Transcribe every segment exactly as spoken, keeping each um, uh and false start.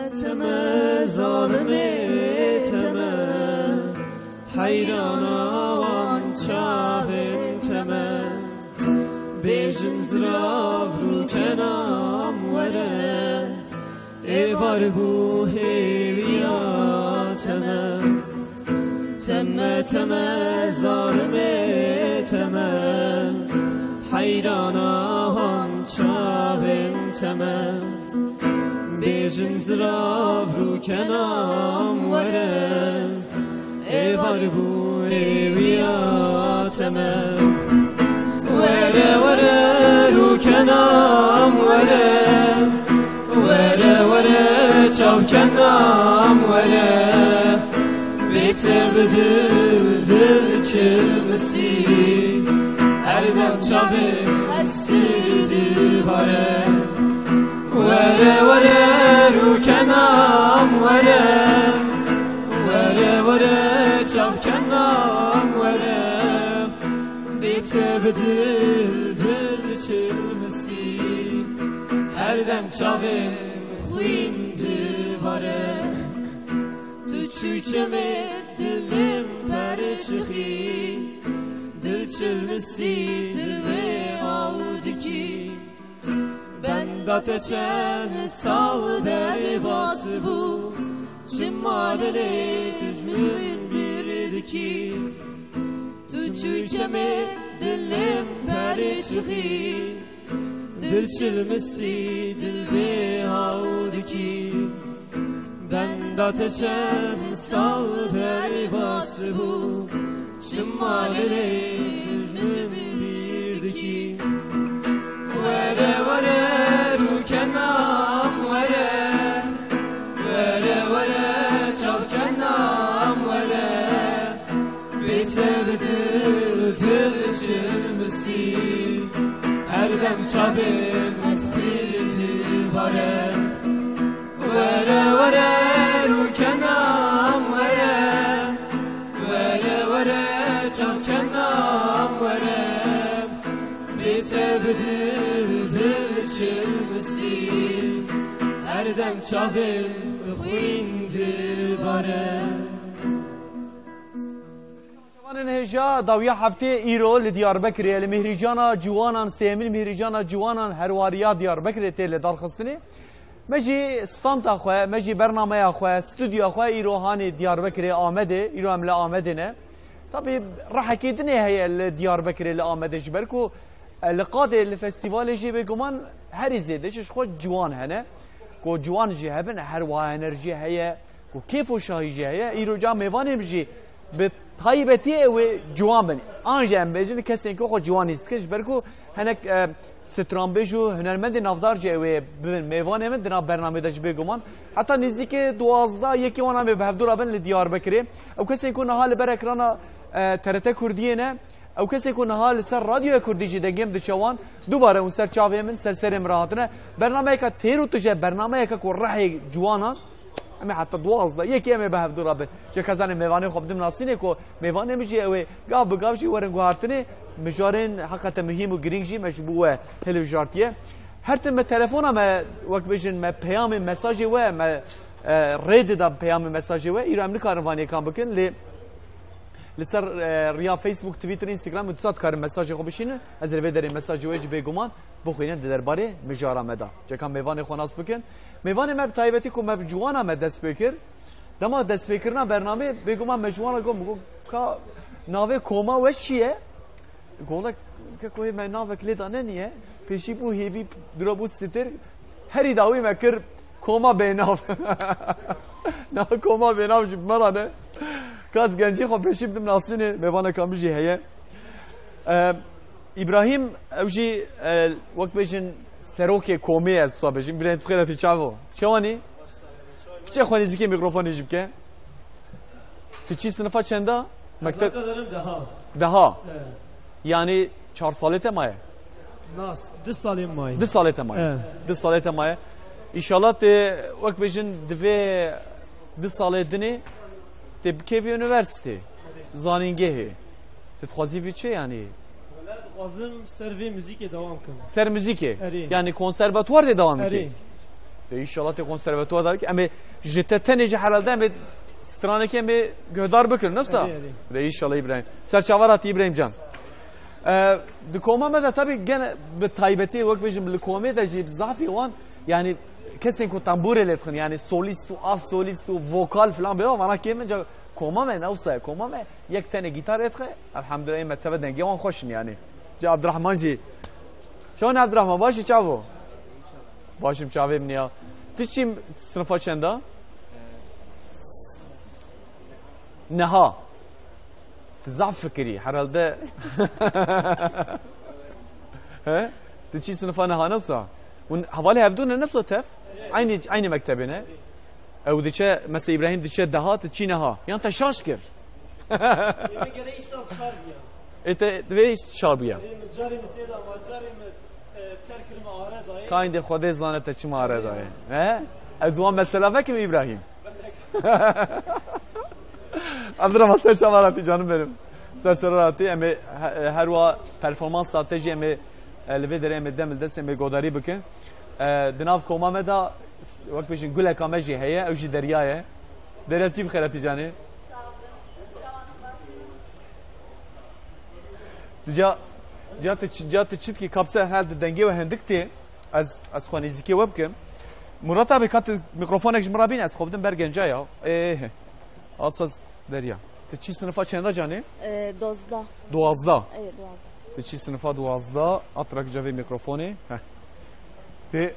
Teme, zalimê teme, heyrana wan çavên teme. Bêjin zirav rûkenam were, êvar bû hêviya teme. Teme, teme, zalimê teme, heyrana wan çavên teme. Bêjin zirav rûkenam were, êvar bû hêviya teme. Were, were, rûkenam were, were, were, çavkenam were. Bê te bi dil, dil çilmisî, her dem çavê hesir dibare. Were, were, rûkenam were, were, were, çavkenam were. Bê te bi dil, dil çilmisî, her dem çavê xwîn dibare. Tu çûyî çemê, dilê min perçixî, dil çilmisî, dil wê aw dikî. Benda te çend sal derbas bû, çima dilê tu ji min bîr dikî? Tu çûyî çemê, dilê min perçixî, dil çilmisî, dil bê aw dikî. Benda te çend sal derbas bû, çima dilê min bîr dikî? Were, were, rûkenam were, were, were, çavkenam were. Bê te bi dil, dil çilmisî, her dem çavê min hesir dibare. Were, were, rûkenam were, were, were, çavkenam were. Bê te bi dil, dil çilmisî, her dem çavê min xwîn dibare. Ciwanên hêja dawiya heftê îro li Diyarbekirê, li Mihrîcana Ciwanan, sêyemîn Mihrîcana Ciwanan herwariya Diyarbekirê tê lidarxistinê. Me jî standa xwe, me jî bernameya xwe, studyoya xwe îro hanê Diyarbekirê, Amedê, îro em li Amedê ne. Tabî rehekê dinê heye li Diyarbekirê, li Amedê, ji ber ku, e, li qadê, li festîvalê jî bêguman herî zêde jî ji xwe ciwan hene. Ku ciwan jî hebin, her wiha enerjî heye, ku kêf û şahî jî heye. Îro ca mêvanê min jî bi taybetiyê wê ciwan bin. An jî em bêjin kesên ku xwe ciwan hîs dikin, ji ber ku hinek, e, stranbêj û hunermendê navdar jî wê bibin mêvanê min di nav bernamê de jî bêguman. Heta nêzîkê duwazdeh yekê wan em ê bi hevdû re bin li Diyarbekirê. Ew kesên ku niha li ber ekrana, e, T R T Kurdiyê ne, ew kesên ku niha li ser Radyoya Kurdî jî dengê min diçe wan, dubare hûn ser çavê min, ser serê min re hatine. Bernameyeke têr û tije, bernameyeke ku rehê ciwanan, em ê heta duwazdeh yekê em ê bi hevdû re bin. Çi ke zanê mêvanê xwe bidim nasînê ku mêvanê min jî ew ê gav bi gav jî werin guhartinê, mijarên heqete muhîm û girîng jî me ji bo we hilbijartiye. Her tim me telefona me, wek bêjin, me peyamê mesajê we, me, e, rê dida peyamê mesajê we. Îro em nikarin van yêkan bikin, lê li ser, e, riya Facebook, Twitter, Instagram û dîsa dikarin mesajê xwe bişînin. Ez ê li vê derê mesajê we jî bêguman bixwînin di derbarê mijara me de. Ceka mêvanê xwe nas bikin. Mêvanê me bi taybetî ku me bi ciwana me dest pê kir. Dema destpêkirina bernameyê, bêguman me ji wan re got, min got, "Ka navê koma we çi ye?" Gola ke ku me navek lê dane niye. Pêşî bû hêvî, dura bû sitir. Herî dawî me kir koma bênav. Na koma bênav jî bi me re ne. Kas gencî xwe pêşî bidim nasînê, mêvaneka min jî heye. Em, Îbrahîm, ew jî, e, wek bêjin serokê komê ye, ez wisa bêjim. Birayên tu xêr hatî, çav o? Çawanî? Piçê xwe nêzîkê mîkrofonê jî bike. Tu çî sinifa çenda? Mekteb? Zaten derim deha. Deha? Evet. Yani çar salê te maye? Nas, du salê maye. Du salê te maye. Evet. Du salê te maye. Înşallah te wek bêjin divê du salê dinê te bikevî üniversite. Zanîngehê. Tu dixwazî vî çi yani? Wele dixwazim ser vê muzîkê dewam kim. Ser muzîkê? Erê. Yani konservatuvar de devam Erê. Ki? De inşallah tê konservatuvar da ki, em ê ji te tenê jî herhalde em ê stranekê em ê guhdar bikin, ne wisa? Erê, erê. De inşallah İbrahim. Ser çava hatî İbrahim can. E, di koma me de tabii gene bi taybetî wek bêjim li komê de jî zafî wan, yani kesên ku tambûrê lê dixin, yani solist û alt solist û vokal falan bê, vana kêm in, ca koma me ne wisa ye, koma me yek tenê gîtar ê dixe, elhamdülillah me teve dengê wan xweş in yani. Ca Abdurrahman jî. Çawan Abdurrahman, baş î çav o? Baş im, çavê min ya. Tu çî sinifa çenda? Neha. Tu zaf fikirî herhalde. He? Tu çî sinifa neha ne wisa? Hûn hevalê hevdû ne, ne wisa tev? Aynı, aynı mektebê ne? Ew diçe, mesela İbrahim diçe deha, tu çî neha? Yan te şaş kir? Ê, me gere îsal çar biya. Ê, te divê çar biya. Ê, min carê min tê de, ma carê min, e, terk kir, me are dayê. Kayn de Xwedê zane te çima are dayê. He? Ez wan mesela vekim İbrahim. Abdurrahman, ser çava hatî canım benim. Ser ser hatî, em ê he-, her wa performansa te jî em ê, e, li vê derê em ê dem li dest em ê godarî bikin. E, di nav koma me de wek bêjin guleka me jî heye, ew jî Derya ye. Derya, çî bi xêr hatî canê. Ca, ca tu çi, ca tu çi dikî, kapse her di dengê we hindik tê. Ez, ez xwe nêzîkê we bikim. Murat abi, ka tu mikrofonek ji min re bîne, ez xwe bidim ber genca ya. Ê, asas Derya. Tu çî sinifa çenda canê? E, dozda. Duwazda. E, duwazda. Tu çî sinifa duwazda, atrak cevê mikrofonê. Heh. Te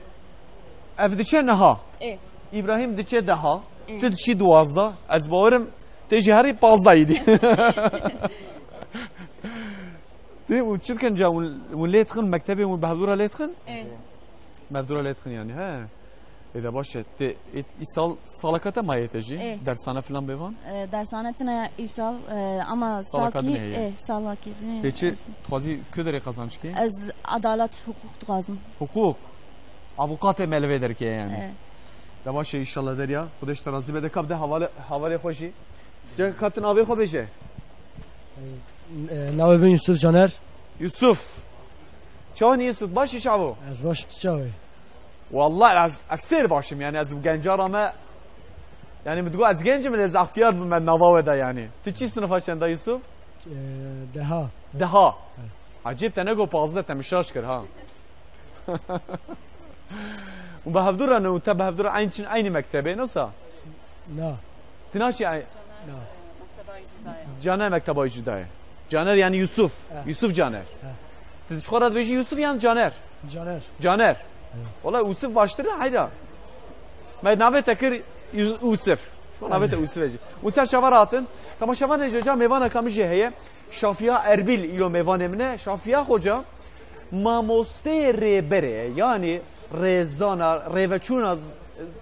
ev diçe neha. E. İbrahim diçe deha. E. Tu diçî duwazda. Ez bawerim te jî herî pazdayî dî. Te û çi dikin ca hûn, hûn lê dixin, mektebê hûn bi hevdû re lê dixin? E. Bi hevdû re lê dixin yani, he. Ê de baş e. Te, ê, îsal salaka te maye te jî? E. Dersane filan bêvan? E, dersane tine îsal, e, ama salaka salkî, dinê ye. E, salakî dinê. Te çi, dixwazî ku derê qazanç kî? Ez adalet, hukuk dixwazim. Hukuk? Avukatê me li vê derkê ye yani. E. De baş e, inşallah Derya. Xwedê ji te razî be, de kap de havale, havalê xwe jî. Ca ka tu navê xwe bêje. E, navê min Yusuf Caner. Yusuf. Çawan Yusuf, baş î çavo? Ez baş, tu çawe? Wallah ez, ez sêr başim yani, ez genca ra me, yani min digo ez gencim, ez extiyar bim me nava we de yani. Tu çî sinifa çenda Yusuf? E, deha. Deha. Evet. Acib te nego pazdeh, te min şaş kir ha. Û bi hevdû re ne û te bi hevdû re eyn çin eynî mektebê, ne wisa? Na. Ti naçî eyn-, Na. Caner mekteba cuda ye. Caner yani Yusuf. He. Yusuf Caner. He. Ti ji xwe re dibêjî Yusuf yan Caner? Caner. Caner. He. Wala Yusuf baştir e, heyra. Me navê te kir Yu-, Yusuf. Şu navê te Yusuf e jî. Û ser çava re hatin. Temaşevanê jî, ca mêvaneka min jî heye. Şafiya Erbil îro mêvanê min e. Şafiya Xoca mamosteyê rêberê, yanî rêzana, rêveçûna z-,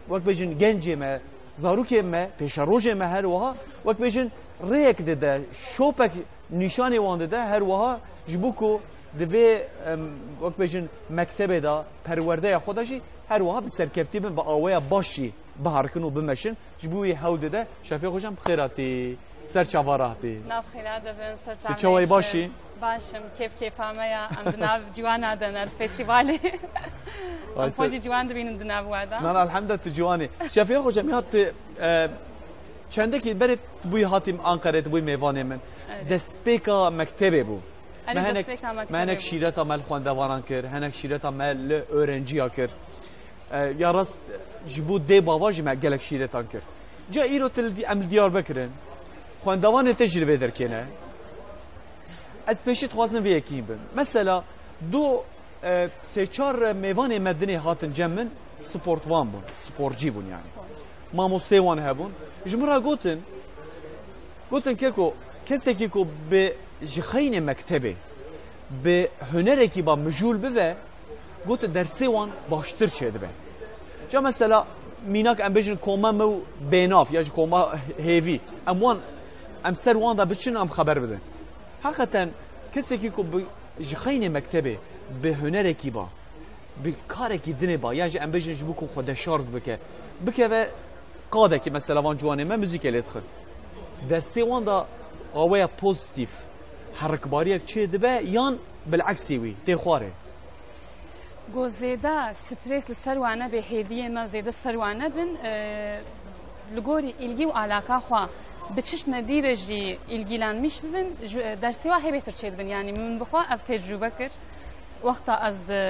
wek bêjin gencê me, zarokê me, pêşerojê me her wiha, wek bêjin rêyek dide, şopek nîşanê wan dide, her wiha ji bo ku di vê, em, wek bêjin mektebê de, perwerdeya xwe de jî her wiha bi serkeftî bin, bi aweya baş jî biherikin û bimeşin. Ji bo wî hewl dide. Şefê Xoca, bi xêr hatî. Ser çava re hatî. Nav xêra de bin, ser çava. Tu çawa yî, baş î? Baş im, kêf kêfa me ya. Em di nav ciwana de ne, li festîvalê. Em xwe jî ciwan dibînin di nav we de. Na, na, elhamdülillah tu ciwan î. Şefê Xoca, ya tu, e, çendekî berê tu bûyî hatî Ankarayê, tu bûyî mêvanê min. Evet. Destpêka mektebê bû. Erê, me hinek, destpêka mektebê bû. Me hinek şîreta me li xwendevanan kir, hinek şîreta me li öğrenciya kir. E, ya rast, ji bo dê bava jî me gelek şîretan kir. Ca îro tu li dî-, em li Diyarbekir in. Xwendevanê te jî li vê derkê ne. Ez pêşî dixwazim vê yekî bim. Mesela, du, e, sê çar mêvanê me dinê hatin cem min, sportvan bûn, sporcî bûn yani. Mamosteyê wan hebûn. Ji min re gotin, gotin, keko, kesekî ku bi ji xeynê mektebê, bi hunerekî ba mijûl bive, got, dersê wan baştir çêdibe. Ca mesela, mînak em bêjin koma me û bênav ya jî koma hêvî. Em wan, em ser wan de biçin, em xeber bidin. Heqeten kesekî ku bi, ji xeynê mektebê, bi hunerekî ba, bi karekî dinê ba, ya jî em bêjin ji bo ku xwe deşarj bike, bikeve qadekî mesela van ciwanê me muzîkê lê dixin. Destê wan de aweya pozîtîf, herikbariyek çê dibe yan bileksî wî tê xwarê? Go zêde stres li ser wan nebe, hêviyên me zêde ser wan nebin, e, li gorî îlgî û alaqa xwe bi çi şinedî re jî îlgîlenmiş bibin, ji, e, dersê wan hê bêhtir çêdibin. Yanî min bi xwe ev tecrûbe kir. Wexta ez di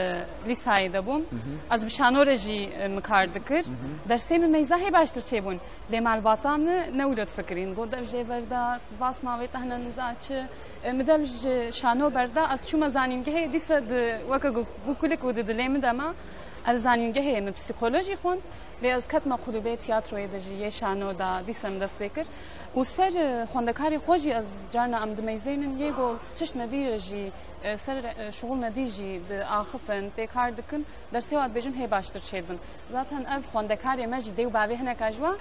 lîsayê de bûm, Hı hı. ez bi şano re jî, e, min kar dikir. Hı hı. Dersê min meyza hê baştir çêbûn. Lê malbata min ne wilo difikirîn. Got, dev jê berda, basma wê tehne niza çi. E, min dev ji şano berda, ez çûme zanîngehê, dîsa di, weke gu-, gukulik û di dilê min de ma. Ez zanîngehê min psîkolojî xwend. Lê ez ketme kulûbê tiyatroyê de jî yê şano da, dîsa min dest pê kir. Û ser, e, xwendekarê xwe jî ez carna em dimeyzênin, yê go çi şinedî jî, e, ser, e, şixul nedî jî diaxifin, tê kar dikin, dersê wan dibêjin hê baştir çêdibin. Zaten ev xwendekarê me jî dê û bavê hineka ji we,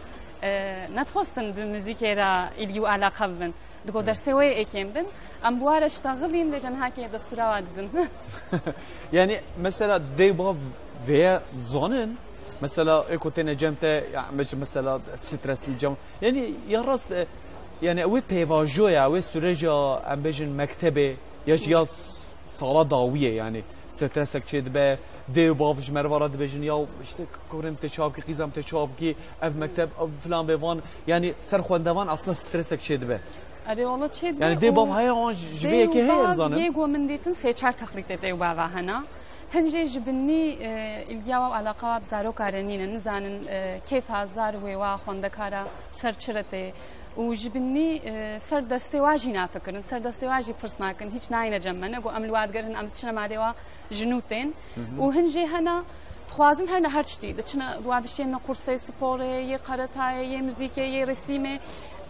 e, nedixwestin di muzîkê re îlgî û alaqa bibin. Digo Evet. dersê wê ê kêm bin. Em bi wa re ştaxilîn vê cenhakê destûra wa didin. Yani mesela dê û bav vêye zanin, mesela ê ku têne cem te, ya, em bêjin mesela stresî cem. Yani ya rast, e, yani ew ê pêvajoya, ew ê süreca, em bêjin mektebê, ya jî ya s-, sala dawiyê yani. Stresek çê dibe, dê û bav ji merva re dibêjin, ya işte kurê min tê çawa bikî, qîza min tê çawa bikî, ev mekteb, ev filan bê van, yani ser xwendevan aslında stresek çê dibe. Erê, wala çê dibe Yani dê û bav heye wan ji, ji vê dê û yekê heye bav zanim. Yê ku min dîtin sê çar texlîtê dê û bava hena. Hin jê ji binî, e, îlgiya wa û alaqa wa bi zaroka re nîne, nizanin, e, kêfa zarokê wa xwendekara ser çi re tê. Û ji binî, e, ser destê wa jî nafikirin, ser destê wa jî pirs nakin, hîç nayne cem me. Ne ku em li wa digerin, em diçine malê wa ji nû tên. Hı hı. Û hin jê hena, dixwazin her ne her tiştî. Diçine, wa diştê ne kursê sporê, yê karatayê, yê muzîkê, yê resîmê.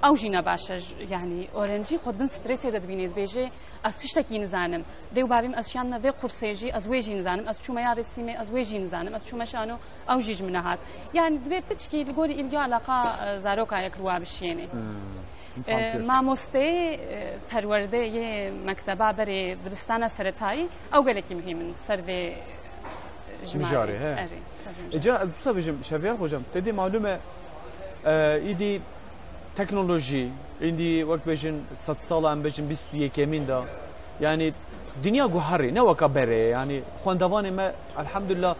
Ew jî ne baş e. J-, yanî, öğrenci xwe din stresê de dibîne, dibêje, ez tiştekî nizanim. Dê û bavîm ez şiyandime vê kursê jî, ez wê jî nizanim. Ez çûme ya resîmê, ez wê jî nizanim. Ez çûme şano, ew jî ji min nehat. Yanî, divê piçkî li gorî îlgi alaqa, e, zaroka yek li wa bişiyêne. Hmm. E, Fam kir. Mamosteyê, e, perwerdeyê mekteba berê dibistana seretayî, ew gelekî muhîm in ser vê, e, jimarê. Mijarê, he. Erê, ser vê mijarê. Îca ez wisa bêjim, Şefiya hocam, te dê malûm e, e, îdî teknolojî, îdî wek bêjin sed sala em bêjin bîst û yekemîn de, yani dinya guherî, ne weka berê, yani xwendevanê me, elhamdulillah,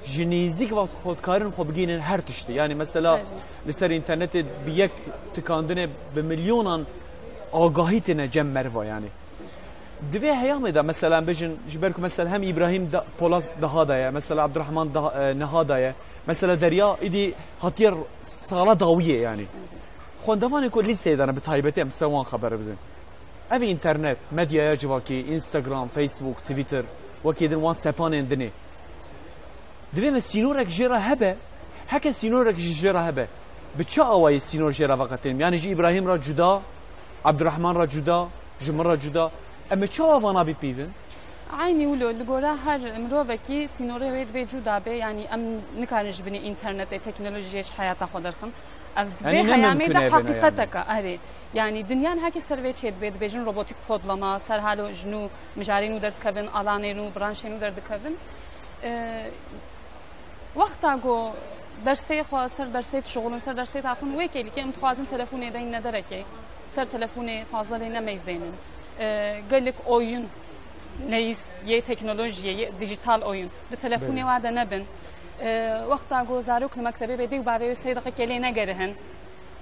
ji nêzîk ve xwe dikarin xwe bigihînin her tiştî. Yani mesela Belê. li ser înternetê bi yek tikandinê bi milyonan agahî têne cem merva yani. Di vê heyamê de mesela em bêjin ji ber ku mesela hem Îbrahîm da, Polas daha da ye, mesela Abdurrahman daha, e, niha da ye. Mesela Derya îdî hatiye sala dawiyê yani. Xwendevanê ku lîseyê de ne bi taybetî em ser wan xeber bidin. Ev înternet, medyaya civakî, Instagram, Facebook, Twitter, wekî din wan sepanên dinê. Divê me sînorek jê re hebe, heke sînorek ji jê re hebe, bi çi awayî sînor jê re veqetînim? Yani ji Îbrahîm re cuda, Abdurrahman re cuda, ji min re cuda. Em bi çi awa vana bipîvin? Eynî wilo, li gora her mirovekî sînorê wê divê cuda be, yani em nikarin ji binî înternetê, teknolojiyê ji heyata xwe derxin. Ev Yani divê ne heyamê mimkun de e bine yani? heqîqeteke, erê. Yani dinya niha ki ser vê çê dibe, dibêjin robotik kodlama, ser halo ji nû mijarê nû derdikevin, alanê nû, branşê nû derdikevin. E, wexta ku dersê xwe, ser dersê dişixulin, ser dersê taxin, wê kêlîkê em dixwazin telefonê deyne derekê, ser telefonê fazla lê nemeyzênin. E, gelek oyun, neyîst, yê teknolojiyê, yê dijital oyun, di telefonê Belê. wa de nebin. E, wexta ku zarok li mektebê be, dê û bavê wê sê deqekê lê negerihin.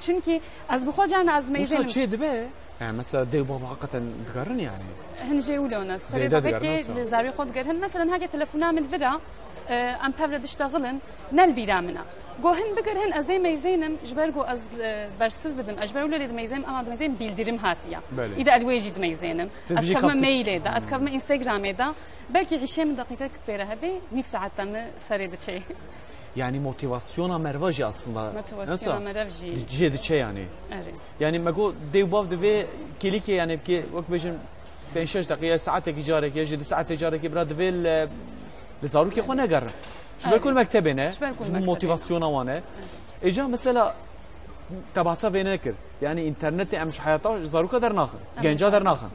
Çimkî ez bi xwe carna ez Wisa meyzênim. çê dibe? Yani mesela dê û bava hakikaten digerin yani. Hin jê wilo ne. Serê Zêde digerin, daqekê mesela. li zarê xwe digerin. Mesela heke telefona min vira, e, em pevre diştexilin, ne li bîra min e. Go hin bigirin ez ê meyzênim, ji ber ku ez, e, bersiv bidim. Ez ji ber wilo lê dimeyzêm, ama dimeyzêm bildirim hatiye. Belê. Îde ez wê jî dimeyzênim. Te Ez bijî kevme kapsî- mailê de, ez kevme Instagramê de. Belkî îşê min deqîqek pêre hebe, nîv saet de min serê diçe. Yani motivasyona merva jî aslında. Motivasyona Nasıl? merv jî. Di-, cihê diçe yani. Erê. Yani me got dê û bav divê kêlîkê yani ki wek bêjin pênc şeş deqîqe, saetekî carekê, ji di saetê carekê bira divê li, li zarokê xwe negerin. Ji ber Erê. ku li mektebê ne, Ji ber ku ji li bo mektebê ne. motivasyona wan e. Erê. Êca mesela te bahsa vê nekir. Yani înternetê em ji heyata ji zaroka dernaxin. Em Genca dernaxin.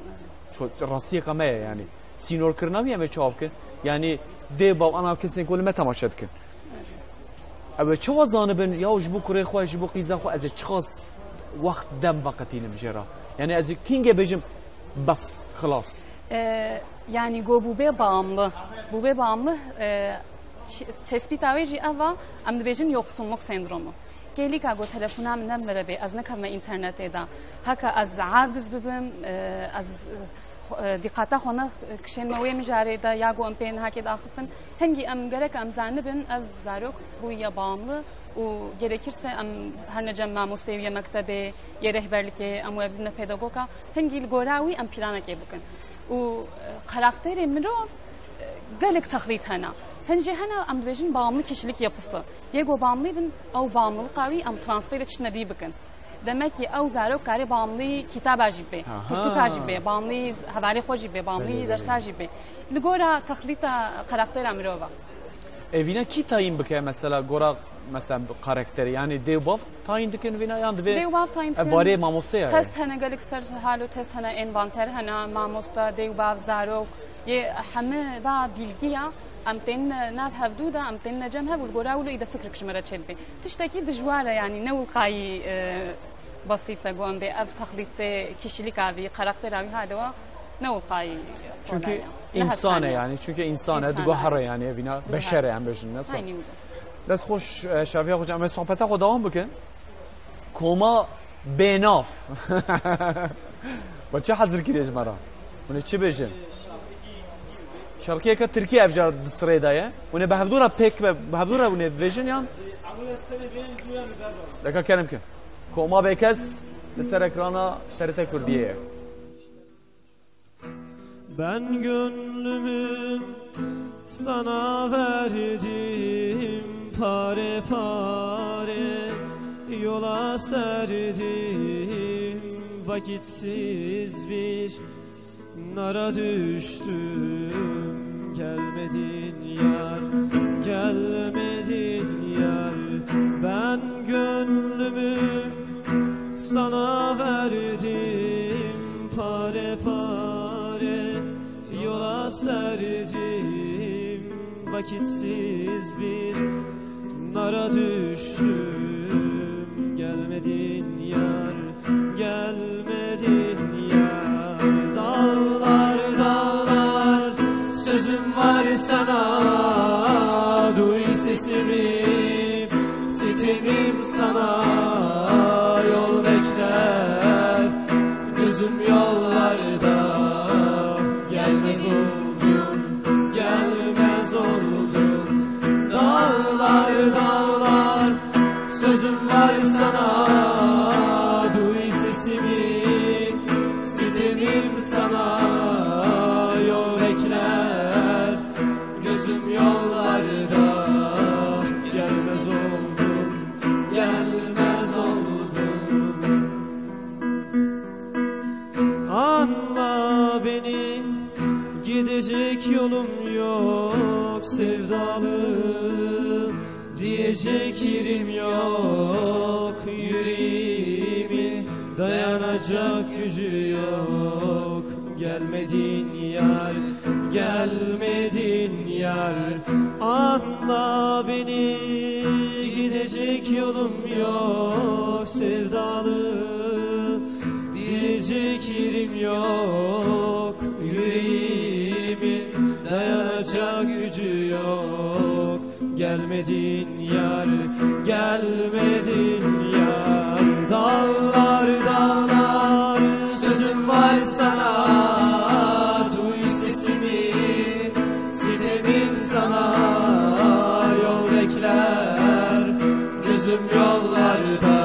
dernaxin. Ço-, rastiyeka me ye yani. Sînorkirina wî em ê çawa bikin? Yani dê bav ana kesên ku li me temaşe dikin. Ew ê çawa zanibin ya ji bo kurê xwe, ji bo qîza xwe ez ê çiqas wext dem veqetînim jê re? Yani ez ê kîngê bêjim bes, xilas. E, yanî go bûbe bağımlı. Bûbe bağımlı, e, ç-, tespîta wê jî ev a, em dibêjin yoksunluk sendromu. Gelîka go telefona min nebmire bê, ez nekevme înternetê de. Heke ez aciz bibim, e, ez, e, dîqata xwe ne kişênme wê mijarê de, ya go em pê nehakê diaxifin. Hingî em gerek em zanibin, ev zarok bûye bağımlı û gerekirse em her ne cem mamosteyê ya mektebê, ya rehberlikê, em wê bibine pedagoka. Hingî li gora wî em planekê bikin. Û, e, karakterê mirov, e, gelek texlît hene. Hin jî hene em dibêjin bağımlı kişilik yapısı. Yê go bağımlı bin, ew bağımlılıka wî em transferê tiştine dî bikin. Demek ki ew zarok kare bağımlı kitaba jî bê, Aha. pirtûka jî bê, bağımlı hevalê xwe jî bê, bağımlı Belê, belê. dersa jî bê. Li gora texlîta karaktera mirov e. Evîna kî tayîn bike mesela gora, mesela karakterê, yani dê û bav tayîn dikin vîna yan divê Dê û bav tayîn ev dikin. barê mamoste ya? Test hene, gelek ser halo test hene, envanter hene, mamosta, dê û bav, zarok, yê heme va bilgiya, em tên nav hevdû de, em tên cem hev û li gora wilo î de fikrik ji me re çêdibe. Tiştekî dijwar e, yani ne wilqayî, e, basît e, got em bê ev texlîtê kişilîka vî, karaktera vî hade wa ne wilqayî Çünkü kolay e. Ne insan e hesane. yani, çünkü insan e, İnsan digo e. here yani, evîna Digo beşer e, here. em bêjin, ne? Aynı öyle. Dest xweş, e, Şafiya Xoca, em ê sohbeta xwe dewam bikin. Koma bênav. Ba çi hazir kiriye ji me re? Hûn ê çi bêjin? Şarkiyeke Tirkî ev car di sirê de ye. Hûn ê bi hevdû re pêk ve, bi hevdû re hûn ê bêjin yan? Deka kerem ke. Koma bêkes li ser ekrana T R T Kurdiyê ye. Ben gönlümü sana verdim, pare pare yola serdim. Vakitsiz bir nara düştüm, gelmedin yar, gelmedin yar. Ben gönlümü sana verdim, pare pare yola serdim. Vakitsiz bir nara düştüm, gelmedin yar, gelmedin yar. Dağlar, dağlar, sözüm var sana, duy sesimi. Sitemim sana yol bekler, gözüm yollarda. Gelmez oldum, gelmez oldum. Dağlar, dağlar, sözüm var sana, duy sesimi. Sitemim sana yol bekler, gözüm yollarda. Gelmez oldum, gelmez oldum. Anla beni, gidecek yolum yok sevdalı. Diyecek yerim yok, yüreğimi dayanacak gücü yok. Gelmedin yar, gelmedin yar. Anla beni, gidecek yolum yok sevdalı. Diyecek yerim yok, yüreğimin dayanacak gücü yok. Gelmedin yar, gelmedin yar. Dağlar, dağlar, sözüm var sana, duy sesimi. Sitemim sana yol bekler, gözüm yollarda.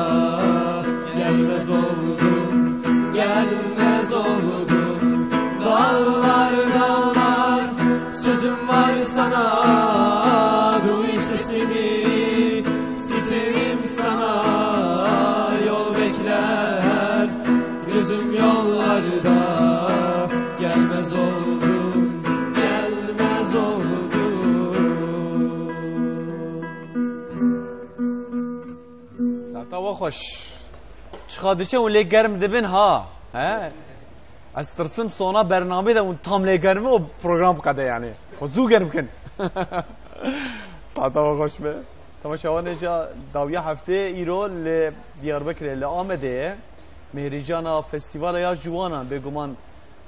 Gelmez oldum, gelmez oldum. Dağlar, dağlar, sözüm var sana, duy sesimi. Sitemim sana yol bekler, gözüm yollarda. Gelmez oldum, gelmez oldum. Saeta we xweş. Çiqa diçe hûn lê germ dibin ha? He? Ez tirsim sona bernamê de hûn tam lê germ o program qede yani. Xwe zû germ kin. Saeta we xweş be. Temaşevanê ca dawiya heftê îro li Diyarbekirê, li Amedê ye. Mêrîcana Festîvala ya Ciwanan, bêguman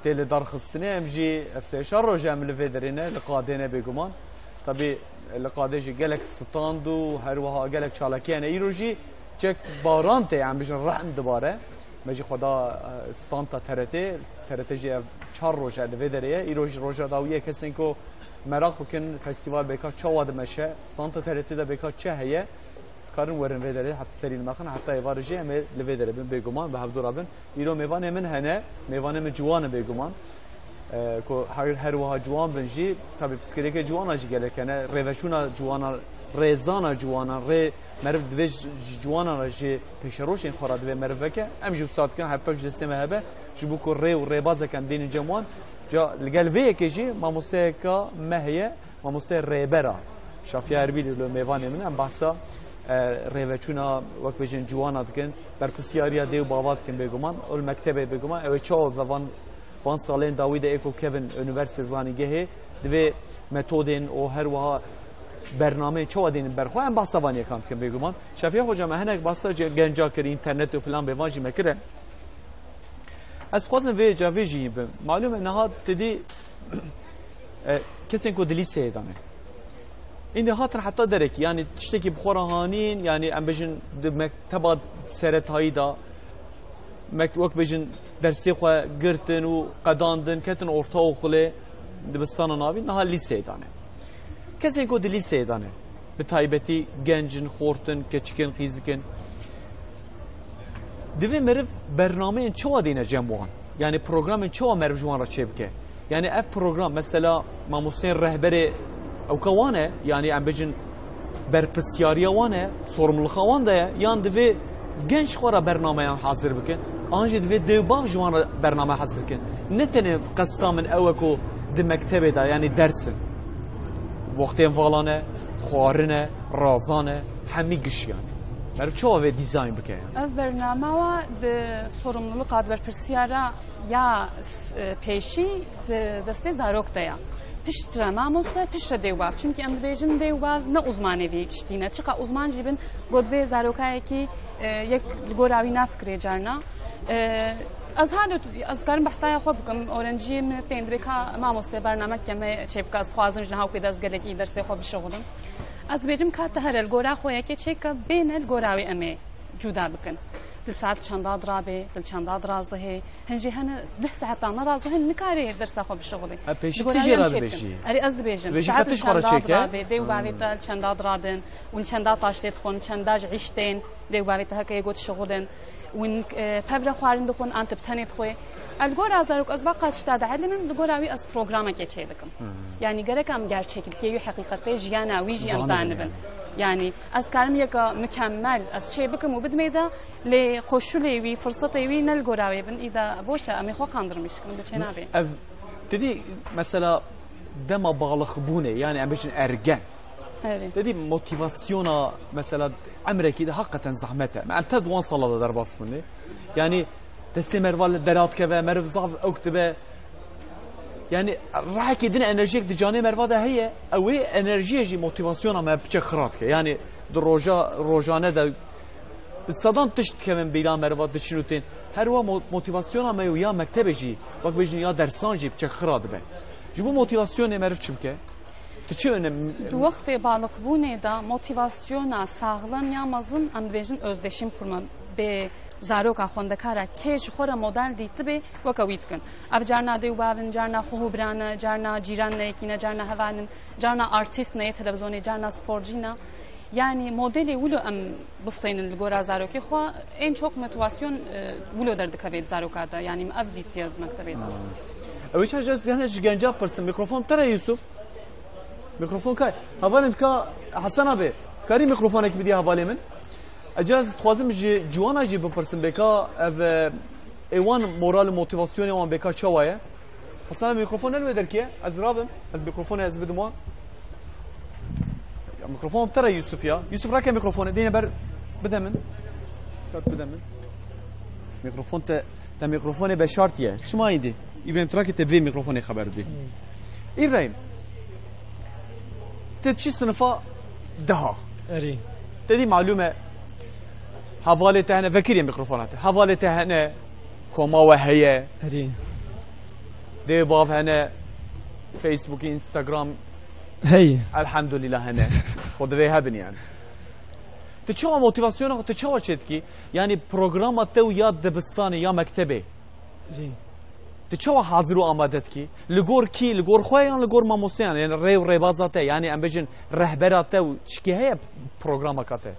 tê li darxistinê. Em jî ev sê çar roj em li vê derê ne, li qadê ne bêguman. Tabî li qadê jî gelek stand û her wiha gelek çalakî hene. Îro jî çek baran tê, em bijin rehm dibare. Me jî xwe da, e, standa T R T. T R T jî ev çar roj e li vê derê ye. Îro jî roja dawî ye, kesên ku meraq bikin festîval bêka çawa dimeşe, standa T R T de bêka çi heye, karin werin vê derê, heta serî nexin, heta êvarê jî em ê li vê derê bin, bêguman bi hevdû re bin. Îro mêvanê min hene, mêvanê min ciwan in bêguman. E, ku her, her wiha ciwan bin jî, tabî pirsgirêkê ciwana jî gelek hene, rêveçûna ciwana, rêzana ciwana, rê meriv divê ji, ji ciwana re jî pêşerojên xwe re divê meriv veke. Em jî wisa dikin, her pek ji destê me hebe, ji bo ku rê û rêbazek em dênin cem wan. Ca li gel vê yekê jî mamosteyeka me heye, mamosteyê rêber a. Şafiya Erbîlî li mêvanê min, em behsa, e, rêveçûna, wek bêjin, ciwana dikin, berpirsiyariya dê û bava dikin bêguman, û li mektebê bêguman, ew ê çawa ve van, van salên dawî de ê ku kevin unîversîtê zanîngehê, divê metodên û her wiha bernameyên çawa dênin ber xwe, em behsa van yekan dikin bêguman. Şafiya Xoca, me hinek behsa ce-, genca kir, înternet û filan bêvan jî me kire. Ez dixwazim vê ca vê jî bim. Malûm e niha tu dî, e, kesên ku di lîseyê de ne. Îndî hatin heta derekî, yanî tiştekî bi xwe re hanîn, yanî em bêjin di mekteba seretayî de, mek-, wek bêjin dersê xwe girtin û qedandin, ketin ortaokulê, dibistana navîn, niha lîseyê de ne. Kesên ku di lîseyê de ne, bi taybetî genc in, xort in, keçik in, qîzik in, divê meriv bernameyên çawa dêne cem wan? Yanî programên çawa meriv ji wan re çêbike? Yanî ev program, mesela, mamosteyên rehberê ewka wan e, yanî em bêjin berpirsiyariya wan e, sorumluluxa wan de ye, yan divê genç xwe re bernameyan hazir bikin, an jî divê dê û bav ji wan re bername hazir bikin. Ne tenê qesta min ew e ku di mektebê de, yanî ders in. Wextên vala ne, xwarin e, razan e, hemî gişiyan. Meriv çawa vê dîzayn bike? Ev bername wa di sorumluluqa, di berpirsiyara ya, e, pêşî di destê zarok de ya. Piştre mamoste, piştre dêwbav. Çimkî em dibêjin dêwbav ne uzmanê vî tiştî ne. Çiqa uzman jî bin, got bê zarokayekî, e, yek li gora wî nafikirê carna. E, ez halo, ez karim behsaya xwe bikim. Öğrenciyê min tên dibê ka mamoste bernameke me çêbike, ez dixwazim ji niha û pê de ez gelekî dersê xwe bişuxulim. Ez dibêjim ka te here li gora xwe yekê çêke, bêne li gora wê em ê cuda bikin. Di saet çenda dirabe, di çenda dirazihê, hin jî hene deh saetan nerazih hin, nikarê dersa xwe bişuxulê. Ha, pêşî Di gora tu jê wê em re çê dibêjî? Bikin. Erê, ez dibêjim. Dibêjî Saet ka tu ji xwe re çenda çêke? Dirabe, dê û bavê te li çenda dirabin, û li çenda taştê dixwin, çenda ji îş tên, dê û bavê te heke yê got şixulin, û, e, pevre xwarin dixwin, an tu bi tenê dixwê. El gora zarok ez veqa tişta dielimin, li gora wî ez programekê çê dikim. Yanî gerek em gerçek bike, wî heqîqetê jiyana wî jî em Zanibin zanibin. Yani. Yani ez karim yeka mükemmel ez çê bikim û bidmê de lê koşulê wî, fırsatê wî ne li gora wê bin, îda boş e, em ê xwe kandırmış kin, bi çê nabê. Ev, te dî mesela dema balixbûnê, yani em bêjin ergen. Erê. Te dî motivasyona mesela emrekî de hakikaten zahmet e. Em te di wan sala de derbas bûne. Yani destê meriva li dera dikeve, meriv zaf ewk dibe. Yani rehekê din, enerjiyek di canê meriva de heye, ew ê enerjiyê jî motivasyona me piçek xira dike. Yani di roja, rojane de di sedan tişt dikevin bîra meriva, diçin û tên. Her wa mo-, motivasyona me û ya mektebê jî, wek bêjin ya dersan jî piçek xira dibe. Ji bo motivasyonê meriv çi bike? Tu çi önem- Di wextê balixbûnê de motivasyona saxlem ya mezin, em dibêjin özdeşim kurma bê zaroka xwendekara kê ji xwe re model dîtibe, weke wî dikin. Ev carna dê û bavin, carna xwe û birane, carna cîran ne yekî ne, carna hevalin, carna artîst ne yê televizonê, carna sporcî ne. Yani modelê wilo em bisteynin li gora zarokê xwe, ên çok motivasyon, e, wilo derdikeve di zaroka de. Yani ev dîtiye di mektebê de. Ew îşa ji, ez hene ji genca pirsim. Mikrofon te re Yusuf. Mikrofon kay. Hevalên ka Hasan abi. Karî mikrofonekî bidî hevalê min. Ece ez dixwazim ji ciwana jî bipirsim bêka ev, e, ê wan moral û motivasyonê wan bêka çawa ye? Hasan abi, mikrofon ne li wê derkê ye? Ez rabim. Ez mikrofonê ez bidim wan. Ya mikrofon bi te re Yusuf ya. Yusuf rake mikrofonê. Dêne ber bide min. Kat bide min. Mikrofon te, te mikrofonê beşartiye. Çima îdî? Îbrahim Trakê te vê mikrofonê xeber dî. Îbrahim. Te çi sinifa deha? Erê. Te dî malûm e. Hevalê te hene, vekirî mikrofona te. Hevalê te hene, koma we heye. Erê. Dê bav hene, Facebook, Instagram, Hey. Elhamdülillah hene. Xwe divê hebin yani. Tu çawa motivasyona xwe, tu çawa çêdikî? Yani programa te û ya dibistanê ya mektebê. Jî. Tu çawa hazir û amade dikî? Li gor kî? Li gor xwe yan li gor mamosteyan? Yani rê û rêbaza te, yani em bêjin rehbera te û tişkî heye programa ka te?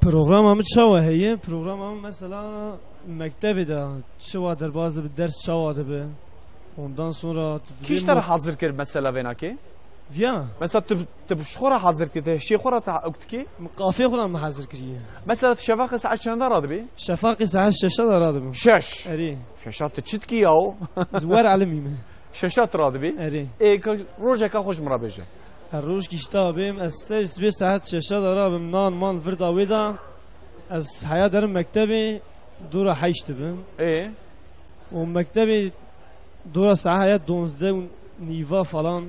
Programa min çawa heye? Programa min mesela mektebê de çawa derbas dibe, ders çawa dibe. Ondan sonra tu Kî ji te re hazir kir mesela vênakê? Viya? Mesela tu, tu ji xwe re hazir kir, tu hişê xwe re te ew dikî? Min qafê xwe re min hazir kiriye. Mesela tu şefaqê saet çenda radibî? Şefaqê saet şeşa de radibim. Şeş? Erê. Şeşa tu çi dikî yaw? Ez wer elimî me. Şeşa tu radibî? Erê. Ê, ka rojeka xwe ji min re bêje. Her roj kî ji te bêm, ez ser sibê saet şeşa de rabim, nan man virda wê de, ez heya derim mektebê, dora heşt dibim. Ê? Û mektebê dora saet heya donzdeh û nîva falan.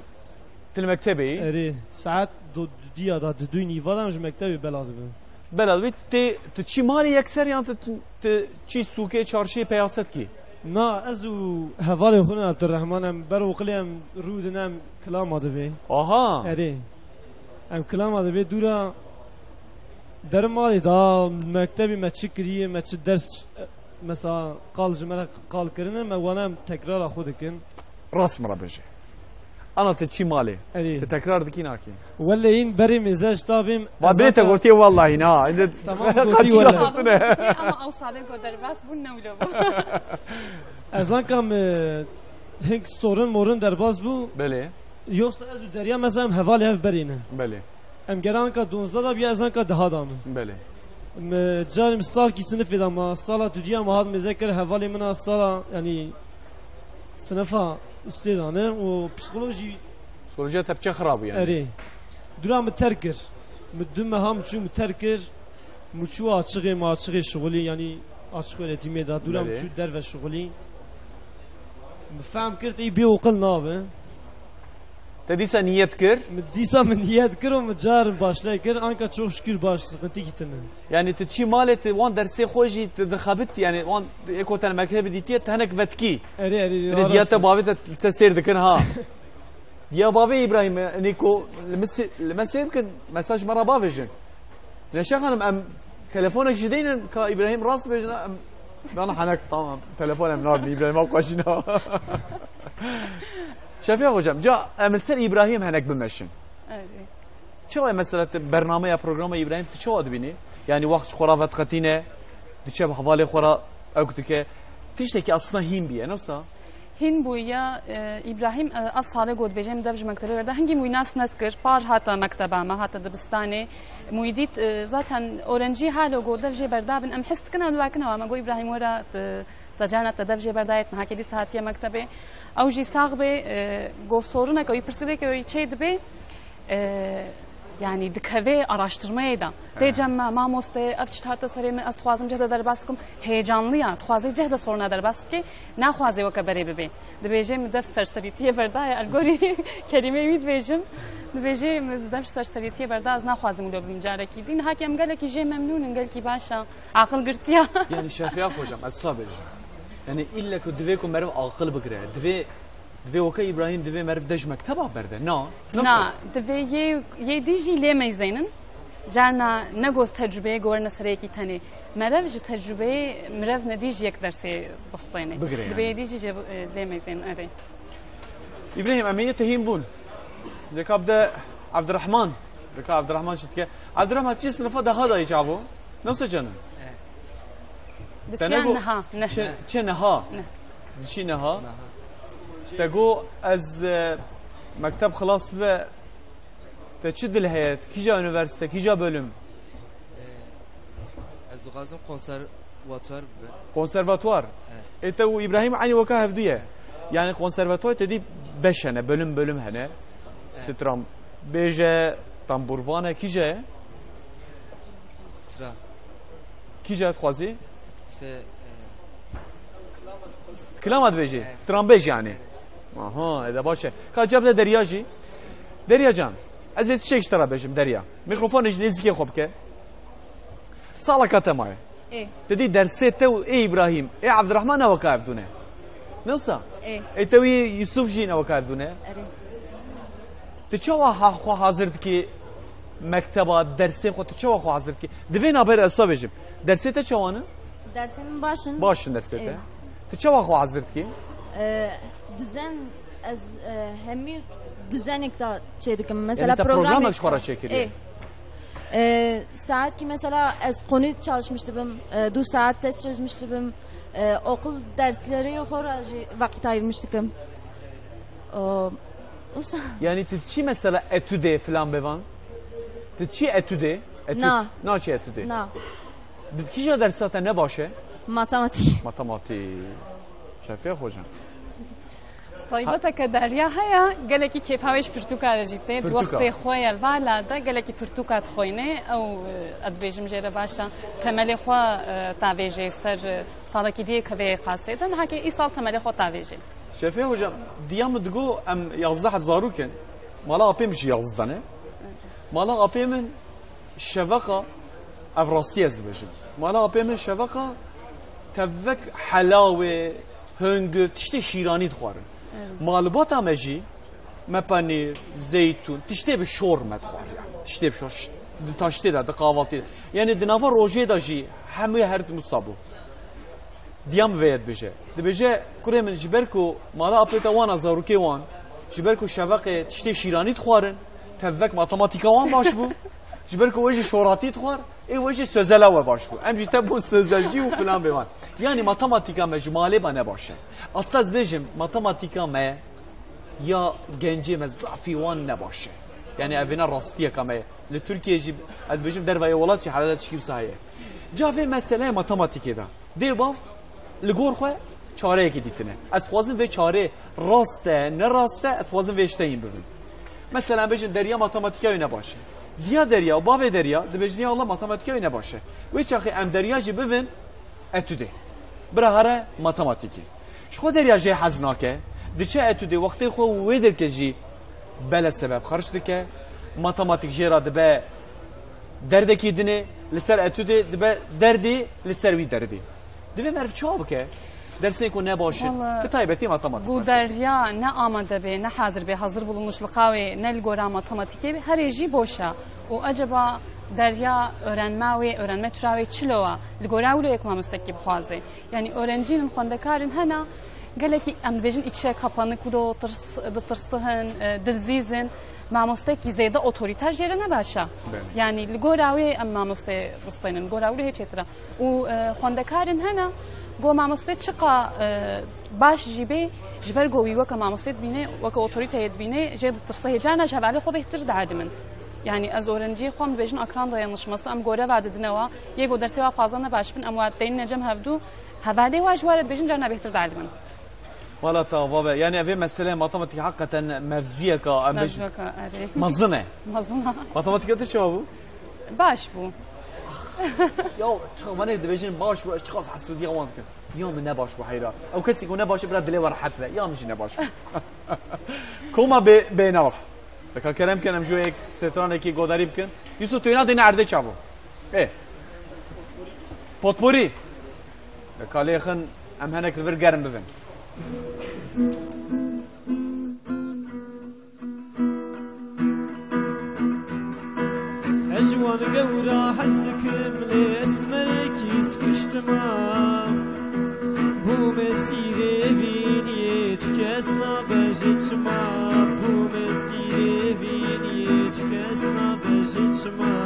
Tu li mektebê yî? Erê, saet do-, dudiya da, duduy nîva da em ji mektebê bela dibim. Bela dibî, tê, tu çî malê yekser yan tu, tu, tu çî sûkê, çarşiyê peyase dikî? Na, ez û hevalê xwe ne Abdurrahman em ber oqilê em rûdin em kilama divê. Aha. Erê. Em kilama divê dûra derim malê da mektebê me çi kiriye, me çi ders, mesela qal ji me re qal kirine, me wana em tekrara xwe dikin. Rast min re bêje. Ana tu çî malê? Erê. Tu tekrar dikî nakî? Wele hîn berê mêze ji ta bêm. Va bê te gotiye wallahî na. Tamam, gotiye wele. Ama ew sade ku derbas bûn ne wilo bû. Ez anka me hink sorin morin derbas bû. Belê. Yoksa ez û Derya mesela em hevalê hev berê ne. Belê. Em gera anka donzdeh da biya ez anka deha da me. Belê. Me carê min salkî sinifê da ma, sala dudiya ma hat mêze kir, hevalê min a sala, yanî sinifa ustê da ne û psîkolojî. Psîkolojiya te piçe xirab bû yani. Erê. Dura min terk kir. Min du meha min çû min terk kir. Min çû açixê, min açixê şixulî, yanî açix öğretimê da. Dura min Belê. Çû derve şixulî. Min fehm kir, tê bê oqil nabe. Te dîsa niyet kir? Min dîsa min niyet kir û min car başlay kir. Anka çok şükür baş, sıkıntı gittin. Yani tu çî malê tu wan dersê xwe jî tu dixebit, yani wan êko te mektebê dîtiye, te hinek vetkî. Erê, erê, Rê diya te bavê te, te sêr dikin ha. Diya bavê Îbrahîm, nêko li min sê-, li me sêr bikin, mesaj me re bavêjin. Neşe Xanim, em telefonek jî deynin ka Îbrahîm rast bêjin, em bana henek, tamam. Telefon em nadin, Îbrahîm ew xweşîna. Şefiya hocam, ca em li ser Îbrahîm henek bimeşin. Erê. Çawa mesela tu bernameya, programa Îbrahîm tu çawa dibînî? Yani wext ji xwe re vediqetîne, diçe bi hevalê xwe re ewk dike. Tiştekî aslında hîn bûye, ne wisa? Hîn bûye, e, Îbrahîm, e, ev salê got, bêjê min dev ji mektebê berda. Hingî min wî nas nedikir. Par hate mekteba me, hate dibistanê. Min wî dît, e, zaten öğrenci halo got dev jê berda bin. Em his dikin ew li we kin ew. Me got, Îbrahîm, were, e, te carna te dev jê berdayê, niha kê dîsa hatiye mektebê. Ew jî sax bê, e, got sorineke wî, pirsileke wî çê dibê. E, Yani dikeve araştırmeyê de. Tê He. Cem me, mamoste, ev çi hate serê min, ez dixwazim cih de derbas bikim. Heyecanlı ya, dixwazê cih de soruna derbas bike. Naxwazê weke berê bibê. Dibêje min dev serserîtiyê berdaye, el gorî kelimeyê wî dibêjim. Dibêje min dev serserîtiyê berda, ez naxwazim wilo bibim carekî din. Niha em gelekî jê memnûn in, gelkî baş e. Aqil girtiya. Yani Şefiya hocam, ez wisa bêjim. Yani ille ku divê ku meriv aqil bigire. Divê Divê weke Îbrahîm, divê meriv de ji mekteba berde. Na. Na, divê yê, yê dî jî lê meyzênin. Carna ne got tecrubeyê gowerine sereyekî tenê. Merev ji tecrubeyê mirev ne dî jî yek dersê bistêne. Bigire yani. Divê yê dî jî jê, e, lê meyzênin, erê. Îbrahîm, em ê te hîn bûn. Deka bide Abdurrahman. Deka Abdurrahman çi dike? Abdurrahman, çi sinifa daha dayî çavo? Nasıl canım? Diçiyan niha, ne. Çi, çi niha? Ne. Diçî niha? Niha. Te got ez, e, mekteb xilas bibe, te çi dil heye? Kîja unîversîte, kîja bölüm? E, ez dixwazim konservatuar bibe. Konservatuar? Evet. Ê te û Îbrahîm eynî weka hevdû ye. Yani konservatuar te dî beş hene, bölüm bölüm hene. Evet. Stram. Bêje, tamburvan e, kîje ye? Stra. Kîje dixwazî? İşte, e, Kilama dibêjî? Evet. Stranbêj yani. Evet. Aha, ede baş e. Ka cevap de Derya jî. Derya can, ez ê tiştek ji te re bêjim, Derya. Mîkrofonê ji nêzîkê xwe bike. Saleka te maye. Ê. Te dî dersê te û ê Îbrahîm, ê Abdurrahman ne weka ev dû ne? Ne wisa? Ê. Ê te wî Yusuf jî newekar dûne? Erê. Tu çawa ha-, xwe hazir dikî mekteba, dersê xwe, tu çawa xwe hazir dikî? Di vê navberê ez te bêjim. Dersê te çawa ne? Dersê min baş in. Baş in dersê te. Ê. Tu çawa xwe hazir dikî? Ee, düzen, ez, e, hemî düzenek de çê dikim. Mesela Yani te programek programek ji xwe re çêkiriye? Ê. Ee, saat ki mesela ez konu çalışmış dibim, e, du saat test çözmüş dibim, e, okul dersleri xwe re jî vakit ayırmış dikim. O, o sa- Yani tu çi mesela etüde filan bevan? Tu çi etüde? Etüd. Na. Na çi etüde? Na. Di kîja dersa te ne baş e? Matematik. Matematik. Şefiye hocam. Taybeteke Derya heye, gelekî kêfa wê ji pirtûka re jî tê. Di Pirtûka. Wextê xwe ye vala de gelekî pirtûka dixwîne. Ew, e, ez dibêjim jê re baş e. Temelê xwe, e, tavêjê ser, e, salekî diyê ke vê qasê de. Niha ke îsal temelê xwe tavêjê. Şefiye hocam, diya min digo em yazdeh heb zarok in. Mala apê min jî yazdeh ne. Mala apê min şeveqa, ev rastî ez dibêjim. Mala apê min şeveqa tevek helawê, hingir, tiştê şîranî dixwarin. Evet. Malbata me jî, me penîr, zeytûn, tiştê bi şor me dixwar yani. Tiştê bi şor, ş-, di taştê de, di qavaltî de. Yani di nava rojê de jî hemû her tim wisa bû. Diya min vê ye dibêje. Dibêje, kurê min, ji ber ku mala apê te wan a zarokê wan, ji ber ku şeveqê tiştê şîranî dixwarin, tevek matematîka wan baş bû. Ji ber ku wê jî şoratî dixwar, ê wê jî sözela we baş bû. Em jî te bûn sözelcî û filan bê wan. Yani matematîka me ji malê me ne baş e. Asta ez bêjim, matematîka me ya gencê me zafî wan ne baş e. Yani evêna rastiyeka me ye. Li Tirkiyê jî, ez dibêjim dervayê welat jî hela tişkî wisa heye. Ca vê meseleyê matematîkê de. Dê û bav li gor xwe çareyekê dîtine. Ez dixwazim vê çarê rast e, ne rast e, ez dixwazim vê ji te yên bibim. Mesela bêjin Derya matematîka wê ne baş e. Diya Derya û bavê Derya dibêjin ya Allah matematîka wê ne baş e. Wê çaxê em Derya jî bibin etüdê. Bira here matematîkê. Ji xwe Derya jê hez nake. Diçe etüdê wextê xwe wê derke jî bele sebeb xerç dike. Matematîk jê re dibe derdekî dinê, li ser etüdê dibe derdê li ser wî derdê. Divê meriv çawa bike? Dersên ku ne baş in, Wala bi taybetî matematîk bu mesela. Derya ne amade bê, ne hazir bê, hazır bulunuşluka wê, ne li gora matematîkê bê, herê jî boş e. Û acaba Derya öğrenme wê, öğrenme türa wê çilo e? Li gora wilo yek mamostekî bixwaze. Yani öğrencinin, xwendekarin hene, gelekî em dibêjin içe kapanık wilo, tirs, ditirsihin, e, dilzîz in. Mamostekî zêde otorîter jê re ne baş e. Belê. Yani li gora wê em mamoste ristênin, li gora wilo hê çêtir e. Û, e, xwendekarin hene, go mamoste çiqa, e, baş jî bê, ji ber go wî weke mamoste dibîne, weke otorîteyê dibîne, jê ditirse, hê carna ji hevalê xwe bêhtir diedimin. Yani ez öğrenciyê xwe em dibêjin akran dayanışması, em goreva didine wa, yê go dersê wa fazla ne baş bin, em wa tênine cem hevdû, hevalê wa ji wa re dibêjin carna bêhtir diedimin. Wala te ava be. Yani evê mesele matematîk hakikaten mevzuyeka, em bêjin, Mevzuyeka, erê. Mezin e. Mezin e. Matematîka te çawa bû? Baş bû. Ya, çawa ne dibêjin baş bû, ez çiqas hesûdiya wan dikim. Ya min ne baş bû heyra. Ew kesî ku ne baş e, bira dilê we rehet be. Ya min jî ne baş bû. Koma bê, bênav. Deka kerem kin em ji wê yek stranekî godarî bikin. Yusuf, tu yena dêne erdê çav bû. Ê. Potporî. Deka lê xin em henek li vir germ bibin. Ez ji wan gewra hez dikim, lê esmerekî ez kuştima. Bû mesîrê vîniyê, çi kes nabêje çima. Bû mesîrê vîniyê, çi kes nabêje çima.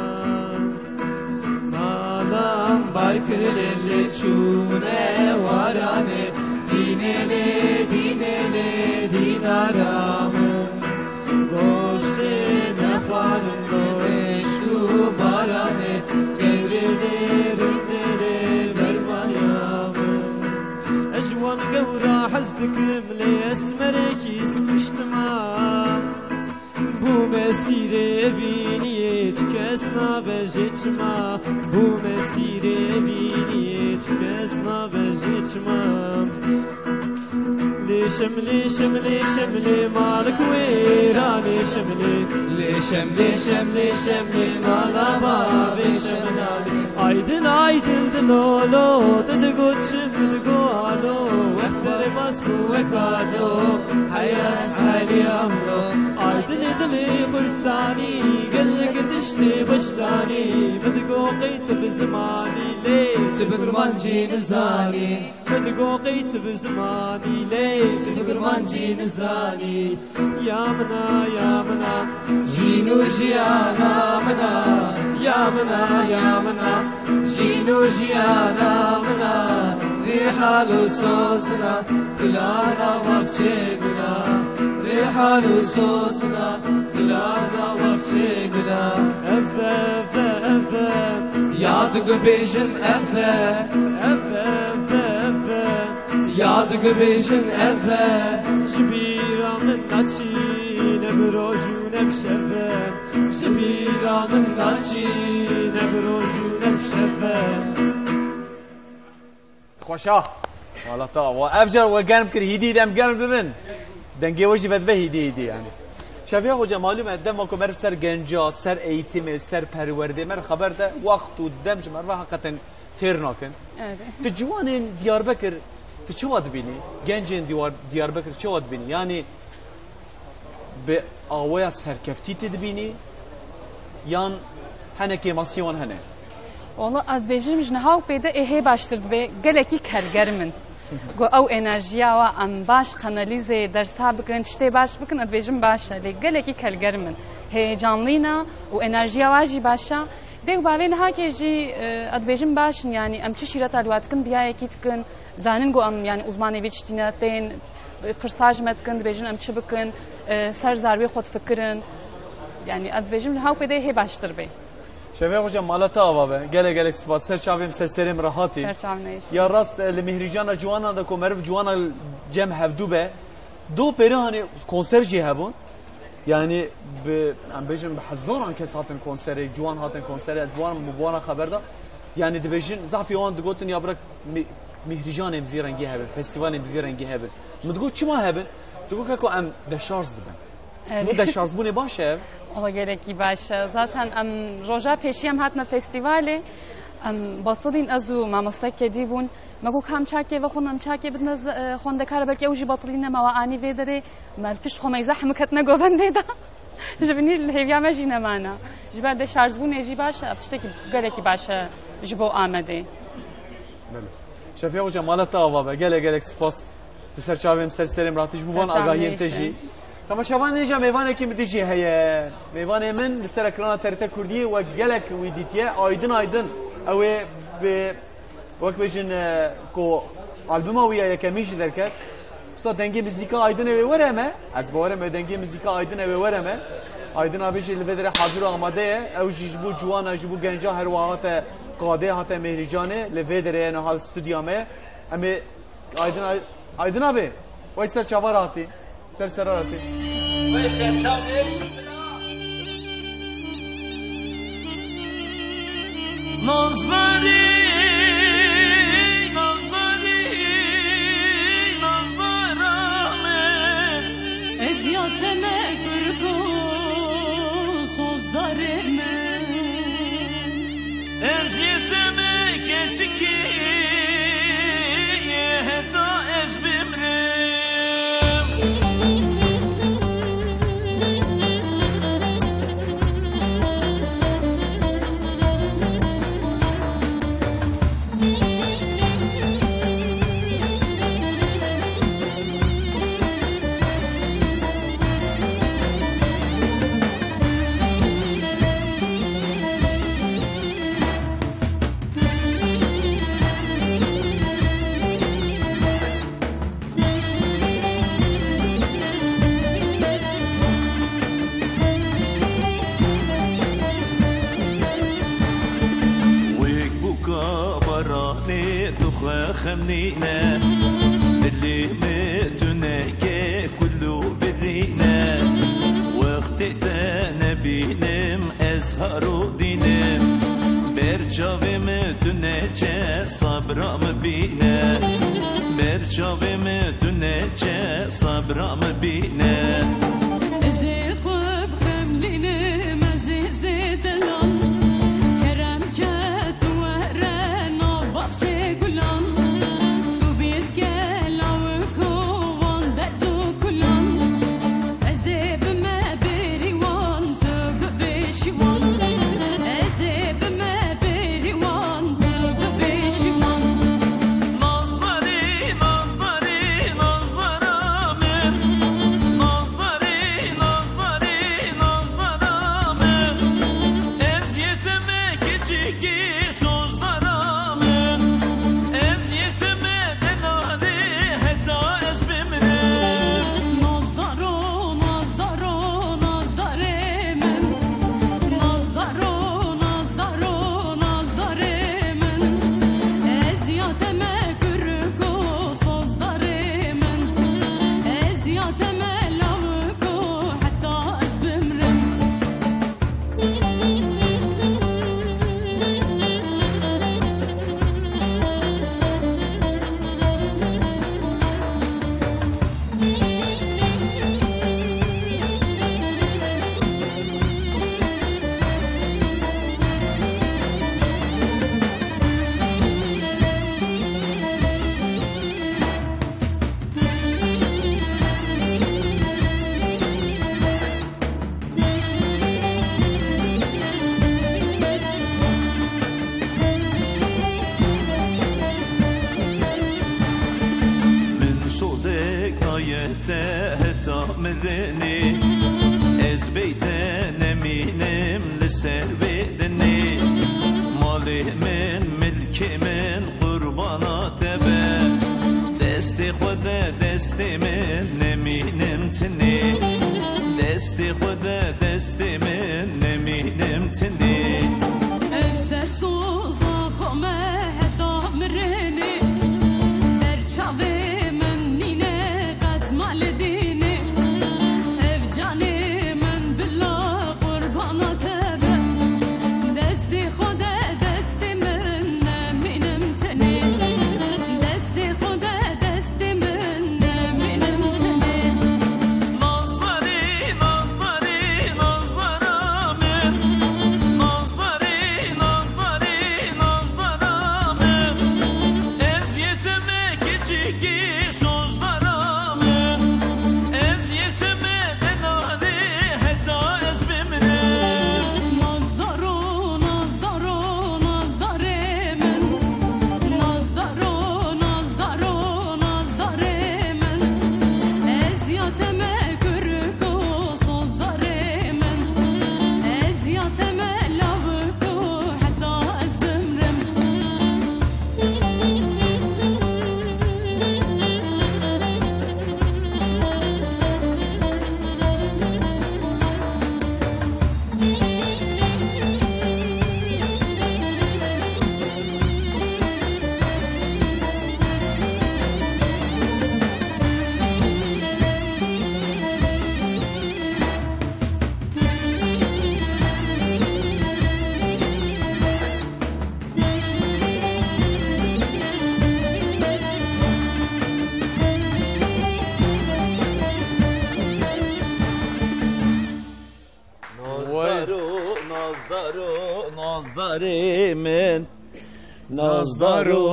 Malam bar kirilê lê çûne waranê, dînê lê, dînê lê, dînara min. Goşê nexwarin li meşk û baranê, gecê lê, rindê lê, bermaya min. Ez ji wan gewra hez dikim, lê esmerekî ez kuştima. Bû mesîrê vîniyê, çi kes nabêje çima. Bû mesîrê vîniyê, çi kes nabêje çima. Lêşim, lêşim, lêşim, lê malik wêra, lêşim, lê. Lêşim, lêşim, lêşim, lê mala bavê şim nalê. Aydin, aydin, dilolo, didigot şim, digo alo, wext berê Ez bû weka do, heyes helî emro. Aydinê dilê xurtanî, gelek tiştê baştanî. Min digo qey tu bi zimanî lê, tu bi kurmancî nizanî. Min digo qey tu bi zimanî lê, tu bi kurmancî nizanî. Ya mina, ya mina, jîn û jiyana mina. Ya mina, ya mina, jîn û jiyana mina. Rêhal û sozina, gulana baxçê gula. Rêhal û sozina, gulana baxçê gula. Ev, ev, ev, ev. Ya dibêjin ev e. Ev, ev, ev, ev. Ya dibêjin ev e. Ji bîra min naçî, ne bi roj û ne bi şev e. Ji bîra min naçî, ne bi roj û ne bi şev e. Xweşa. Wala ta, wa ev car we germ kir, hîdî dem germ bibin. Dengê we jî vedibe hîdî hîdî yani. Şefiya Hoca, malum e, dema ku mer ser genca, ser eğitimê, ser perwerdê, mer xeber de wext û dem ji mer ve heqeten têr nakin. Evet. Tu ciwanên Diyarbekir, tu çawa dibînî? Gencên Diyar-, Diyarbekir çawa dibînî? Yani bi awaya serkeftî tu dibînî? Yan hene kêmasiyê wan hene? Wala ez dibêjim ji niha û pê de ê hê baştir dibe, gelekî kelgerm in. Ku ew enerjiya wa em baş kanalîzê dersa bikin, tiştê baş bikin, ez dibêjim baş e. Lê gelekî kelgerm in. Heyecanlî ne û enerjiya wa jî baş e. Dê û bavê niha kê jî, e, ez dibêjim baş in, yanî em çi şîreta li wa dikin, biyayekî dikin, zanin ku em, yanî, uzmanê vî tiştî ne, tên, e, pirsa ji me dikin, dibêjin em çi bikin, e, ser zarwê xwe difikirin. Yanî, ez dibêjim niha û pê de hê baştir bê. Şevê Hoca, mala te ava be. Gelek gelek spas. Ser çavê min, ser serê min re hatî. Ser çavê min. Ya rast, e, li Mîhrîcana Ciwanan de ku meriv ciwana cem hevdû be. Do pêre hanî konser jî hebûn. Yani bi, em bêjin bi hezaran kes hatin konserê, ciwan hatin konserê, ez bi wan, bi wana xeber da. Yani dibêjin, zafî wan digotin ya bira Mî-, Mîhrîcanên bi vî rengî hebin, festîvalên bi vî rengî hebin. Min digot çima hebin? Digot keko em deşarj dibin. Evet. Çimkî deşarjbûnê baş e ev? Ola gelekî baş e. Zaten em roja pêşî em hatine festîvalê. Em batilîn, ez û mamoste kedî bûn. Me got, ka em çakê vexwin, em çakê bidine z-, e, xwendekara, belkî ew jî batilî nema, we anî vê derê. Me li pişt xwe meyze hemû ketine govendê de. Ji binî li hêviya me jî nemana. Ji ber deşarjbûnê jî baş e, ev tiştekî gelekî baş e ji bo Amedê. Belê. Şefiya Hoca, mala te ava be. Gelek gelek spas. Di ser çavê min, ser serê min re hatî ji bo van agahiyên te jî. Temaşevanên hêja, mêvanekî min dijî heye. Mêvanê min li ser ekrana T R T Kurdiyê we gelek wî dîtiye. Aydin Aydin. Ew ê bi, wek bêjin, e, ku albuma wî ya yekemîn jî derket. Usta, dengê muzîka Aydinê wê were me. Ez bawerim, ew dengê muzîka Aydinê wê were me. Aydin abê jî li vê derê hazir û amade ye. Ew jî ji bo ciwana, ji bo genca her wiha hate qadê, hate Mîhrîcanê. Li vê derê ye, niha li stûdya me ye. Em ê Aydin, Ay-, Aydin abi, wey ser çava re hatî. Ser sera re hatî. Wey ser çava re hatî. Nazlari, Nazlari, Nazlari. Eziyateme kurku sozdarime. Eziyetime keçikî heta ez bimrim. Wek bûka baranê tu xwe xem nîne, dilê me tu neke kul û birîne. Wextê te nebînim ez har û dînim, ber çavê me tu neçe sabra me bîne. Ber çavê me tu neçe sabra me bîne. Ez ê xwe bixemlînim, ez ê zêdelan. Kerem ke tu were nav baxçê gulan. Tu bîr ke lawiko Dinê, ez bêyte nemînim li ser vê dinê. Malê min, milkê min qurbana te be. Destê xwe de destê min nemînim tinê. Destê xwe de destê min nemînim tinê. Ez sersoza xwe me heta mirinê. Ber çavê min nîne qet mal dînê. Ev canê min bila qurbana te be. Destê xwe de destê min nemînim tenê. Destê xwe de destê min nemînim tenê. Nazdarî, nazdarî, nazdara min. Nazdarî, nazdarî, nazdara min. Eziyetime keçikî sozdara min. Eziyetime denarî heta ez bimrim. Nazdaro, nazdaro, nazdarê min. Nazdaro, nazdaro, nazdarê min. Eziyetime kurko sozdare min. Eziyetime laviko heta ez bimrim. Nazdaro, nazdaro, nazdarê min. Nazdaro,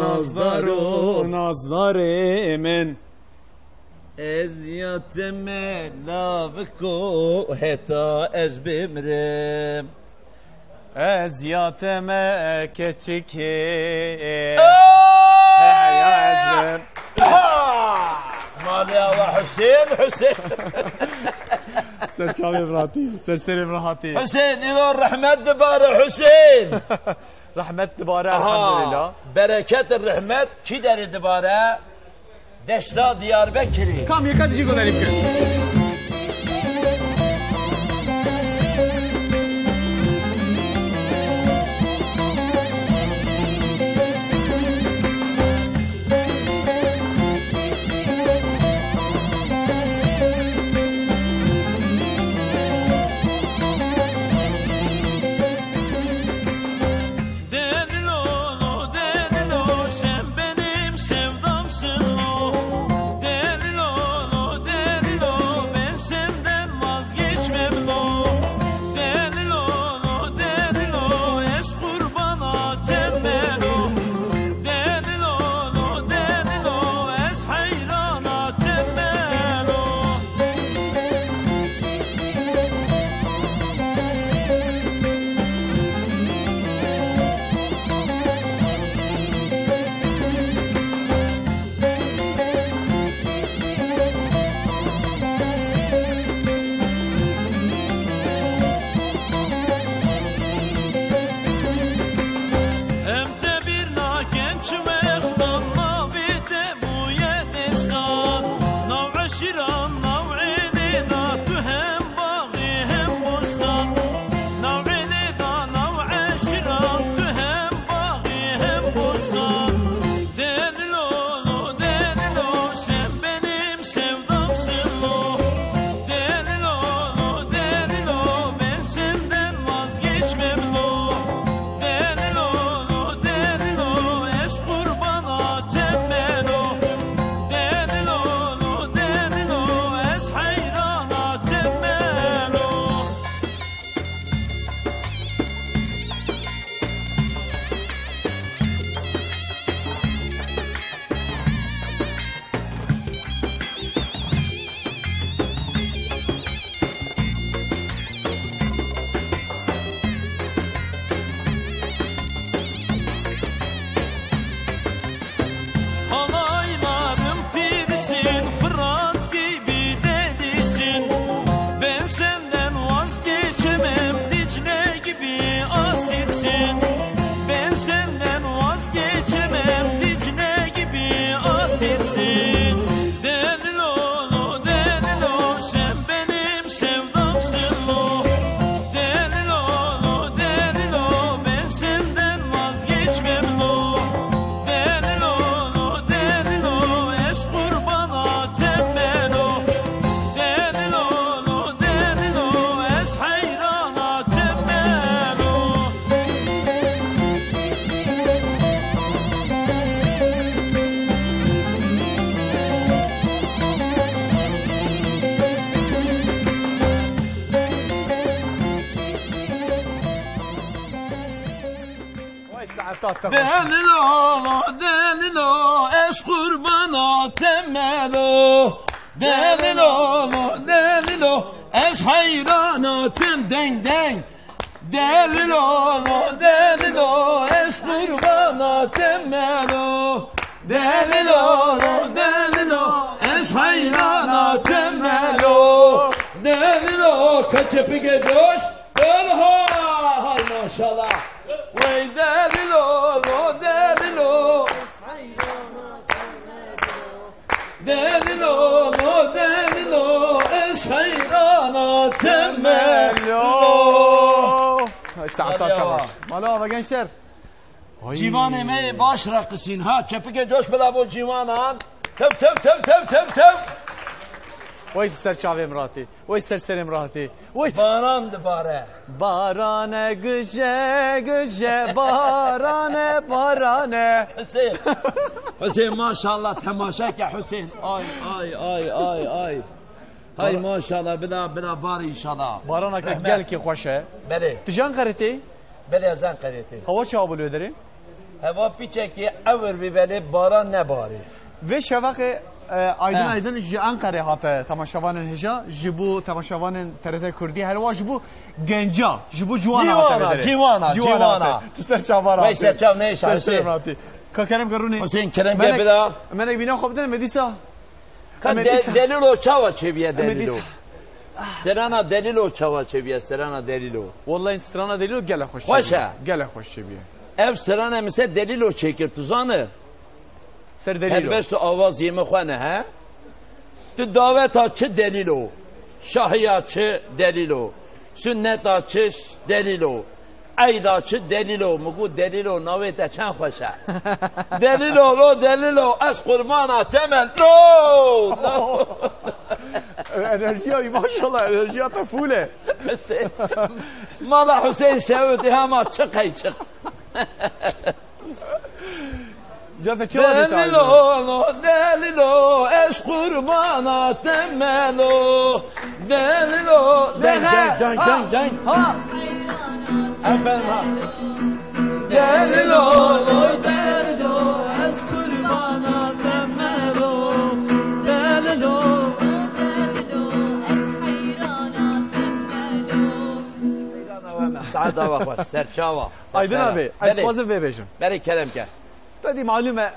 nazdaro, nazdarê min. Eziyetime laviko heta ez bimrim. Eziyetime keçikê. Aa! He, ya ez bim. Aa! Malê awa Hüseyin, Hüseyin. Ser çavê rahatî, ser serê rahatî. Hüseyin, îro rehmet dibare Hüseyin. Rehmet dibare, aha, elhamdülillah. Bereket rehmet kî derê dibare? Deşta Diyarbekirê. Kam yeka dijî gunerî bike. Delilo, delilo, sen benim sevdamsın lo. Delilo, delilo, ben senden vazgeçmem lo. Delilo, delilo, ez qurbana te me lo. Delilo, delilo, ez heyrana te me lo. Em te bîr nakin çi wextan navê te bûye destan. Nav eşîran, nav êlê da tu hem baxî hem bostan. Nav êlê da, nav eşîran, tu hem baxî hem bostan. Delilo, delilo, sen benim sevdamsın lo. Delilo, delilo, ben senden vazgeçmem lo. Delilo, delilo, ez qur- Delilo, delilo, ez qurbana te melo. Delilo, delilo, ez heyrana te deng deng. Delilo, delilo, ez qurbana te melo. Delilo, delilo, ez heyrana te melo. Delilo, keçe pige coş. Elha, hay maşallah. Wey delilo, lo delilo. Delilo, lo delilo, ez heyrana te melo. Ay, saat Hadi tamam. Yavaş. Mala ve gençler. Ay. Civanê me yê baş reqisîn ha. Çepike coş bila bo civanan. Tev, tev, tev, tev, tev, tev. Vay ser çavê min ratî. Vay ser serê min ratî. Vay. Baran dibare. Barane guje guje, barane barane. Hüseyin. Hüseyin maşallah temaşe ke Hüseyin. Ay, ay, ay, ay, ay. Hay Bara- maşallah, bila, bila bar inşallah. Barana ke Rahmet. Gelkî xweş e. Belê. Tu ji Anqerê tê? Belê, ez Anqerê tê. Hewa çawa bû li wê derê? Hewa piçekî ewir bî belê, baran nebarî. Vê şevaqê, e, Aydin He. Aydin ji Anqerê hate temaşevanên hêja, ji bo temaşevanên T R T Kurdî, her wa ji bo genca, ji bo ciwana hate Ciwana, vê derê. Ciwana, ciwana. Hate. Tu ser çavan Wey hate. Ser çav neyşa, Ser Hüseyin. Çavan hate. Ka kerem gerûnê. Hüseyin, kerem Menek, gel bira. Menek bîna xwe bidin, me dîsa. Ka Em ê de-, dîsa. Delilo çawa çêbiye Em ê delilo? Dîsa. Serana delilo çawa çêbiye, serana delilo? Wallahî serana delilo gele xweş Xweş çêbiye. E. Gele xweş çêbiye. Ev serana mise delilo çêkir, tu zani? Ser delilo. Helbest û awaz yê min xwe ne, he? Tu daveta çi delilo? Şahiya çi delilo? Sunneta çi delilo? Eyda çi delilo? Min got delilo, navê te çend xweş e. Delilo, lo delilo, ez qurbana te me, lo! Enerjiya wî, maşallah, enerjiya te full e. Hüseyin. Mala Hüseyin şewitî hema çi qey çi. Ca te çi vadî Delilo, lo, delilo, ez qurbana te melo. Delilo, Deng, deng, deng, deng, deng. Ha. Efendim, ha. Delilo, lo, delilo, ez qurbana te melo. Delilo. Saet ava xweş, serçava. Aydin abi, ez Belê. Dixwazim vê bêjim. Belê, kerem ke. Te dî malûm e,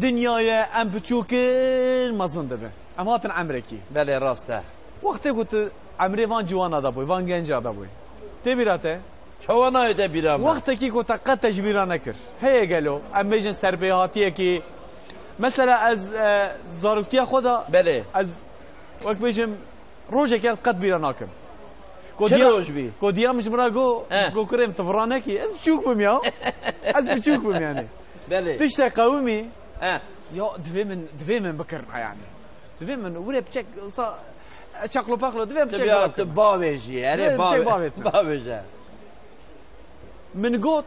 dinyayê em piçûkir mezin dibe. Em hatin emrekî. Belê, rast e. Wextê ku tu emrê van ciwana de bûyî, van genca de bûyî. Tê bîra te? Çawa nayê te bîra me? Wextekî ku te qet te ji bîra nekir. Heye gelo, em bêjin serpêhatiyekî. Mesela ez, e, zaroktiya xwe de Belê. Ez, wek bêjim, rojekê ez qet bîra nakim. Çi Kodiya, roj bî? Kodiya min ji min re got, He. Got, "Kurê min, tu vira nekî." Ez biçûk bûm ya. Ez biçûk bûm yani. Belê. Tiştek qewimî. He. Ya divê min, divê min bikirin ha yani. Divê min wire biçek, sa, çaklo paklo, divê min biçek bavêjî, erê Divê min biçek bavê-, bavêt min. Bavêje. Min got,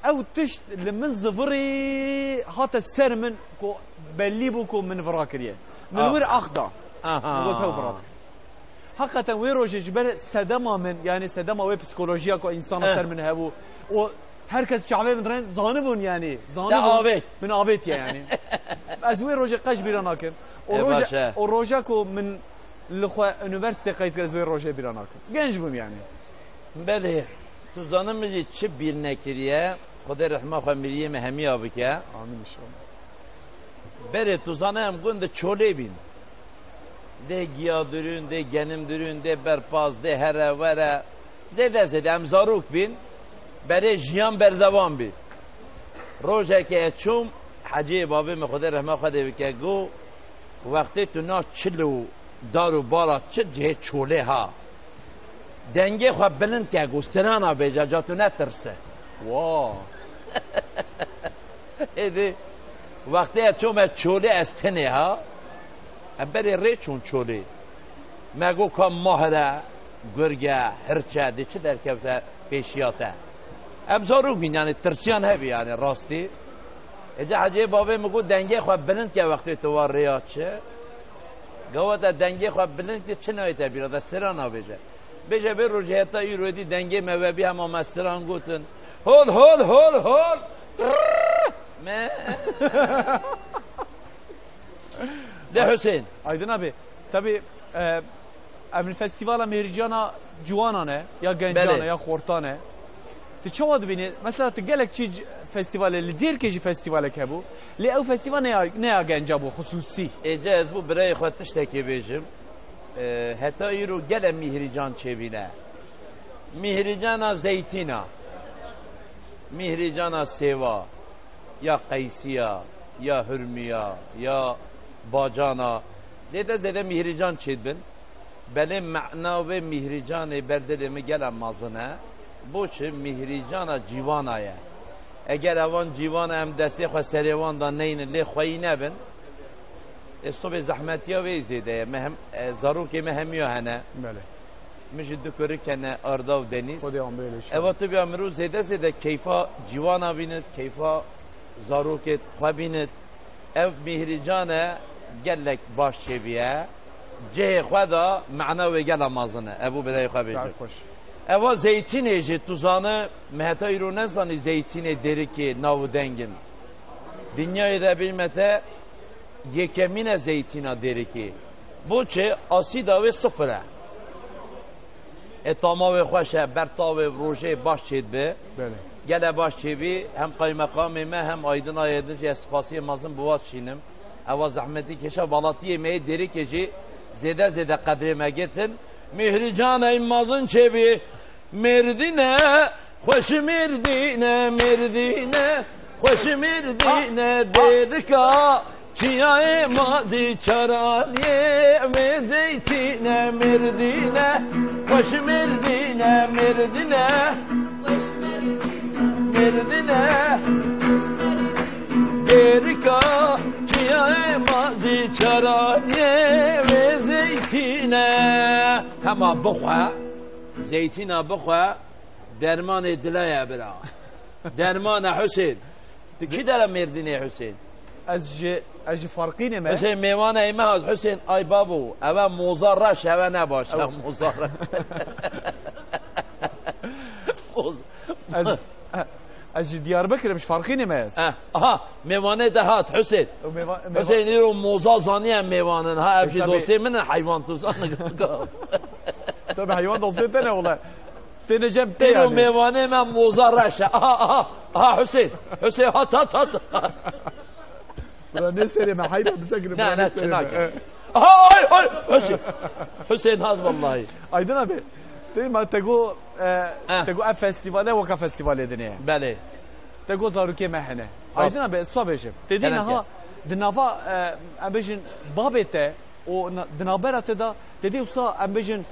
ew tişt li min zivirî hate ser min ku bellî bû ku min vira kiriye. Min Aha. wir ax da. Aha. Min got, ew vira kir. Heqeten wê rojê ji ber sedema min, yani sedema wê psikolojiya ku însana Eh. ser min hebû, û her kes çavê min re zanibûn yani. Te Zanibûn. Avêt. Min avêtiye yani. Ez wê rojê qet ji bîra nakim. Û E, roja, baş e. Û roja ku min li xwe unîversîte qeyd kir, ez wê rojê bîra nakim. Genc bûm yani. Belê, tu zanin min jî çi bîr nekiriye, Xwedê rehma xwe miriyê me hemiya bike. Amîn inşallah. Belê, tu zanin em gund di çolê bîn. Dê giya durûn, dê genim durûn, dê berpaz, dê here were. Zêde zêde em zarok bîn. Berê jiyan berdewam bî. Rojekê ez çûm, Heciyê bavê min Xwedê rehma xwe dê bike, got, wextê tu na çil û dar û bala çi cihê çolê ha. Dengê xwe bilind ke, got, strana bêje, ca tu netirse. Wa. Êdî, wextê ez çûme çolê ez tenê ha. Em berê rê çûn çolê. Me got ka mahire, gurge, hirçe, dê çi derkevte pêşiya te. Em zarok bîn, yani tirsiyan hebî, yani rastî. Êca Heciyê bavê min got, dengê xwe bilind ke wextê tu wa rêya çi. Gawa te dengê xwe bilind ke çi nayê te bîra de, sira nabêje. Bêje vê rojê heta îro êdî dengê me vebî hema me stiran gotin. Hol, hol, hol, hol. Me. De Hüseyin. Aydın abi, tabii, e, em li festîvala Mêhricana ciwanan e, ya gencan e, Belê. ya xortan e. Tu çawa dibînî? Mesela tu gelek çi c-, festîvalê, li Dêrkê jî festîvalek hebû. Lê ew festîval ne ya, ne ya genca bû, xusûsî. Êce ez bû birayê xwe tiştekê bêjim. E, heta îro gele Mîhrîcan çêbîne. Mîhrîcana zeytîna. Mîhrîcana sêwa. Ya qeysiya, ya hurmiya, ya bacana. Zêde zêde mîhrîcan çêdibin. Belê mena wê mîhrîcanê ber dilê min gela mezin e. Bo çi? Mîhrîcana cîwana ye. Eger evan cîwana em destê xwe serê wan da neynin, lê xweyî nebin, ê sobê zehmetiya wê zêde ye. Me hem, e, zarokê me hemiya hene. Belê. Min jî du kurik hene, Arda û Denîz. Xwedê wan bêle şad. Eva tu biya mirov zêde zêde keyfa cîwana bînit, keyfa zarokê xwe bînit. Ev Mîhrîcan e, gelek baş çêbûye. Cihê xwe da, mena wê gela mezin e. Ev bû birayê xwe bêjim. Saet xweş. Eva zeytînê jî tu zani, me heta îro nezanî zeytînê Dêrikê nav û deng in. Dinyayê de bî me te yekemîn e zeytîna Dêrikê. Bo çi? Asîda wê sifir e. E, tama wê xweş e, ber tavê rojê baş çêdibe. Belê. Gele baş çêbî, hem qaymeqamê me, hem Aydinayê din jî ez spasiyê mezin bi wan dişînim. Ewa zehmetî kêşa balatiyê me yê Dêrikê jî zêde zêde qedrê me girtin. Mîhrîcan ey mezin çêbî. Mêrdîne, xweş Mêrdîne, Mêrdîne, xweş Mêrdîne, Dêrika çiyayê ma zî çaraniyê, wê zeytîne, Mêrdîne, xweş Mêrdîne, Mêrdîne, Mêrdîne, Dêrika çiyayê ma zî çaraniyê, wê zeytîne. Hema bixwe, zeytîna bixwe, dermanê dila ye bira. Derman e Husên. Tu kî dera Mêrdînê Husên? Ez ji, ez ji Farqînê me. Husên mêvana ê me hat. Husên, ay babo, eve moza reş, eve ne baş. Ew. Moza reş. Moz- Ez, ez ji Diyarbekir im, ji Farqînê me ez. Eh, aha, mêvanê te hat Husên. Ew mêva-, mêva- Husên, îro moza zaniye mêvanin. Ha, ev jî Tabii. dostê min in, heywan tu zan. Tabii heywan dostê te ne wala. Têne cem tê Îro yani. Mêvanê me moza reş e. Aha, aha, aha Husên. Husên hat, hat, hat. Ulan ne serê me, heyran bize girip Ne, ulan ne ne, serê çinak me. e. Aha, ay, ay, Husên. Husên hat vallahi. Aydın abi, değil mi? Tego, e, Eh. tego ev festivale, weka festivalê dinê. Belê. Tego zarokê me hene. Rast. Aydın abi, ez sabêjim. Te dî Kerem niha ke. di nava, e, em bêjin babê te, û na-, di navbera te de, te dî wisa em bêjin,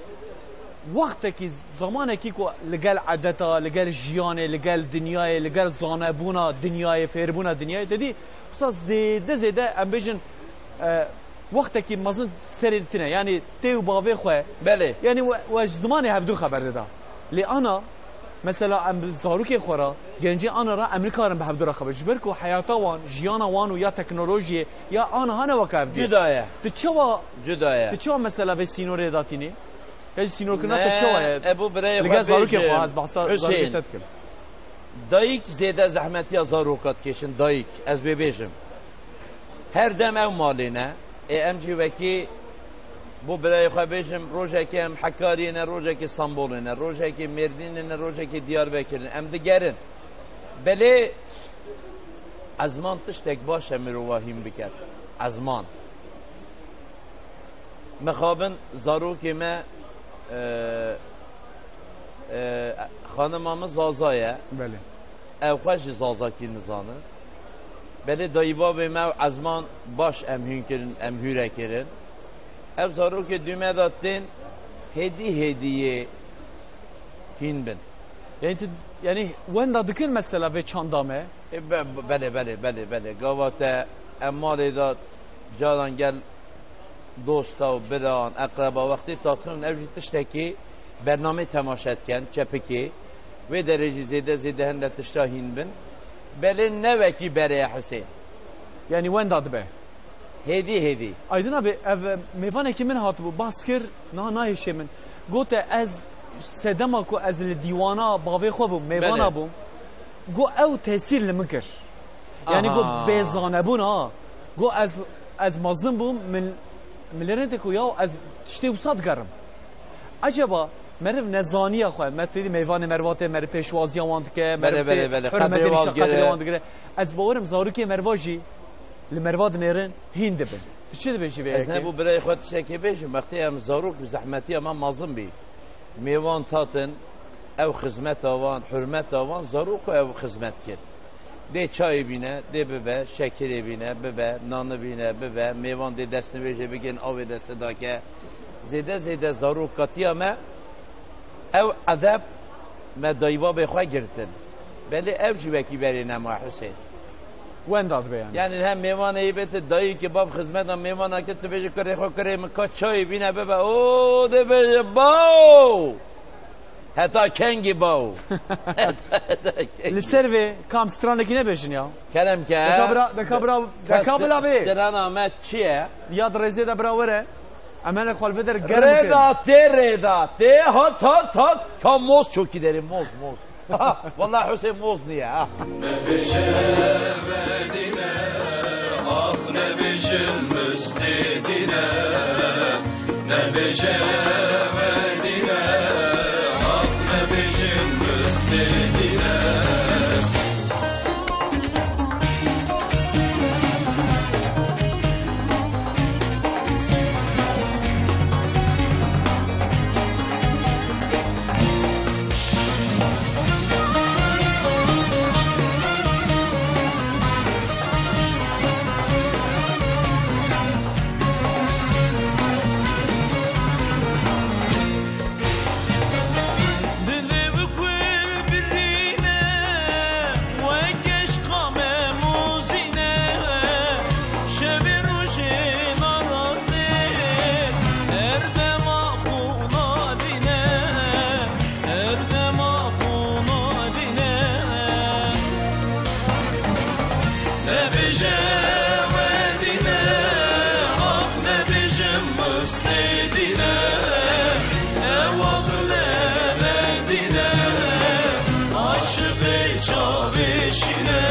wextekî, zamanekî ku li gel edeta, li gel jiyanê, li gel dinyayê, li gel zanebûna dinyayê, fêrbûna dinyayê, te dî wisa zêde zêde em bêjin, e, wextekî mezin serê tine. Yanî tê û bavê xwe. Belê. Yanî we, we ji zimanê hevdû xeber dida. Lê ana, mesela em bi zarokê xwe re, gencê ana re em nikarin bi hevdû re xeber. Ji ber ku heyata wan, jiyana wan û ya teknolojiyê, ya ana hane weke ev diye. Cuda ye. Tu çawa, Cuda ye. tu çawa mesela vê sînorê datînî? Ya jî sînorkirina te Ne, çawa ye? Ebu birayê Li xwe gel zarokê bêjim. xwe, ez behsa Hüseyin. zarokê te dikim. Dayik zêde zehmetiya zaroka dikêşin, dayik. Ez wê bêjim. Her dem ew malê ne. Ê em jî wekî bo birayê xwe bêjim, rojekê em Hekariyê ne, rojekê Stenbolê ne, rojekê Mêrdînê ne, rojekê Diyarbekirê ne. Em digerin. Belê ezman tiştek baş e mirova hîn biket. Ezman. Mixabin zarokê me, e, e, xanima min Zaza ye. Belê. Ew xwe jî Zazakî nizane. Belê dayîbabê me ew ezman baş em hîn kirin, em hûre kirin. Ev zarokê dû me de tên hêdî hêdî yê hîn bin. Yani, tu, yani wenda dikin mesela vê çanda me? E, be-, belê, belê, belê, belê. Gava te em malê de caran gel dosta û biran, eqreba wextê taqin ev jî tiştekî bernameyê temaşe dikin, çepikê. Wê derê jî zêde zêde hende tişta hîn bin. Belê ne wekî berê ye Husên. Yani wenda dibe. Hêdî hêdî. Aydin abi, ev mêvanekî min hatibû, bas kir, niha nahêşê min. Gote ez sedema ku ez li dîwana bavê xwe bûm, mêvana Belê. bûm. Got ew tesîr li min kir. Yanî got Aha. bê zanebûn ha. Got ez, ez mezin bûm, min, min lê nêdî ku ya ez tiştê wisa digerim. Eceba meriv nezaniya xwe, me têdî mêvanê mervatê meriv pêşwaziya wan dike, meriv Belê, tê belê, belê. hurmetê Qedrê wan nîşan qedrê digire. wan digire. Ez bawerim zarokê merva jî li merva dinêrin hîn dibin. Tu çi dibêjî vê Ez yekê? nebû birayê xwe tiştekê bêjim. Wextê em zarok bi zehmetiya me mezin bî. Mêvan tatin, ew xizmeta wan, hurmeta wan, zarok ew xizmet kir. Dê çayê bîne, dê bibe, şekirê bîne, bibe, nani bîne, bibe, mêvan dê destnivêjê bigin, avê destê dake. Zêde zêde zarok katiya me, ew edeb me dayîbabê xwe girtin. Belê ev jî wekî berê nema Husên. Wenda dibe yani. Yani hem mêvanê yê bê tu dayî kebab xizmeta mêvana kir, tu bêjî kurê xwe, kurê min ka çayê bîne bibe. O dê bêje baw! Heta kengî baw! Heta, heta kengî. Li ser vê kam stranekî nebêjin ya. Kerem ke. Deka bira, deka bira, deka bila bê. Strana me çi ye? Ya di rêzê de bira were. Emelek xwe li vê der germ bikin. Rêda tê rêda tê hat hat hat. Ka moz çokî derê moz moz. Wala Husên moz niye ha. Nebêje Medîne, ax nebêjin mistêdîne. Nebêje Medîne, ax nebêjin mistêdîne. Dilê bi ku birîne, wek eşqa me mozîne, şevê rojê narazê, her dema xwe nadîne, her dema xwe nadîne. Nebêje Medîne, ax nebêje mistêdîne, ew axile Medîne, aşiqê çavê şîne,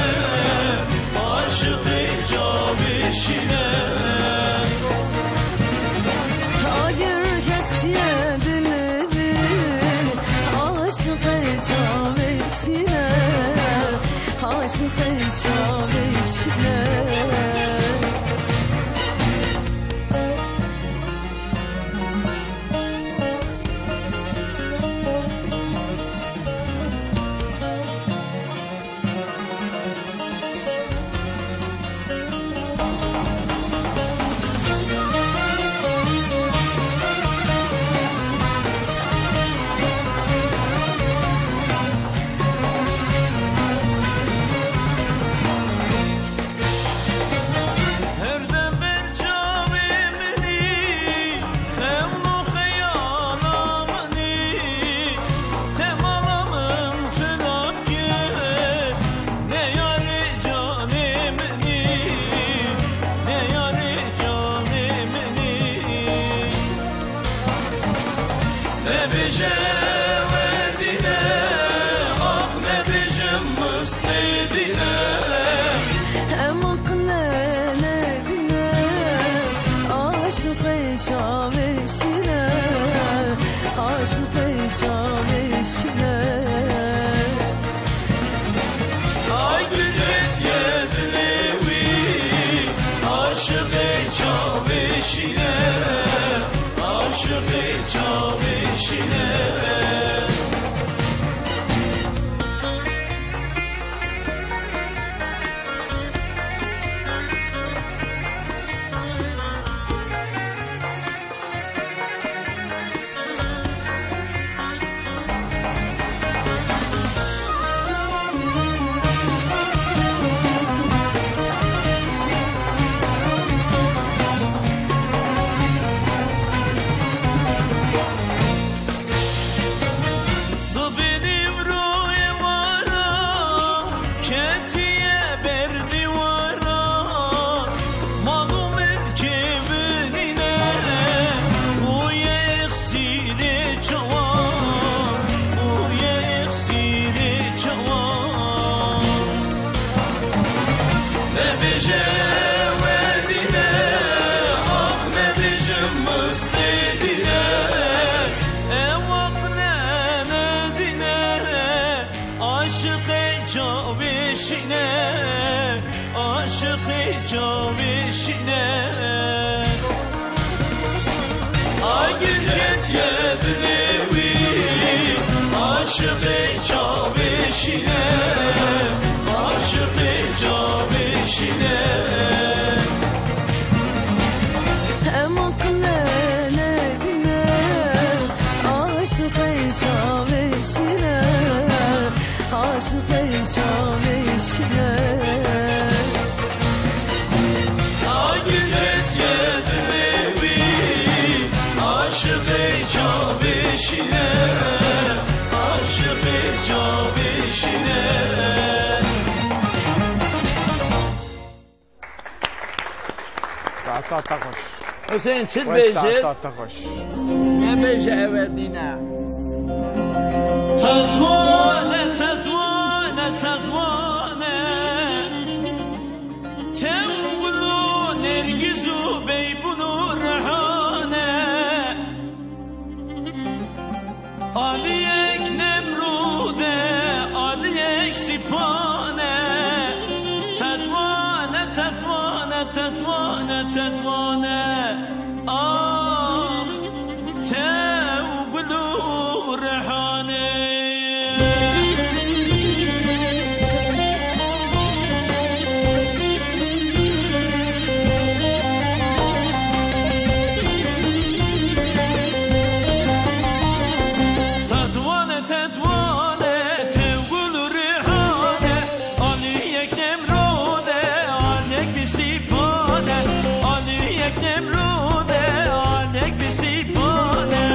aşiqê çavê şîne. Agir ketiye dilê min, aşiqê çavê şîne. Aşiqê çavê şîne. Her dem ber çavê min î, xewn û xeyala min î, temala min xirab kir, ne yarê canê min î, ne yarê canê min î. Nebêje Medîne, ax nebêje mistêdîne. Em aqile nedîne, aşiqê çavê şîne, aşiqê çavê şîne. Ay gul ketiye dilê wî, aşiqê çavê şîne, aşiqê çavê şîne. Çavêşîne. Agir ketiye dilê wî, aşiqê çavêşîne, aşiqê çavêşîne. Em aqile nedine, aşiqê çavêşîne, aşiqê çavêşîne. Agir ketiye dilê wî, aşiqê çavêşîne, aşiqê çavêşîne. Saeta te xweş. Husên, çi We dibêjit? Saeta te xweş. Nebêje ewe dîne. Tetwane, tetwane, tetwane. Tewgul û Nergiz û Beybûn û Rihane. Aliyek Nemrûde, aliyek Sîpane. Tetwane, tetwane, tetwane, tetwane. Ah, Tewgul û Rihane. Tetwane, tetwane, Tewgul û Rihane, aliyek Nemrûde, aliyek Sîpane, aliyek Nemrûde, aliyek Sîpane.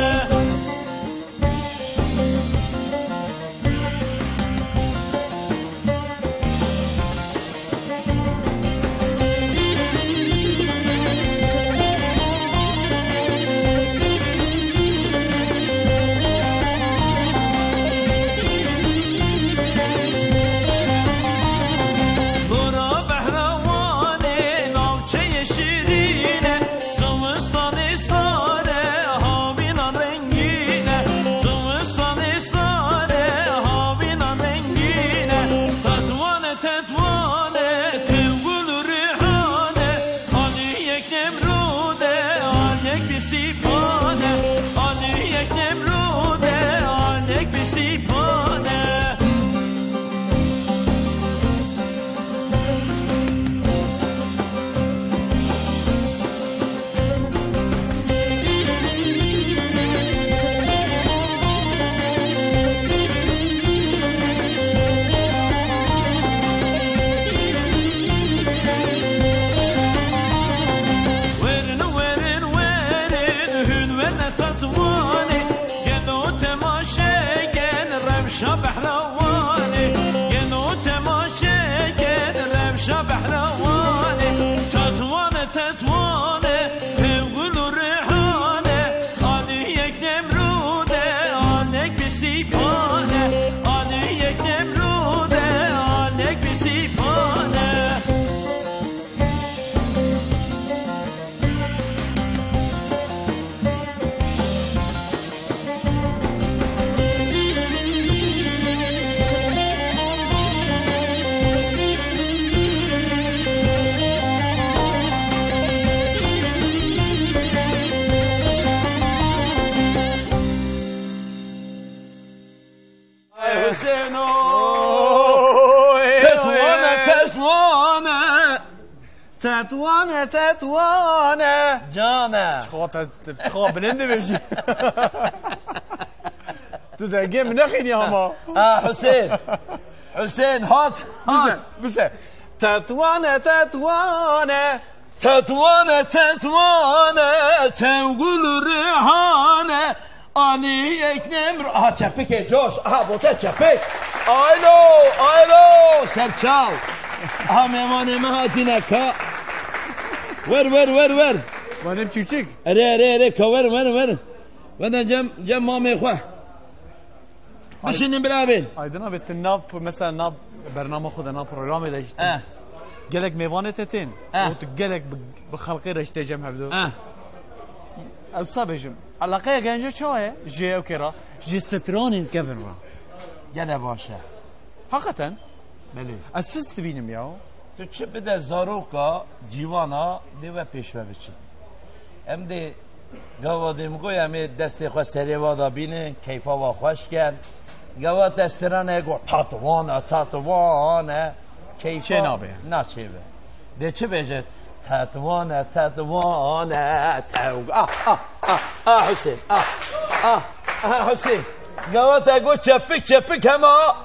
Dora Behrewanê, navçeyê şirîne, zivistanê sare, havînan rengîne, zivistanê sare, havînan rengîne. Tetwane, tetwane, Tewgul û Rihane, aliyek Nemrûde, aliyek Sîpane, aliyek Nemrûde, aliyek Sîpane. Werin, werin, werin, hûn werne Tetwanê, gelo temaşe ken rewşa Behrewanê, gelo temaşe ken rewşa Behrewanê. Tetwane, tetwane, Tewgul û Rihane, aliyek Nemrûde, aliyek Sîpane, aliyek Nemrûde, aliyek Sîpane. Ay Huseyno. Oy, Tetwane, oy, oy. Tetwane. Tetwane, tetwane. Cane. Çiqa te, çiqa bilind dibêjî. Tu dengê min nexînî ama. Ha, Husên. Husên, hat, hat. Bise, bise. Tetwane, tetwane. Tetwane, tetwane, Tewgul Rihane. Aliyek Nemr-, aha, çepikê coş, aha, bote çepik. Aylo, aylo, serçav. Aha, mêvanê me hatine ka. Wer, wer, wer, wer. Benim çiçik. Erê, erê, erê, ka werin, werin, werin. Werin cem, cem mamê xwe. Bişinin birabên. Aydın abi, tu nav, mesela nav bernama xwe de, nav programê de jî tu Eh. gelek mêvanê te tên. Eh. Û tu gelek bi, bi xelqê re jî tê cem hevdu. Eh. Ez wisa bêjim. Eleqeya genca çawa ye? Ji ewkê re, ji stranên kevin re. Gele baş e. Hakikaten. Belê. Ez siz dibînim ya. Tu çi bide zaroka cîwana dê we pêş ve biçin. Em dê gava dê min got em ê destê xwe serê wa da bînin, keyfa wa xweş ken. Gava te strane got Tatvan e, Tatvan e. Keyfa Çê nabe. Naçêbe. Dê çi bêje? Tetvan e, tetvan e, tewg. Ah, ah, ah, ah, Husên, ah, ah, ah, Husên. Gava te got çepik, çepik hema.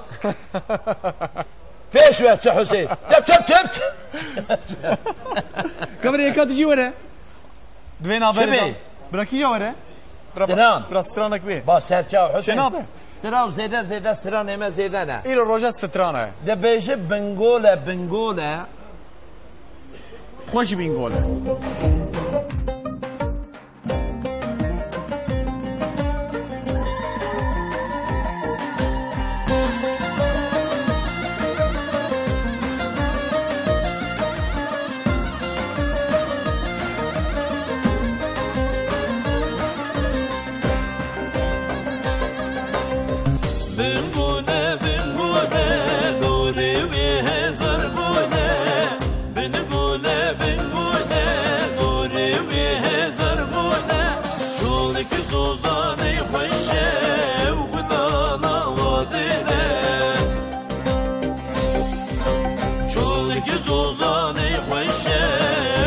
Pêş ve çi Husên. Çep, çep, çep, çep. Kamerê yeka dijî were. Divê naberê Çi da. Bê? Bira kîja were? Bira, Stran. Bira stranek bê. Ba serçav Husên. Çê nabe? Stran zêde, zêde stran ême zêde ne. Îro roja stran e. De bêje Bingol e, Bingol e. Xweş Bingol e. Bingole, bingole, dorê wê hezar gole. Bin gole, bin gole, dorê wê hezar gole. Çolek zozanê xweş e û gulana wa dide. Çolek zozanê xweş e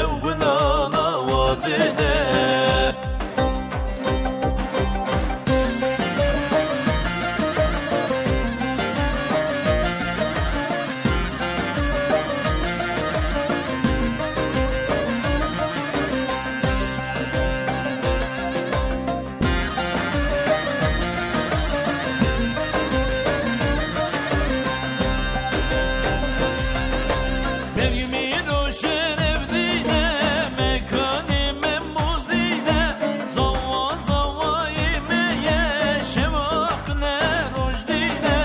û gulana wa dide. Mevmî do şeref dîne, mekanê me moz dîne, zawa zawayê me ye, şeva qine roj dîne.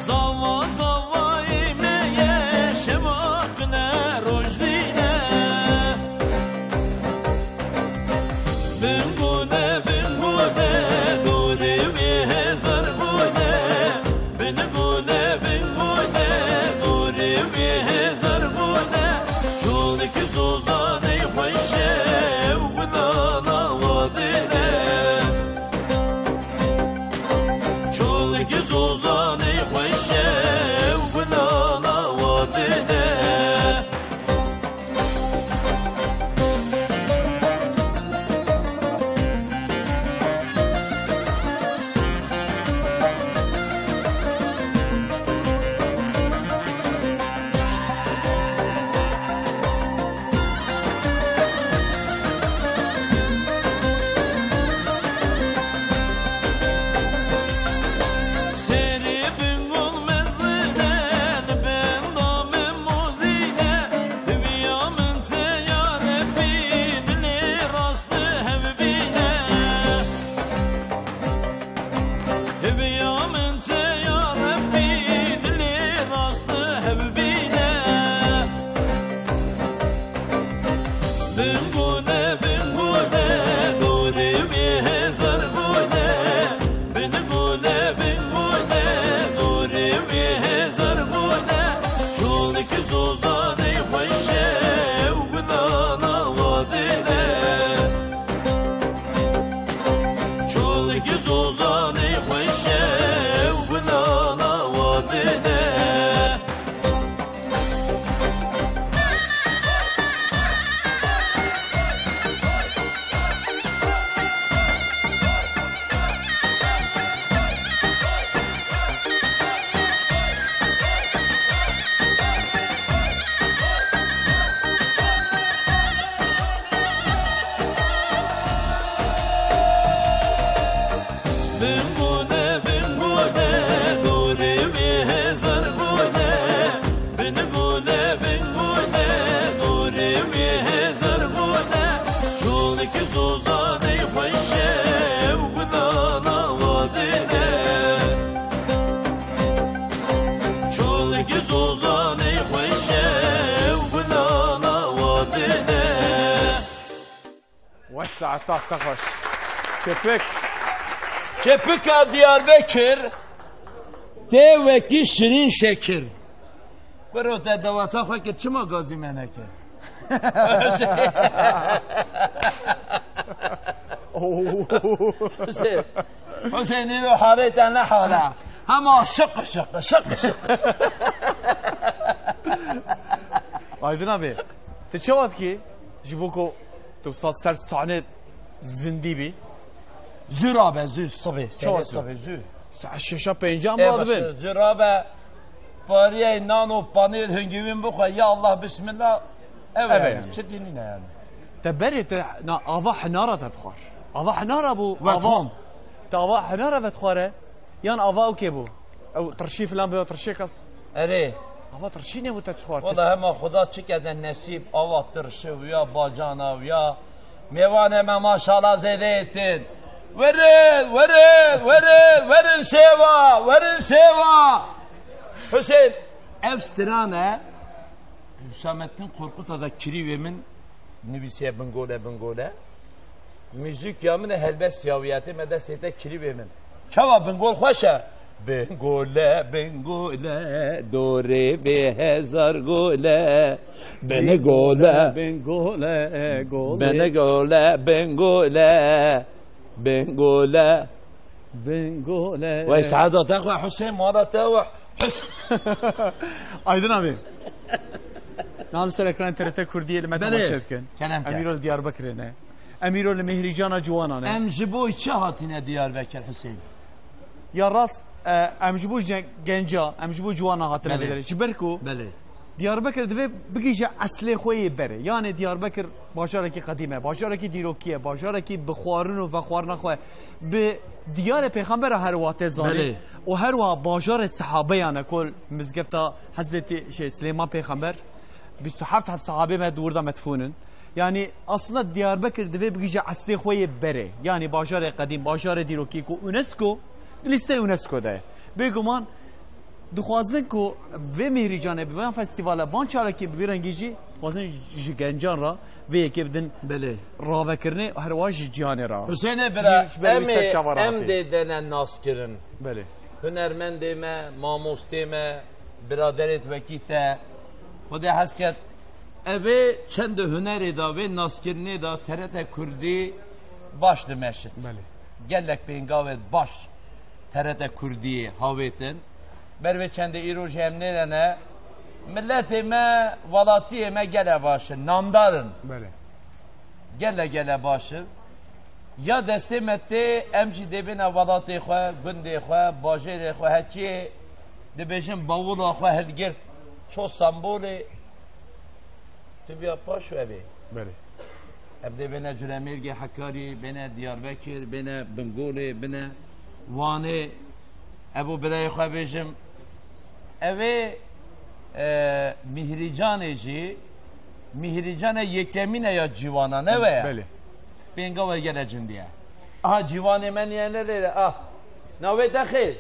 Zawa zawayê me ye, şeva qine roj dîne. Bin gole, bin gole, dorê wê hezar gole. Bin gole, bin gole, dorê wê hezar gole. Çolek zozanê xweş e û gulana wa dide. Çolek zozanê xweş e û gulana wa dide. Serê bingol mezine, li benda min mozîne, hêviya min te ya Rebî, dilê rast bi hev bîne. Hêviya min te ya Rebî, dilê rast bi hev bîne. Bin gole, bin gole, dorê wê hezar gole. Bin gole, bin gole, dorê wê hezar gole. Çolek zozanê xweş e û gulana wa dide. Çolek zozanê xweş e û gulana wa dide. Bin gole, bin gole, dorê wê hezar gole. Bin gole, bin gole, dorê wê hezar gole. Çolek zozanê xweş e û gulana wa dide. Çolek zozanê xweş e û gulana wa dide. Wes saeta te xweş. Çepik. Çepika Diyarbekir. Tê wekî şirîn şekir. Kuro te daweta xwe kir, çima gazî me nekir? Husên, Husên, îro halê te ne hala. Hema şık şık, şık şık. Aydın abi, tu çawa dikî? Ji bo ku tu sa ser sahnê zindî bî. Zû rabe, zû, sibê, serê sibê, zû. Saet şeşa pênca em radibin. Zû rabe, pariyê nan û panêr hingî wîn bixwe, ya Allah, bismillah. Ev e yani. Çi dînî ne yani? Te berê te, na, ava hinara te dixwar. Ava hinara bû, ava. Te ava hinara vedixware, yan ava ew kê bû? Ew tirşî filan bê, tirşê kes. Erê. Ava tirşî ne bû te dixwar. Wala hema Xuda çi kede nesîb, ava tirşi wîya, bacana wîya. Mêvanê me maşallah zêde yetin. Werin, werin, werin, werin sêva, werin sêva. Husên, ev strane Hüsamettin Korkut'a da kirî wê min nivîsiye Bingole, Bingole. Muzîk ya min e, helbest ya wî, ya tê me destê te kirî wê min. Çawa Bingol xweş e? Bingole, Bingole, dorê bê hezar gole. Bingole, Bingole, gole. Bingole, Bingole, Bingole. Bingole. Wey saada te xwe Husên, mala te we Husên. Aydın abi. Nam ser ekran T R T Kurdiyê li me Belê. Temaşe dikin. Kerem ke. Em îro li Diyarbekirê ne. Em îro li Mihrîcana Ciwana ne. Em ji bo çi hatine Diyarbekir Husên? Ya rast, e, em ji bo ce-, genca, em ji bo ciwana hatine Belê. Vê derê. Ji ber ku Belê. Diyarbekir divê bigihîje eslê xwe yê berê. Yanê Diyarbekir bajarekî qedîm e, bajarekî dîrokî ye, bajarekî bi xwarin û vexwarina xwe bi diyarê pêxembera her wiha tê zanîn. Belê. Û her wiha bajarê sehabeyan e, kol mizgefta Hezretî, şey, Silêman Pêxember, bîst û heft heb sehabê me di wir de medfûn in. Yanî aslında Diyarbekir divê bigihîje eslê xwe yê berê. Yanî bajarê qedîm, bajarê dîrokî ku UNESCO di lîsteyê UNESCO de ye. Bêguman dixwazin ku vê Mihrîcanê, bi van festîvala, van çalakî bi vî rengî jî dixwazin ji gencan re vê yekê bidin Belê. Ravekirinê, her wiha ji cîhanê re. Husênê bira, Jî ji ber wî em ê, ser çava re em hatî. Dê dene naskirin. Belê. Hunermendê me, mamostê me, biraderêt wekî te. Xwedê hez ket. Evê çend hunerê da, vê naskirinê da T R T Kurdî baş dimeşit. Belê. Gelek pêngavêt baş T R T Kurdiyê hawêtin. Ber vê çendê îro jî em nêrene. Miletê me, welatiyê me gele baş in, namdar in. Belê. Gele gele baş in. Ya destê me tê, em jî dê bêne welatê xwe, gundê xwe, bajêrê xwe, heçiyê dibêjin bawula xwe hilgirt, ço Stenbolê, tu biya paş ve bê. Belê. Em dê bêne Culemêrgê Hekarî, bêne Diyarbekir, bêne Bingolê, bêne Wanê. Ev û birayê xwe bêjim. Ev ê, e, Mihrîcanê jî, Mihrîcanê yekemîn e ya ciwana, ne we ye? Belê. Pênga we gele cindî ye. Aha, ciwanê me niye ne lêre, ah. Navê te xêr?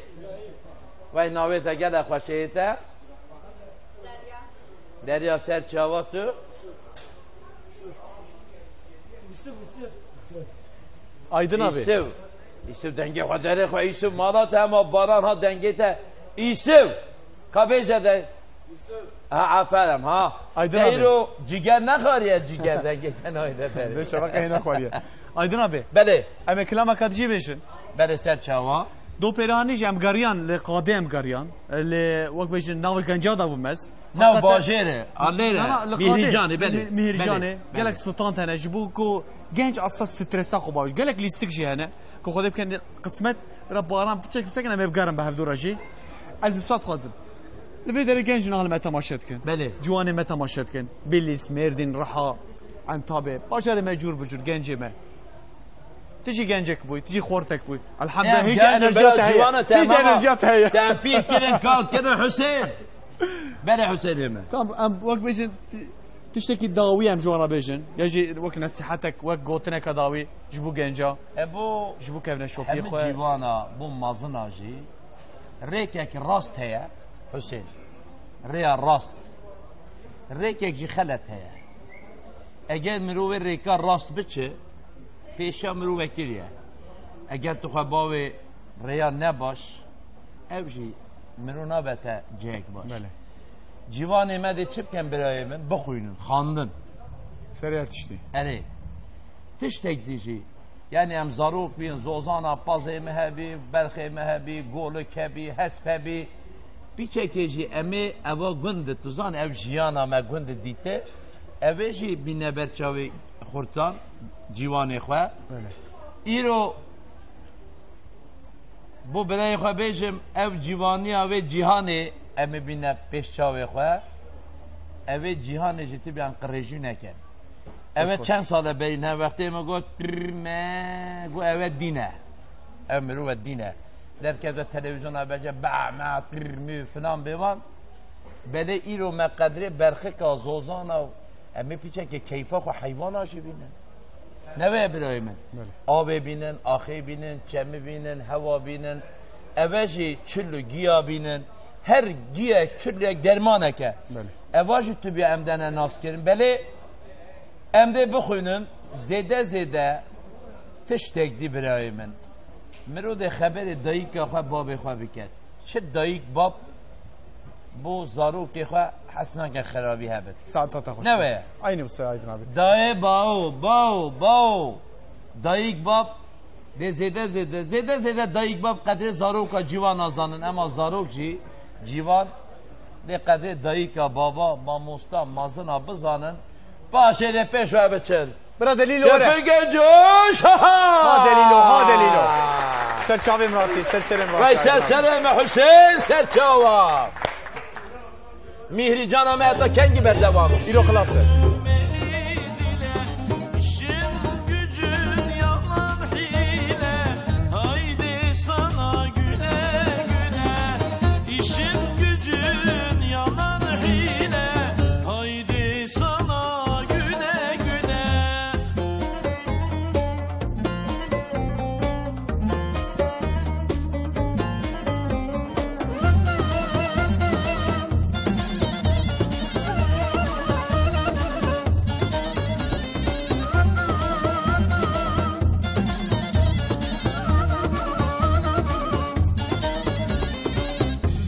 Vay, navê te gele xweşê te. Derya. Derya ser çava tu. Aydın abi. Îsif. Îsif dengê xwe derê xwe, Îsif mala te hema baran ha dengê te. Îsif. Ka bêje de. Ha, aferin ha. Aydın abi. Teyro ciger nexariye, ciger dengê te nayê de derê. Vê şeveqê hê nexwariye. Aydın abi. Belê. Em ê kilama ka dijî bêjin. Belê, ser çawa. Do pêranî jî em geriyan, li qadê em geriyan. Li, wek bêjin, navê genca da bû mez. Nav bajêr e, a lêre, Na, na, li Mihricanê, qadê, belê. Mi-, Mihricanê. Belê, belê. Gelek stand hene, ji bo ku genc asla stresa xwe baş. Gelek lîstik jî hene. Ku Xwedê bikin qismet re baran biçek bisekin em ê bigerin bi hevdû re jî. Ez wisa dixwazim. Li vê derê genc niha li me temaşe dikin. Belê. Ciwanê me temaşe dikin. Bilîs, Mêrdîn, Riha, Entabê. Bajarê me cûr bi cûr, gencê me. Tu jî gencek bûyî, tu jî xortek bûyî. Elhamdulillah, Em hîç genc enerjiya bela te heye. Ciwana te Hîç mama. Enerjiya te heye. Te em pîr kirin, kal kirin Husên. Belê Husênê me. Tamam, em wek bêjin, ti-, tiştekî dawî em ji wan re bêjin. Ya jî wek nesîhetek, wek gotineke dawî ji bo genca, E bo ji bo kevneşopiyê hemî xwe. Cîwana, bo mazina jî rêkek rast heye, Husên. Rêya rast. Rêkek jî xelet heye. Eger mirov vê rêka rast biçe, pêşiya mirov vekirî ye. Eger tu xwe bawê rêya nebaş, ev jî Miro nabe te cihek baş. Belê. Ciwanê me dê çi bikin birayê min? Bixwînin, xwendin. Serê her tiştî. Erê. Tiştek dî jî. Yanî em zarok bîn, zozana pazê me hebî, belxê me hebî, golik hebî, hesp hebî. Piçekê jî em ê eva gund, tu zan ev jiyana me gund dîte. Ev ê jî bîne ber çavê xurtan, ciwanê xwe. Belê. Îro Bo birayê xwe bêjim, ev cîvaniya vê cîhanê em ê bîne pêş çavê xwe. Ev ê cîhanê ji tibiyan qirêjû neke. Ev ê Xweş, xweş. Çend sal e berî ne wextê me got, "Pirr, me," got, "Ev e dîn e. Ev mirov e dîn e." Derkeve televîzyona bêje, "Ba, me, pirr, mü," filan bêvan. Belê îro me qedrê berxika zozana, em ê piçekê keyfa xwe heywana jî bînin. Ne weye birayê min? Belê. Avê bînin, axê bînin, çemî bînin, hewa bînin. Eve jî çil û giya bînin. Her giyek, çilek dermanek e. Belê. Eva jî tu bî em dene nas kirin. Belê em dê bixwînin, zêde zêde tiştek dî birayê min. Miro dê xeberê dayika xwe, babê xwe biket. Çi dayik bab bo zarokê xwe hes nake xerabî hebit. Saeta te xweş. Ne weye? Aynı bu Aydın abi. Dayê bao, bao, bao. Dayik bab dê zêde zêde, zêde zêde dayik bab qedrê zaroka ciwan nazanin. Ema zarok jî ciwan dê qedrê dayika, baba, mamosta, mazina bizanin. Paşê dê pêş ve biçin. Bira delîl ore. Kepin genco, şaha! Ha delîlo, ha delîlo. Ser çavê Miratî, ser serê Miratî. Vay ser serê me Husên, ser çawa. Mîhrî cana me heta kengî berdewam. Îro xilas e. İşin gücün yalan hile, haydi sana güle güle. İşin gücün yalan hile, haydi sana güle güle.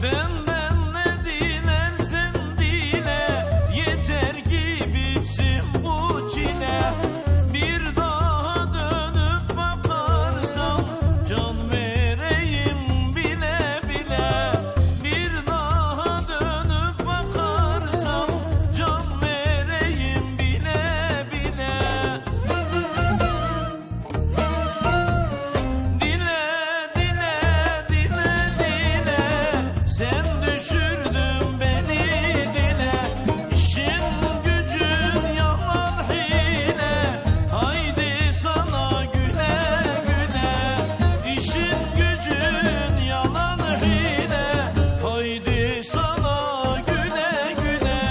Benden ne dilersin dile, yeter ki bitsin bu çile. Bir daha dönüp bakarsam, can vereyim bile bile. Bir daha dönüp bakarsam, can vereyim bile bile. Dile, dile, dile, dile, sen düşürdün beni dile. İşin gücün yalan hile, haydi sana güle güle. İşin gücün yalan hile, haydi sana güle güle.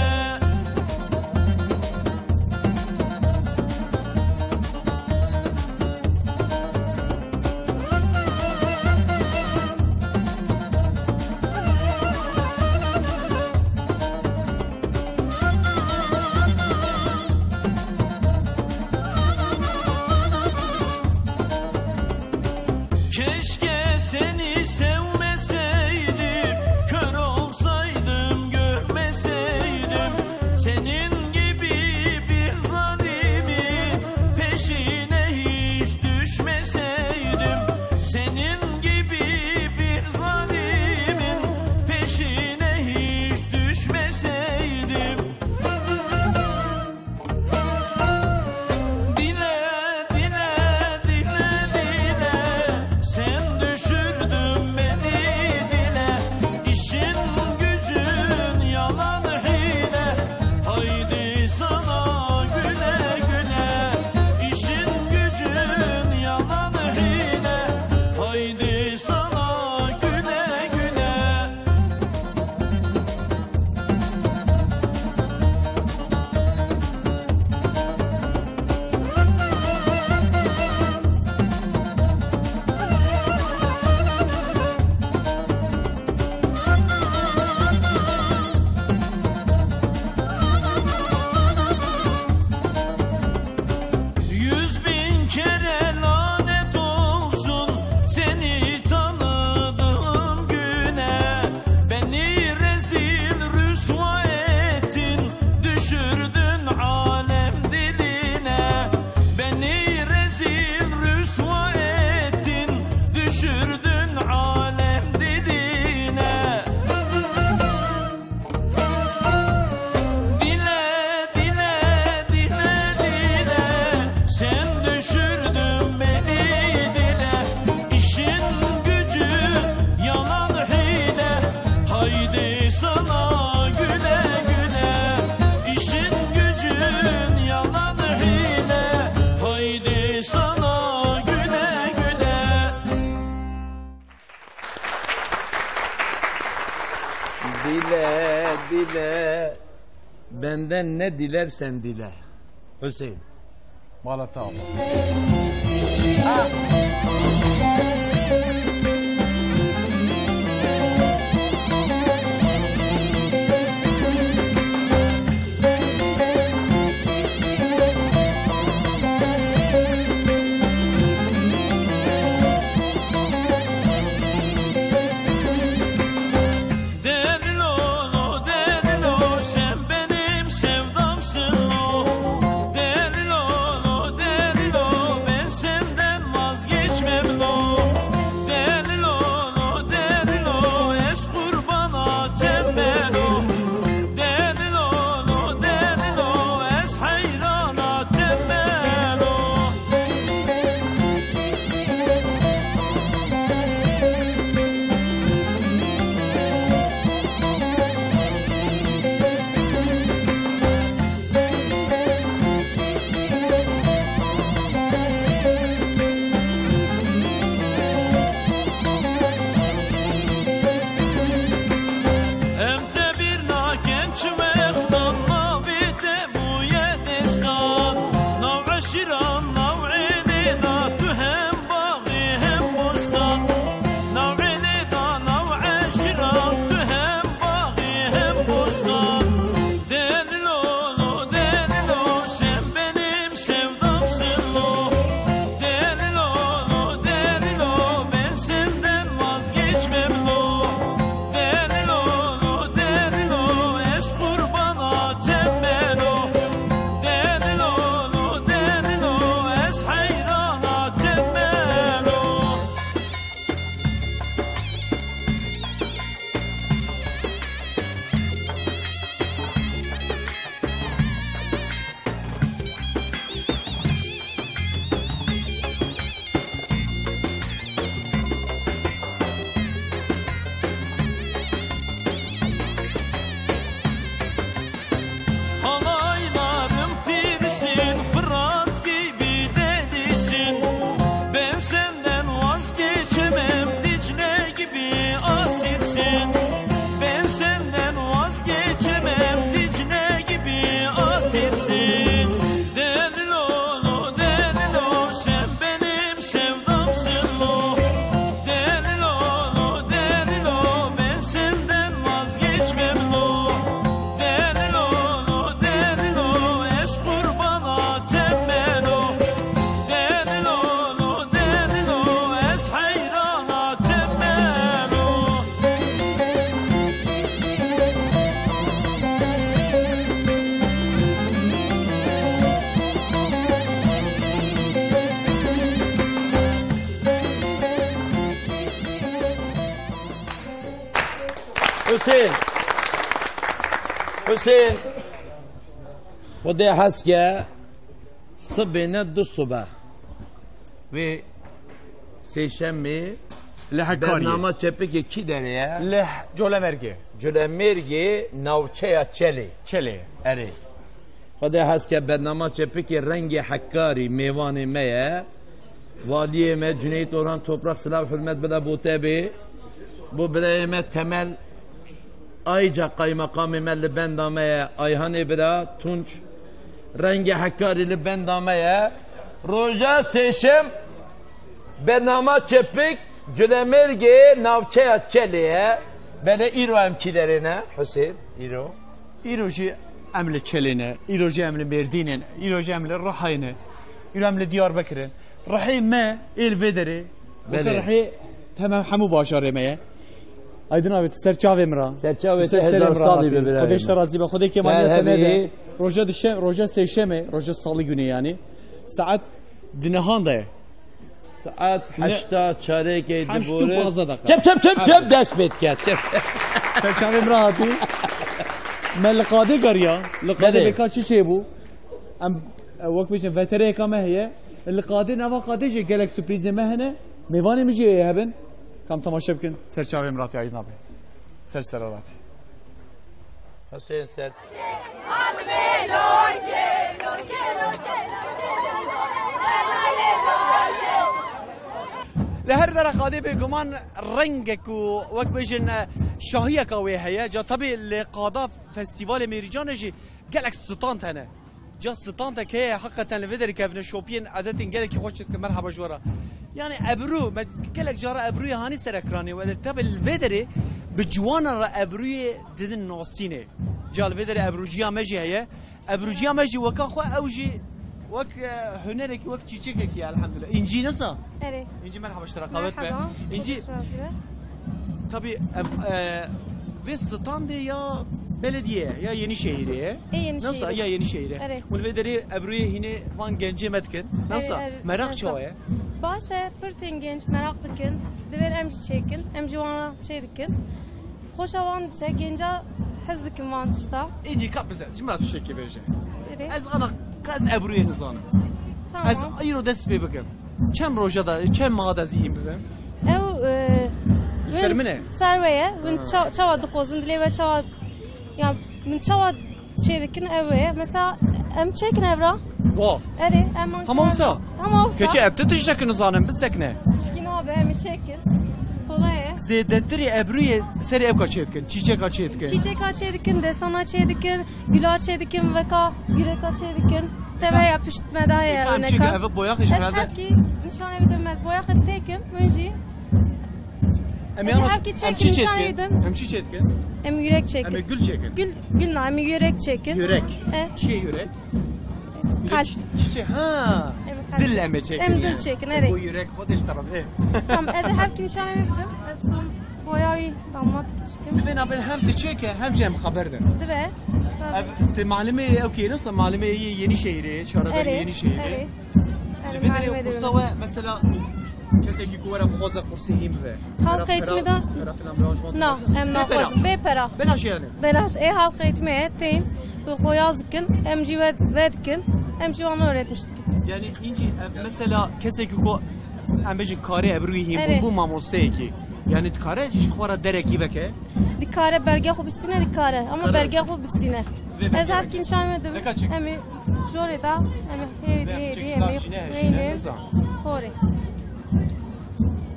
Keşke seni sevmeseydim, kör olsaydım, görmeseydim. Senin gibi bir zalimin peşine hiç düşmeseydim. Senin gibi bir zalimin peşine hiç düşmeseydim. Dile, dile, dile, dile, sen düşürdün beni dile. İşin gücün yalan hile, haydi Dile, benden ne dilersen dile. Hüseyin. Mala te ava. Deli Lolo, deli lo, sen benim sevdamsın lo. Deli Lolo, deli lo, ben senden vazgeçmem lo. Deli Lolo, deli lo, ez qurbana tembelo. Deli Lolo, deli lo, ez heyrana tembelo. Em te bîr nakin çi wextan navê te bûye destan. Nav eşîran, nav êlê da tu hem baxî hem bostan. Nav êlê da, nav eşîran, tu hem baxî hem bostan. Deli Lolo, deli lo, sen benim sevdamsın lo. Deli Lolo, deli lo, ben senden vazgeçmem lo. Deli Lolo, deli lo, ez qurbana tembelo. Deli Lolo, deli lo, ez heyrana tembelo. Halaylarım pirisin, Fırat gibi delisin. Ben senden vazgeçemem, Dicle gibi asitsin. Ben senden vazgeçemem, Dicle gibi asitsin. Deli Lolo, deli lo, sen benim sevdamsın lo. Deli Lolo, deli lo, ben senden vazgeçmem lo. Deli Lolo, deli lo, ez qurbana tembelo. Deli Lolo, deli lo, ez heyrana tembelo. Hüseyin. Hüseyin. Xwedê hez ke sibê ne du sibe. Vê sêşemê Li Hekkariyê. Bernama çepikê kî derê ye? Li Colemêrgê. Colemêrgê navçeya Çelê. Çelê. Erê. Xwedê hez ke bernama çepikê Rengê Hekkarî mêvanê me ye. Valiyê me Cüneyt Orhan Toprak silav hurmet bide bo te bê. Bo birayê me Temel Ayca qaymeqamê me li benda me ye. Ayhanê bira Tunç Rengê Hekkarî li benda me ye. Roja sêşem bernama çepik Culemêrgê navçeya Çelê ye. Belê îro em kî derê ne? Husên, îro. Îro jî em li Çelê ne, îro jî em li Mêrdînê ne, îro jî em li Rihayê ne, îro em li Diyarbekirê ne. Rihê me ê li vê derê, weke Belê. Rihê hemen hemû bajarê me ye. Aydın abi, tu ser çavê min ra. Ser çavê Tu ser te serê hezar min ra salî hatî. Be, birayê Xwedê ji te min. Razî be. Xwedê kêmaliya te Merhebî. Nede. Roja dişem, roja sêşemê, roja salî günê yanî. Saet di nihan de ye. Saet Ne- heşta çarekê Heşt û dibore. Pazdeh deqa. Çep, çep, çep, çep, Hadi. Dest pê diket. Çep. Ser çavê min ra hatî. Me li qadê geriya. Li qadê Belê. Bêka çi çêbû? Em, e, wek bêjin, vetereyeka me heye. Li qadê, nava qadê jî gelek surprîzê me hene. Mêvanê min jî heye hebin. Kam temaşe bikin. Ser çavê min ra hatî Aydın abi. Ser sera ra hatî. Husên Ser. Li her dera qadê bêguman rengek û wek bêjin, Şahiyeka wê heye. Ca tabî li qada festîvalê Mêrîcanê jî gelek stand hene. Ca standek heye, heqeten li vê derê kevneşopiyên edetên gelekî xweş dikin. Merhaba ji we re. Yani ebru, me gelek cara ebruyê hanî ser ekranê we, tabî li vê derê bi ciwanan re ebruyê didin nasînê. Ca li vê derê ebrûciya me jî heye. Ebrûciya me jî weka xwe, ew jî wek, e, hunerekî, wek çîçekekî ye, elhamdulillah. Încî nisa? Erê. Încî, merhaba ji te re, qawet be. Merhaba. Încî, Xweş razî be. Tabî, em, e, vê standê ya belediyê ye, ya Yenîşehîrê ye. Ê Yenîşehîrê. Nisa, ya Yenîşehîrê. Erê. Hûn vê derê ebrûyê hînê van gencê me dikin. Erê, nisa, erê, meraq nisa. Çawa ye? Baş e, pir tên genc meraq dikin. Divên em jî çêkin. Em jî wana çê dikin. Xweşa wan diçe, genca hez dikin van tişta. Êdî ka bize, ji min re tiştekî bêje. Erê. Ez ana, ez ebrûyê nizanim. Tamam. Ez îro dest pê bikim. Çend roja da, çend meha da zî hîn bibim? Ew, e, Li ser win min e? Ser we ye. Win Ha. ça-, çawa dixwazin, dilê we çawa, ya, min çawa çê dikin ew ê. Mesela, em çêkin evra. Wa. Erê, em an Hema wisa? Hema wisa. Keçi ev ti tiştek nizanin, bisekne. Tişkî nabe, em ê çêkin. Kolay e. Zêdetirî ebrûyê serê ev ka çê dikin, çîçeka çê dikin. Çîçeka çê dikin, desana çê dikin, gula çê dikin, veka yureka çê dikin. Teve ya pişt me daye. Eka em çêkin, ev boyaxê ji Ez herhalde. Hevkî nişanê bidim, ez boyaxê têkim, min jî. Em Ez yan hevkî em çêkin çî çê nişanê dikin? Bidim. Em çî çê dikin? Em yürek çêkin. Em ê gul çêkin. Gül, gül na, em yürek çêkin. Yürek. E. Çi ye yürek? Kalp. Çi, çi, ha. Em kalp Dil çêkin. Em ê çêkin Em dil yani. Çêkin, erê. Bu yürek xwe de işte razı. Tamam, ez hevkî nişanê bidim. Ez tam boya wî damat çêkim. Divê nabê hem diçêke hem jî em xeber de. Dibe. Ev, te malimê ew kê, nasıl malimê yê Yenîşehîrê, şarada Erê, Yenîşehîrê. Erê. Erê, Divê malimê derê de. Qursa we, mesela, kesekî ku were bixwaze qursê hîn bibe. Halka eğitimi de Pera filan biraz Na, em naxwazin. Bê pera. Belaş yani. Belaş. Ê halka eğitimi e, tên. Bi xwe yaz dikin. Em jî ve, ve dikin. Em jî wan öğretmiş dikin. Yani inci, e, mesela, kesekî ku em bêjin karê ebrûyî hîn Erê. Bû, bû mamosteyekî. Yani dikare ji xwe re derekî veke. Dikare belge xwe bistîne, dikare. Ama Karar. Belge xwe bistîne. Vê Ez belge hevkî nişan me dim. Neka çek. Em ê jorê da, em ê hêdî, Vê hêdî, çek em ê şinar çine, hêdî. Şine, nizam. Xorê.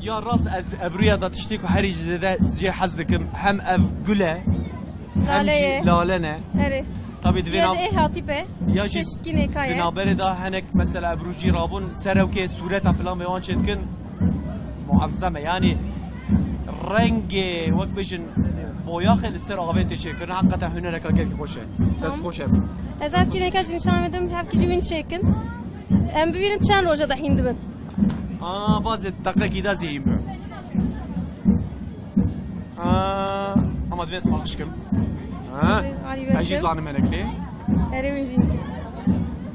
Ya rast ez ebrûya da tiştê ku herî zêde zê hez dikim. Hem ev gul e, hem Lale jî ye. Lale ne. Erê. Tabî divê Ya nav- jî ê hatî be. Ya jî Çeşitkî nêka ye. Di navberê de hinek mesela ebrûcî rabûn, serewkê, sûreta filan vê wan çê dikin. Muazzem e. Yani rengê, wek bêjin, boyaxê li ser avê tê çêkirin. Heqeten hunereka gelkî xweş e. Dest Tamam. Xweş e. Ez hevkî nêka jî nişan medim, hevkî jî wîn çêkin. Em bibînin çend roja de hîn dibin. Aa, bazê deqekî de zî hîn bin. Aa, ama divê ez paqij kim. Ha? Alî Ez jî Bekir. Zanim melekê. Erê win jî.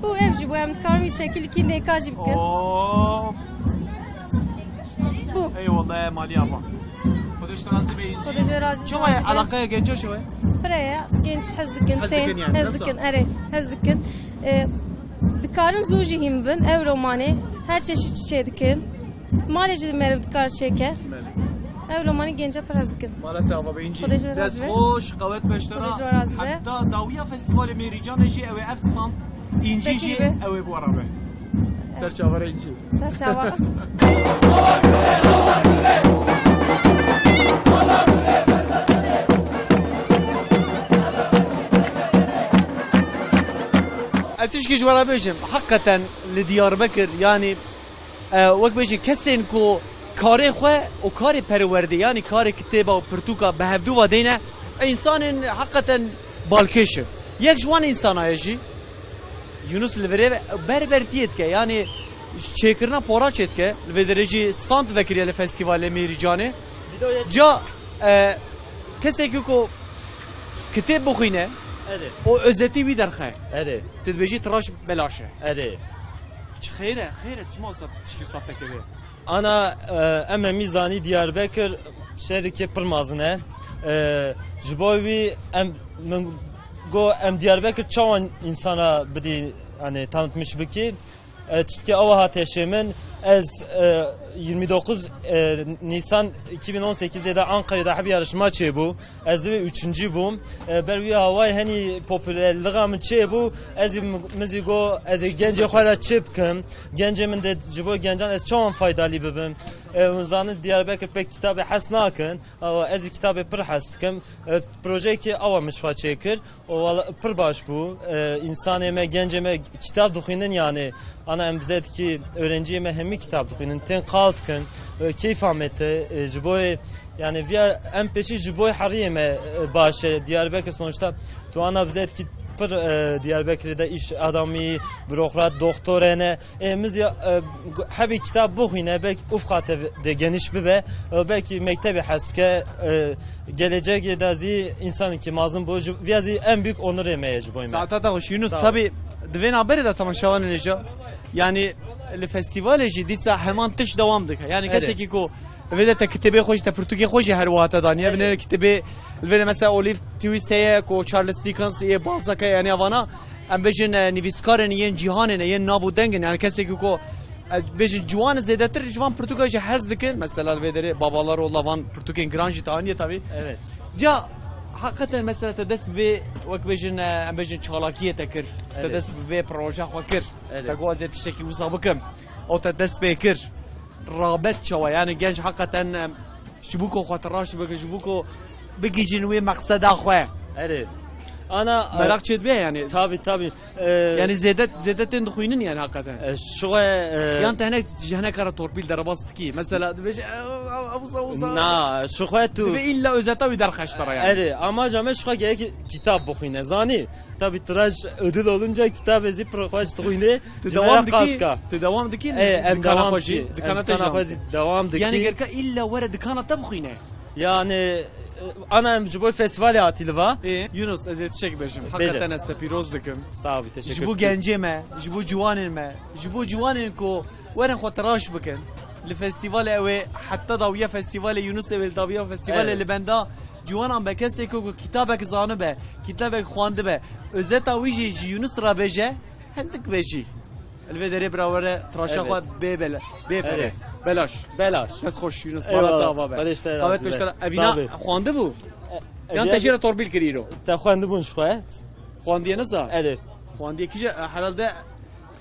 Bu ev jî bu em dikarin wî şekilkî nêka jî bikin. Oo. Bu. Eyvallah, maliye abla. Xwedê ji te razî be. Xwedê ji we razî be. Çawa ye? Alaqeya genca çawa ye? Pire ye. Genç hez dikin, Hez dikin tên, yani, hez nasıl? Dikin, erê, hez dikin. E, dikarin zû jî hîn bin, ev romanê, her çeşit çiçê dikin. Malê jî meriv dikar çêke. Belê. Ev romanê genca pir hez dikin. Mala te ava be, Încî. Xwedê ji we razî be. Dest xweş, qewet be ji te re. Xwedê ji we razî be. Heta dawiya festîvalê Mêrîcanê jî ew ê ev stand, Încî Peki jî be. Ew ê bi we re be. Ser çavara Încî. Ser çava. Ez tişkî ji we re bêjim, heqeten li Diyarbekir, yanî, e, wek bêjin kesên ku karê xwe û karê perwerdê, yanî karê kitêba û pirtûka bi hevdû ve deyne, însanên heqeten balkêş in. Yek ji wan însana ye jî, Yunus li virê ve ber ber tiyê dike, yanî çêkirina pora çê dike, li vê derê jî stand vekiriye li festîvalê Mêrîcanê. Ca, e, kesekî ku kitêb bixwîne Erê. Û özetî wî derxe. Erê. Tu dibêjî tiraş belaş e. Erê. Çi xeyr e, xeyr e, çima wisa tişkî wisa te kiriye? Ana, e, em hemî zanî Diyarbekir şehrikê pir mezin e. E, ji bo wî em, min got em Diyarbekir çawan însana bidî, yani tanıtmış bikî. E, tiştekî ew hate şê min, ez, e, yirmi dokuz, e, Nisan iki bin on sekizde de Ankara'da hep yarışma çêbû. Ez divê üçüncü bûm. E, ber wî hawayê henî popülerliga min çêbû. Ez ê mi-, min zî got, ez ê gencê xwe re çi bikim? Gencê min de ji bo gencan ez çawan faydalî bibim? E, hûn zanin Diyarbekir pek kitabê hes nakin. Awa, ez ê kitabê pir hes dikim. E, projeyekê awa min ji xwe çêkir. O, wala, pir baş bû. E, însanê me, gencê me kitab dixwînin, yani, ana em bizê dikî, öğrenciyê me hemî kitab dixwînin, tên qal dikin, e, keyfa me te, e, ji boyê, yani, viya em pêşî ji boy heriyê me, e, baş e. Diyarbekir sonuçta, tu ana bizê dikî pir, e, Diyarbekirê de iş adamı, bürokrat, doktor hene. E, min zî, e, hebî kitab bixwîne, belkî ufqa te de geniş bibe, e, belkî mektebê hes bike, e, gelecekê de zî însanekî mezin bo, ji, viya zî en büyük onurê me ye ji boy me. Saeta te xweş Yunus. Sağ ol. Tabii, di vê navberê de temaşevanên hêja, yani li festivalê jî dîsa heman tişt dewam dike. Yani Evet. kesekî ku vê de te kitêbê xwe jî, te pirtûkê xwe jî her wiha te daniye. Evet. Binêre kitêbê, li vê de mesela Olive Twist heye ku Charles Dickens yê, Balzac heye, yani evana em bêjin, e, nivîskarên yên cîhanê ne, yên nav û dengê ne. Yani kesekî ku, e, bêjin ciwan zêdetir ji van pirtûka jî hez dikin. Mesela li vê derê Babalar Oğlu van pirtûkên giran jî te aniye tabii. Evet. Ca, hakikaten mesela te dest bi vê, wek bêjin, e, em bêjin çalakiyê te kir. Te Evet. dest bi vê proje xwe kir. Evet. Te got ez ê tiştekî wisa bikim. Ew te dest pê kir. Rabet çawa? Yani genc hakikaten, e, ji bo ku xwe tiraş bike, ji bo ku bigihîjin wê meqseda xwe. Erê. Ana, Meraq çêdibe yani. Tabii, tabii. E, Yani zêde, zêde tên dixwînin yani hakikaten. E, şuxe, e, Yan te hinek ji hineka re torpîl derbas dikî. Mesela dibêje, "Ew, ew, ew, ew, ew." Na, şuxe tu. Dibê illa özeta wî derxeştara yani. Erê, amaca me şuxe gerek kitap bixwîne. Zanî? Tabii tiraj ödül olunca kitabê zî pir xweş dixwîne. Tu Ji dewam mereqa dikî? dika. Tu dewam dikî? E, em Dikana dewam xwe jî, dikî. Dikana Em te dikana jî xwe anî. zî dewam dikî. Yani gereka illa were dikana te bixwîne. Yani, e, ana em ji bo festivalê hatî li va. Ê, Yunus, ez ê tiştek bêjim. Bêje. Hakikaten ez te pîroz dikim. Sağ ol, teşekkür Ji bo ederim. gencê me, ji bo ciwanên me, ji bo ciwanên ku werin xwe tiraş bikin. Li festivalê ew ê heta dawiya festivalê Yunus ê wê dawiya festivalê Evet. li benda ciwanan be kesê ku, ku kitabek zanibe, kitabek xwandibe. Özeta wî jî ji Yunus re bêje, hindik be jî. Li vê derê bira were tiraşa Evet. xwe bê bele-, bê pere. Evet. Belaş. Belaş. Dest xweş Yunus. Eyvallah. Bala te ava be. Xwedê ji te razî be. Xwedê pêştera. Evîna Sağ be. xwandibû? E, Yan te ev jê re torpîl kirî îro? Te xwendibûn ji xwe? Xwandiye nisa? Erê. Xwandiye kîje, e, herhalde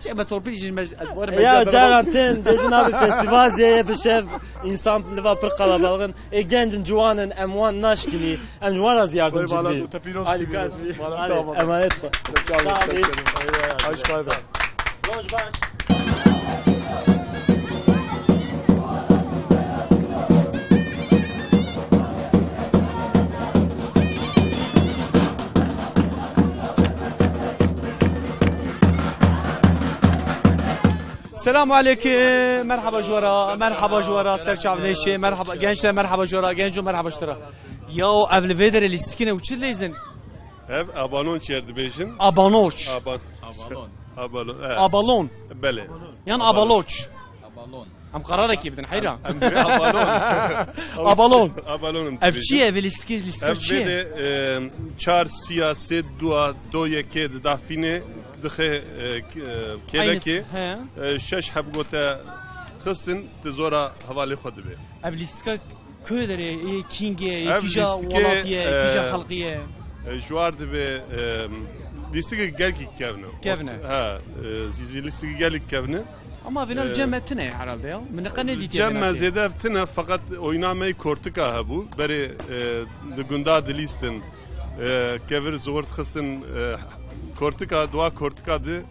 çe me torpîl jî me, ez were Ya, mecbur caran bûm. tên, dêjin abi festival zê ye bi şev, insan li va pir qalabalixin. Ê genc in, ciwan in, em wan naşkinî, em ji wan re zî yardimcî Vay, dibî. Bala, te pîroz Alî dibî. Kar. Bala, Alî, tamam. emanet xwe. Çok sağ ol, Sağ ol. Çok sağ ol. Eyvallah. Hoş baş. Selamu aleyküm. Merhaba ji we re. Merhaba ji we re. Serçavnêşê. Merhaba. Gençler merhaba ji we re. Genco merhaba ji te re. Ya ev li vê derê lîstikine û çi lêzin? Ev abanon çêr dibêjin. Abanoç. Aban-, Abalon. Abalon, evet. Abalon. Belê. Yan Abalon. Abaloç. Abalon. Em qerarekî bidin, heyra. Em, em abalon. Abalon. Abalon em Ev dibêjin. çi ye? Ev lîstikê, lîstika Ev çi ye? Vê de, e, çar sîya sê dua do yekê di dafînê dixe, e, k-, e, kêlekê. Aynısı, he. E, şeş heb gote xistin, di zora hevalê xwe dibe. Ev lîstika Ku derê, ê kîngê, ê Ev kîja lîstikê, welatî ye, ê kîja e, xelqî ye? E, ji war dibe, e, lîstikê gelkî kevn e. Kevn e. Ha, e, zî, zî lîstikê gelkî kevn e. Ama vêna li E, cem me tine ye herhalde ya. Min neqe nedîtiye cem vêna me tê. Zêde ev tine, feqet oyna me kortika hebû. Berê, e, di gunda dilîstin. E, kevir ziwir dixistin, e, kortika, dua kortika di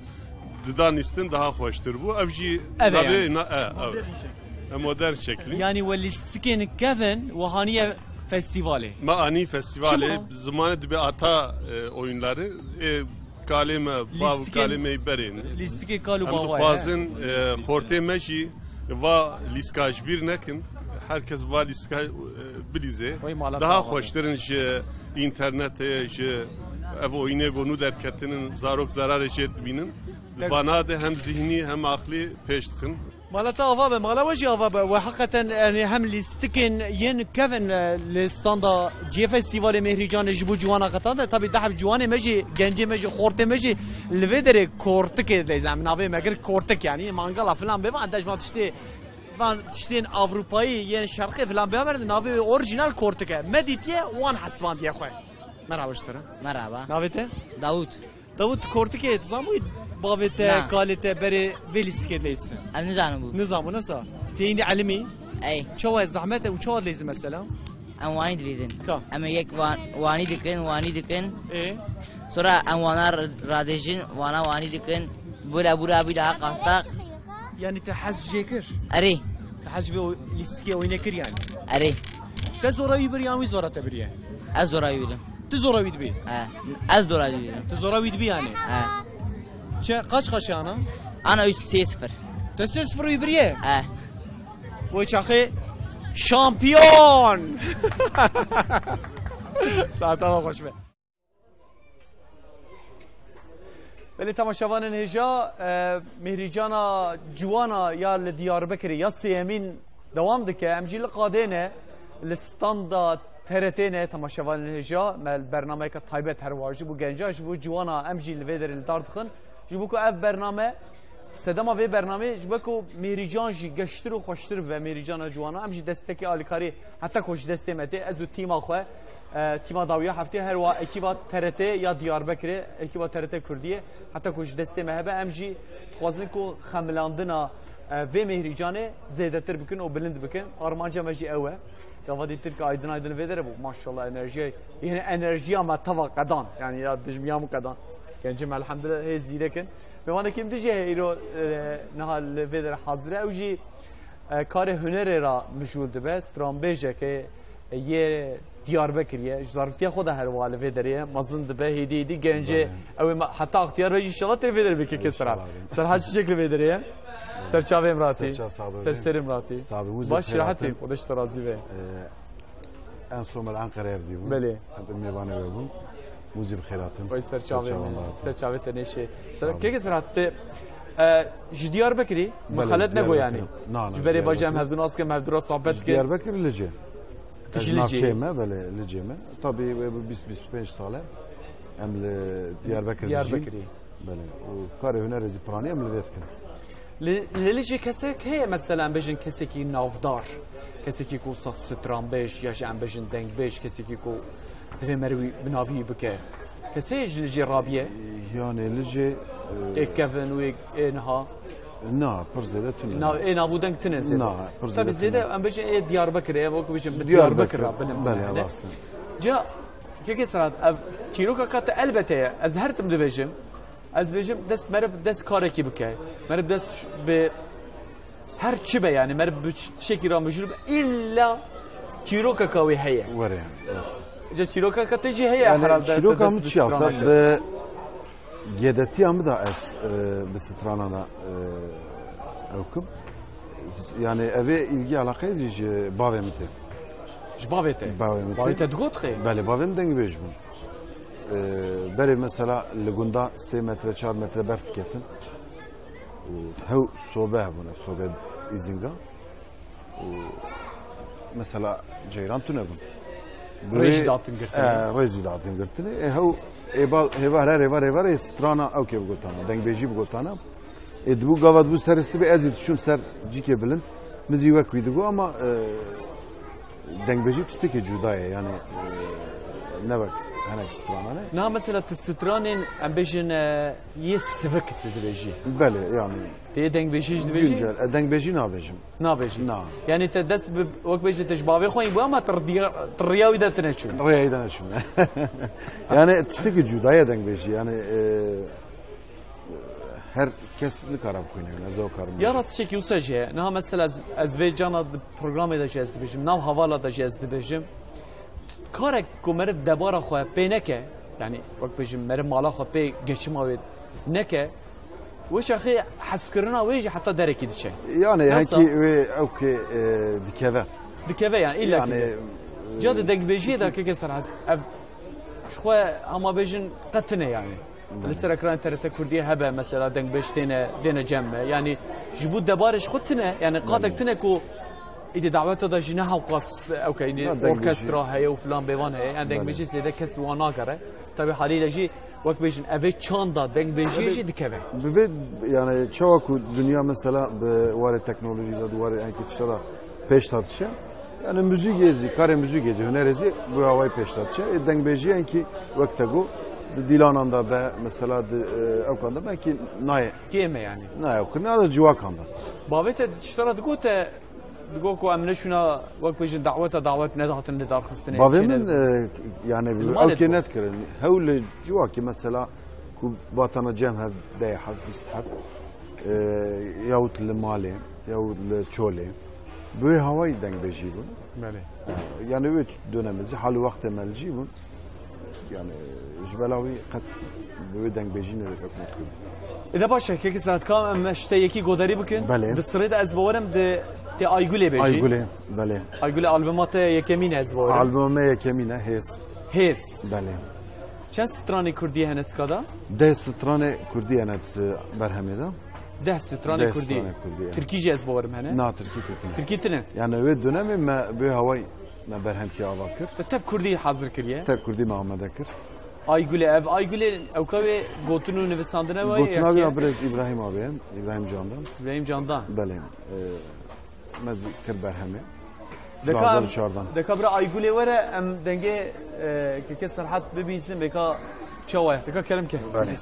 didanîstin daha xweştir bû. Ev jî Ev e navê yani. na-, e, ev. Modern şekil. E, modern şeklî. Yani we lîstikên kevin we haniye festivalê. Me anî festivalê, Çima? Zimanê dibe ata, e, oyunları, e, kalê me, bav Lîstikên, kalê me berên. Lîstikê kal û Em bava ye. Dixwazin, e, xortê me jî va lîska ji bîr nekin. Herkes va lîska, e, bilîze. Vay mala Daha bava. Xweştirin ji internetê, ji ev oyunê ku nû derketinin, zarok zararê jê dibînin. Li vana de hem zihnî hem aqlî pêş dixin. Mala te ava be, mala we jî ava be. We heqeten, yani, hem lîstikên yên kevin, e, li standa cihê festîvalê Mêhrîcanê ji bo ciwana qetande. Tabî dehf ciwanê me jî, gencê me jî, xortê me jî li vê derê kortikê dileyzin. Em navê me kir kortik, yani mangala filan bê, van te ji van tiştê, van tiştên Avrupayî yên şerqê filan bê, em navê wê orîjinal kortik e. Me dîtiye, wan hesvandiye xwe. Merhaba ji te re. Merhaba. Navê te? Davut. Davut, kortikê, tu zanibûyî bavê te, Na. kalê te berê vê lîstikê dileyistin? Em nizanibû. Nizanibû, nesa? Tê hîndî elimî? Ey. Çawa ye, zehmet e û çawa dileyizî mesela? Em wanî dileyizin. Ka? Em ê yek wan-, wanî dikin, wanî dikin. Ê? Sonra em wana r-, radêjin, wana wanî dikin. Bûra, bûra, bî daha qastaq. Yani te hez jê kir? Erê. Te hez ji vê oy-, lîstikê oyne kir yani? Erê. Te zora wî bir yan wî zora te biriye? Ez zora wî birim. Tu zora wî dibî? He. Ez zora wî birim. Tu zora wî dibî yani? He. Çe, kaç kaç ana? Ana üç, sê sıfır. Te sê sıfır wî biriye? He. Bu çaxê şampiyon! Saeta xweş be. Belê temaşevanên hêja, e, Mêhrîcana Ciwana ya li Diyarbekirê ya sêyemîn dewam dike. Em jî li qadê ne, li standa T R T ne temaşevanên hêja. Me bernameyeke taybet her wiha ji bo gencan, ji bo ciwana em jî li vê derê li dar dixin. Ji bo ku ev bername, sedema vê bernameyê ji bo ku Mêhrîcan jî geştir û xweştir bibe, Mêhrîcana Ciwana, em jî destekê alîkarî heta ku ji destê me tê, ez û tîma xwe, e, tîma dawiya heftê, her wiha ekîba T R T ya Diyarbekirê, ekîba T R T Kurdiyê, heta ku ji destê me hebe, em jî dixwazin ku xemilandina, e, vê Mêhrîcanê zêdetir bikin û bilind bikin. Armanca me jî ew e. Gava dîtir ki aydin aydin vê dere bû. Maşallah enerjiya, yani enerjiya me tava qedan. Yani ya dijmiya min qedan. Gencim elhamdülillah hê zîrek in. Mêvanekî min dijî heye îro, e, niha li vê dere hazir e. Ew jî, e, karê hunerê re mijûl dibe. Stranbêjeke yê Diyarbekirî ye. Ji zaroktiya xwe de her wiha li vê derê ye. Mezin dibe, hêdî hêdî gencê. Belê. Ew ê me-, heta extiyar be, înşallah tê vê derê bike kê Serhat. Înşallah. Serhat Çiçek li vê derê ye. Ser çavê min ratî. Ser çav, sağ ol. Ser serê min ratî. Sağ ol. Baş, rehetî, Xwedê ji te razî be. Ee, en son me li Enqereyê ev dî bûn. Belê. Em mêvanê we bûn. Hûn jî bi xêr hatin. Vay ser çavê min. Ser çavê te nêşê. Sağ ol. Keke Serhat te, e, ji Diyarbekirî, min xelet nebo yani. Na, na, ji berê baje em hevdû nas kin, em hevdû re sohbet kin. Diyarbekir Licê. Tu jî Licê? Navçeyê me, belê, Licê me. Tabii, e, bu bîst, bîst û pênc sal e. Em li Diyarbekir dijîn. Diyarbekirî. Belê. Û karê hunerê jî piranî em li vê dikin. Li, li Licê kesek heye, mesela, em bêjin kesekî navdar, kesekî ku wisa stranbêj ya jî em bêjin dengbêj, kesekî ku divê meriv wî bi navî wî bike. Kesê ji Licê rabiye? Yani Licê, e, Ê kevin û ê, ê niha? Na, pir zêde tune. Na, ê nav û deng tune zêde. Na, pir zêde tune. Tabii zêde em bêjin ê Diyarbekirê, ev wekî bêjin bi Diyarbekir, Diyarbekir re bilind, belê, yani. Rast e. Ca, kekê Serhat, ev çîroka ka te elbet heye. Ez her tim dibêjim. Ez dibêjim dest meriv dest karekî bike. Meriv dest bi her çi be yani. Meriv bi ç-, tiştekî re mijûl be. Îlla çîrokeka wê heye. Were, rast. Ca çîrokeka te jî heye herhalde. Yani çîroka min çi aslında bi Gedetiya min de ez, e, bi strana de, e, ew kim. Yani evê ilgi alaqeyê jî ji bavê min tê. Ji bavê te? Bavê min tê. Bavê te digot xê? Belê, bavê min dengbêj bûn. E, berê mesela li gunda sê metre, çar metre berf diketin. Û hew sobe hebûn, ev sobe îzinga. Û mesela ceyran tune bûn. Rê jî datin girtinê. E, rê jî datin girtinê. E, hew ê ba-, hêvar her hêvar hêvar ê strana ew kê bigotana, dengbêjî bigotana. Ê dibû gava dibû serê sibê ez ê diçûm ser cîkê bilind. Min zî wek wî dibû ama, e, dengbêjî tiştekî cuda ye, yani, e, ne wek hinek stranan e. Niha mesela tu stranên em bêjin, e, yê sivik tu dibêjî. Belê, yani. Tu yê dengbêjî jî dibêjî? Güncel, e, dengbêjî nabêjim. Nabêjî. Na. Yani te dest bi, wek bêjî te ji bavê xwe yî bû ama tu riya-, tu riya wî de tune çû. Riya wî de neçûm. Yani tiştekî cuda ye dengbêjî. Yani, e, her kes nikare bixwîne, ez ew karim. Ya rast tiştekî wisa jî heye. Niha mesela ez, ez vê cana di programê de jî ez dibêjim, nav hevala de jî ez dibêjim. Karek ku meriv debara xwe pê neke, yani wek bêjim meriv mala xwe pê geçima wê neke, wê çaxê hezkirina wê jî heta derekî diçe. Yani Yoksa henkî wê ew kê, e, dikeve. Dikeve yani, illa Yani, ki. e, Ca di dengbêjiyê de keke Serhat, ev ji xwe hema bêjin qetine yani. Li ser ekranê T R T Kurdiyê hebe mesela dengbêj têne, dêne cem me. Yanî ji bo debarê ji xwe tine, yanî qadek tine ku îdî daweta da jî ne hewqas ew ke, îdî orkestra heye û filan bêvan heye. Yani dengbêjî zêde kes li wan nagere. Tabii haliyle jî wek bêjin evê çanda dengbêjiyê jî dikeve. Bi vê, yani çawa ku dinya mesela bi warê teknolojî de, di warê enkî tişta da pêş da diçe. Yani müzik êzî, karê müzik êzî, huner êzî bi awayî pêş da diçe. Ê dengbêjiyên kî wek te got, di dîlanan da be, mesela di, e, ewkan da be kî nayê. Kêm e yani. Nayê, ew kirina da ciwakan da. Bavê te tişta ra digote, digot ku em neçûna wek bêjin daweta dawet nedahatin li darxistinê. Bavê min, e, yani ew kê nedkirin. Hewl li civakî mesela ku batana cem hev deh heb, bîst heb, e, yahut li malê, yahut li çolê. Bi wê hawayî dengbêjî bûn. Belê. E, yani wê dönemê zî hal û wextê me li cî bûn. Yani ji bela wî qet bi wê dengbêjî nêvekek me dikin. Ê de baş e, kekî Serhat, ka em ji te yekî godarî bikin. Belê. Di sirê de ez bawerim di tê Aygulê bêjî. Aygulê, belê. Aygulê albuma te yekemîn e ez bawerim. Albuma me yekemîn e, Hêz. Hêz. Belê. Çend stranê kurdî hene sika da? Deh stranê kurdî hene di berhemê de. Deh stranê kurdî. Deh stranê kurdî, evet. Tirkî jî ez bawerim hene. Na, tirkî, tirkî. Tirkî tine. Yani wê dönemê me bi wê hawayî me berhemkê ava kir. Te tev kurdî hazir kiriye? Tev kurdî me amade kir. Aygulê, ev Aygulê ewka wê gotin û nivîsandine wayê? Gotina wê ya birêz Îbrahîm abi ye, Îbrahîm Candan. Îbrahîm Candan. Belê. E, me zî kir berhemê. Deka, du hazar û çardan. Deka bira Aygulê were, em dengê, e, keke Serhat bibîsin, beka çawa ye? Deka kerem ke. Belê.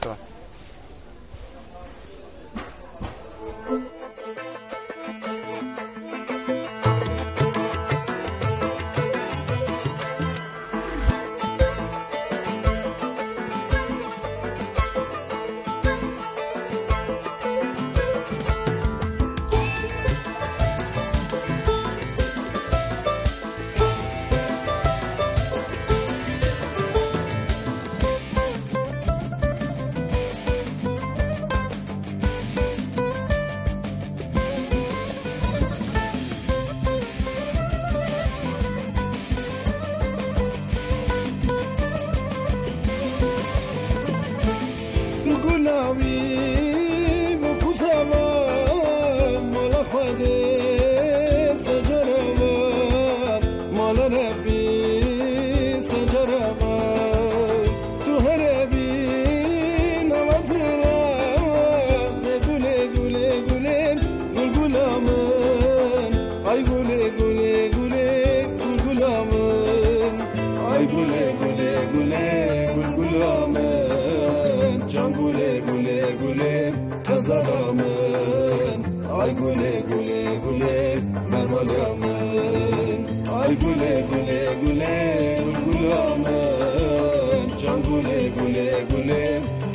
Tu gula wî bi kuza ve, mala Xwedê secara ve, mala Rebbî secara ve. Tu here bî nava dila, lê gulê, gulê, gulê, gul gula min. Ay gulê, gulê, gulê, gul gula min. Ay gulê, gulê, gulê, gul gula min. Can gulê, gulê, gulê, tezara min. Ay gulê, gulê, gulê, mermalya min. Ay gulê, gulê, gulê, gul gula min. Can gulê, gulê, gulê,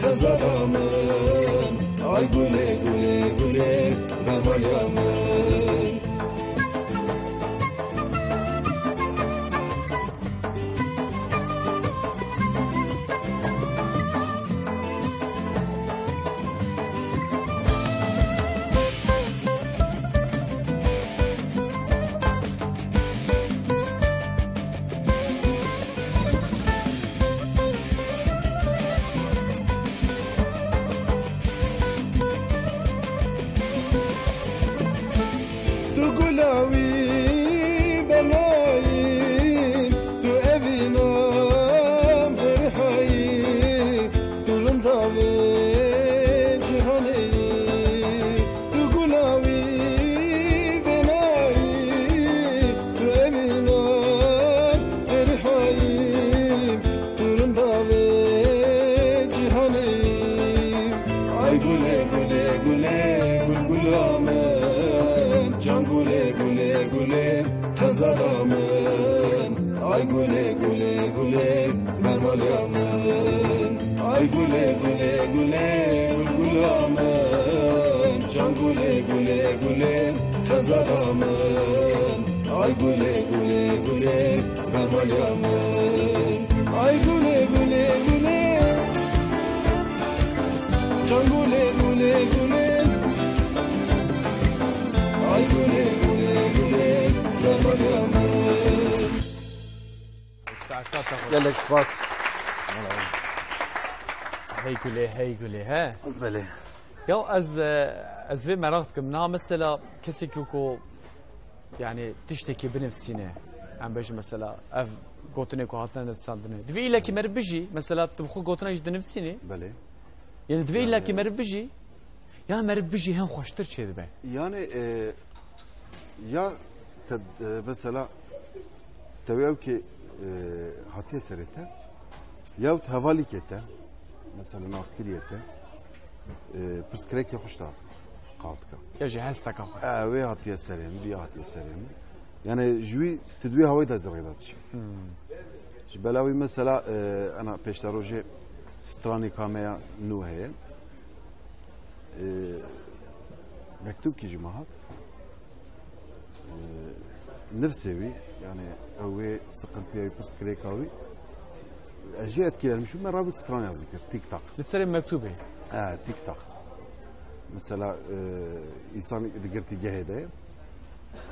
tezara min. Ay gulê, gulê, gulê, mermalya min. Tu gula wî belayî, tu evîna ferhayî, tu rindavê cîhanê yî. Tu gula wî belayî, tu evîna ferhayî, tu rindavê cîhanê yî. Ay gulê, gulê, gulê, gul gula min. Can gulê, gulê, gulê, tezara min. Ay gulê, gulê, gulê, mermalya min. Ay gulê, gulê, gulê, gul gula min. Can gulê, gulê, gulê, tezara min. Ay gulê, gulê, gulê, mermalya min. Ay gulê, gulê, gulê. Can gulê, gulê, gulê. Ay gulê, gulê, gulê, mermalya min. Gelek spas. Hey gulê, hey gulê, he? Belê. Ya ez, e, ez vê meraq dikim. Niha mesela kesê ku, ku, yani tiştekî binivîsîne. Em bêjin mesela ev gotinê ku hatine nivîsandine. Divê îlekî meriv bijî, mesela tu bi xwe gotina jî dinivîsînî. Belê. Yani divê Yani îlekî meriv bijî. Ya meriv bijî hem xweştir çêdibe. Yani, e, ya te, e, mesela te wê ew kê, e, hatiye serê te, ya te hevalîkê te, mesela naskiriyê te, e, pirsgirêkê xwe ji te qal dike. Ya jî hesteka xwe. E, wê hatiye serê min, diya hatiye serê min. Yani ji wî tu di wê hawayê de ez rê de diçim. Ji bela wî mesela, e, ena pêşterojê stranê ka me ya nû heye. E, mektûbkî ji me hat. E, nifsê wî, yani ew wê siqintiya wî, pirsgirêka wî. Ez jê etkilenmiş bûm, me rabû stranê ez kir, Tik Tak. Li serê mektûbê. E, Tik Tak. Mesela, e, însan digirtî gehê de.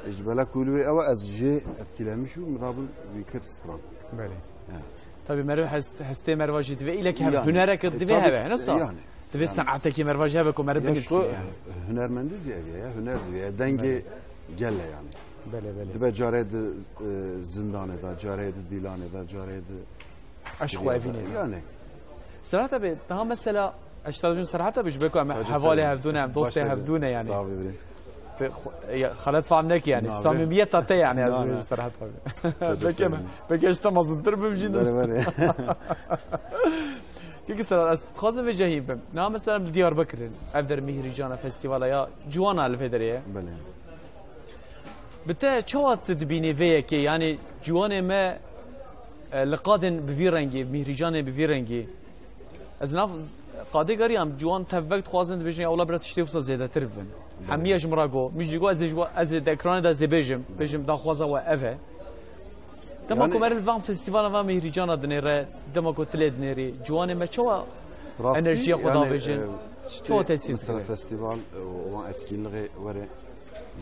Ji bela ku li wê ew ez jê etkilenmiş bûm, min rabûn wî kir stran. Belê. He. Tabii meriv hest-, hestê meriva jî divê îlek hebe. Yani, Hunerek e, divê tabii, hebe, ne sa? Yani. Divê Yani. Senatekî meriva jî hebe ku meriv Ya bigirtî şu yani. Hunermendî zî ev ye, ya, huner zî ye. Dengê Belê. Gel e yani. Belê, belê. Dibe carê di, e, zindanê de, carê di dîlanê de, carê di Eşq û evînê de. Yani. Serhat abi, daha mesela, ez ji te dibêjim Serhat abi, ji ber ku em Hacı hevalê Selim. Hevdû ne, em dostê Başarı. Hevdû ne yani. Sağ ol, Ibrahim. Te xwe-, ya, xelet fam nekî yani. Nabe. Samimiyeta te yani, ez Nabe. Dibêjim Serhat abi. Hacı Belki em, Selim. Belki ez ji te mezintir bim jî. Bere, bere. Peki Serhat, ez dixwazim vê cehî bim. Niha mesela em li Diyarbekir in. Ev der Mîhrîcana festîvala ya ciwana li vê derê ye. Belê. Bi te çawa tu dibînî vê yekê? Yani ciwanê me, e, li qadên bi vî rengî, mîhrîcanê bi vî rengî. Ez nav z-, qadê geriyam, ciwan tevvek dixwazin dibêjin, ya wela bira tiştê wisa zêdetir bibin. Belê. Hemiye ji min re got. Min jî got, ez ê ji wa-, ez ê di ekranê de ez ê bêjim. Bêjim, daxwaza we ev e. Dema Yani ku me li van festîvalan, van mîhrîcana dinêre, dema ku tu lê dinêrî, ciwanê me çawa Rastî, enerjiya xwe yani, davêjin? E, tiştê, Çawa tesîr mesela dikeve? Festîval, e, wan etkinliğê were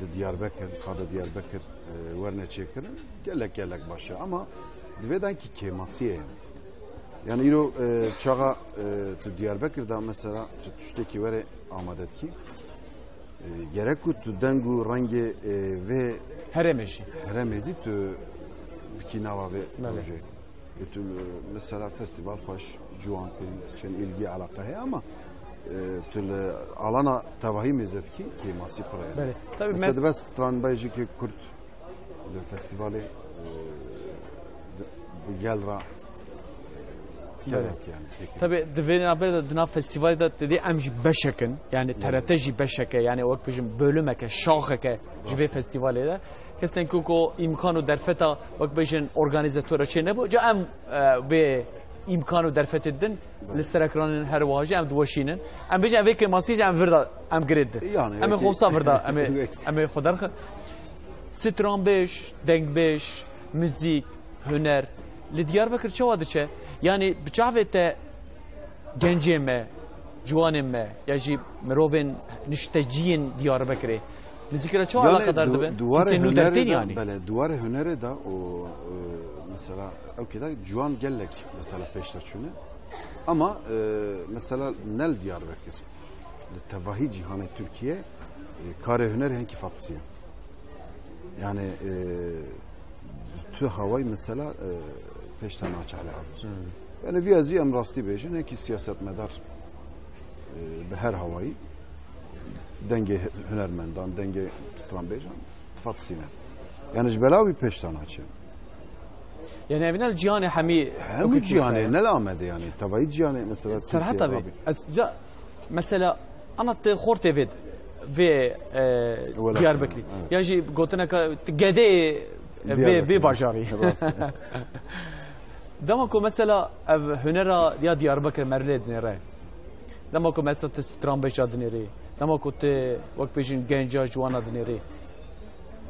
li Diyarbekir, qada Diyarbekir, e, werne çêkirin. Gelek, gelek baş e. Ama divê denkî kêmasiyê ye. Yani îro, e, çaxa, e, tu Diyarbekir de mesela tu tiştekî were amade dikî. E, gerek ku tu deng û rengê, e, vê Herêmê jî. Herêmê zî tu bikî nava vê Belê. Projeyê. E, tu, e, mesela festîval xweş, ciwan tên, çend ilgi alaka heye ama, e, tu li alana tevahî mêze dikî, kêmasî pir e. Belê. Tabii Mesela me- dibe stranbeyjikê Kurd li festîvalê, e, di, bi gel re Belê. Gerek yani, peki. Tabii di vê navberê de, di nav festîvalê de tu dê em jî beşek in, yani Belê. T R T jî beşek e, yani wek bêjin bölümeke, şaxeke ji vê Rast. Festîvalê de. Kesên ku, ku îmkan û derfeta wek bêjin organîzatora çê nebû. Ca em, e, vê îmkan û derfetê din Belê. Li ser ekranên her wiha jî em diweşînin. Em bêjin em vê kêmasî jî em vir de, em girê di. Yani, Em ê peki. Xwe wisa vir de, em ê, Peki. Em ê xwe derxin. Stranbêj, dengbêj, muzîk, huner li Diyarbekir çawa diçe? Yani bi çavê te gencê me, ciwanên me ya jî mirovên nişteciyên Diyarbekirê muzîkê re çawa Yani alaqedar du-, dibin? Duwarê Kesên nû hunerê dertên de, yani. Bele, duwarê hunerê de û, e, mesela ew kêda ciwan gelek mesela pêş de çûne. Ama, e, mesela ne li Diyarbekir, li tevahî cîhanê Tirkiye, e, karê hunerê hinkî fatisî ye. Yani, e, tu hawayî mesela, e, pêş te naçe hele hazir. Hmm. Yani vî ez jî em rastî bêjin, hinkî siyasetmedar, e, bi her hawayî dengê hunermendan, dengê stranbêjan fatisî ne. Yani ji bela wî pêş te naçe. Yani evîna li cîhanê hemî Hemû wekî cîhanê, Kurdistan. Ne li Amedê yani. Tevayî cîhanê mesela Serhat Tirkiye, abi, Rabî. Ez ca, mesela ana tu xortê vê, vê, e, Welat, Diyarbekirî. Evet. Ya jî gotineka tu gedeyê vê, Diyarbekir. Vê bajarî. Rast. Dema ku mesela ev hunera ya Diyarbekir merivê dinêre. Dema ku mesela tu stranbêja dinêrî. Dema ku tu wek bêjin genca ciwana dinêrî.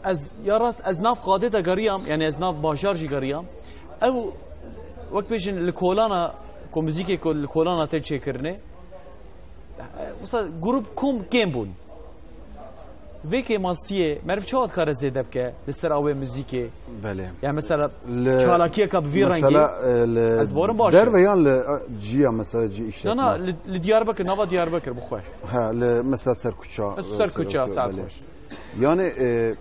Ez ya rast, ez nav qadê de geriyam, yani ez nav bajar jî geriyam. Ew, wek bêjin, li kolana, ku muzîkê ku li kolana tê çêkirinê, wisa grup kom kêm bûn. Vê kêmasiyê meriv çawa dikare zêde bike li ser awê muzîkê? Belê. Yani mesela Li, çalakiyeka bi vî rengî, mesela, e, li ez barim baş e. derve yan li, e, ciya mesela cî Na, na, işletme. li, li Diyarbekir, nava Diyarbekir bixwe. Ha, li mesela ser kuça, Ez ser kuça, belê. saet xweş. Yani, e,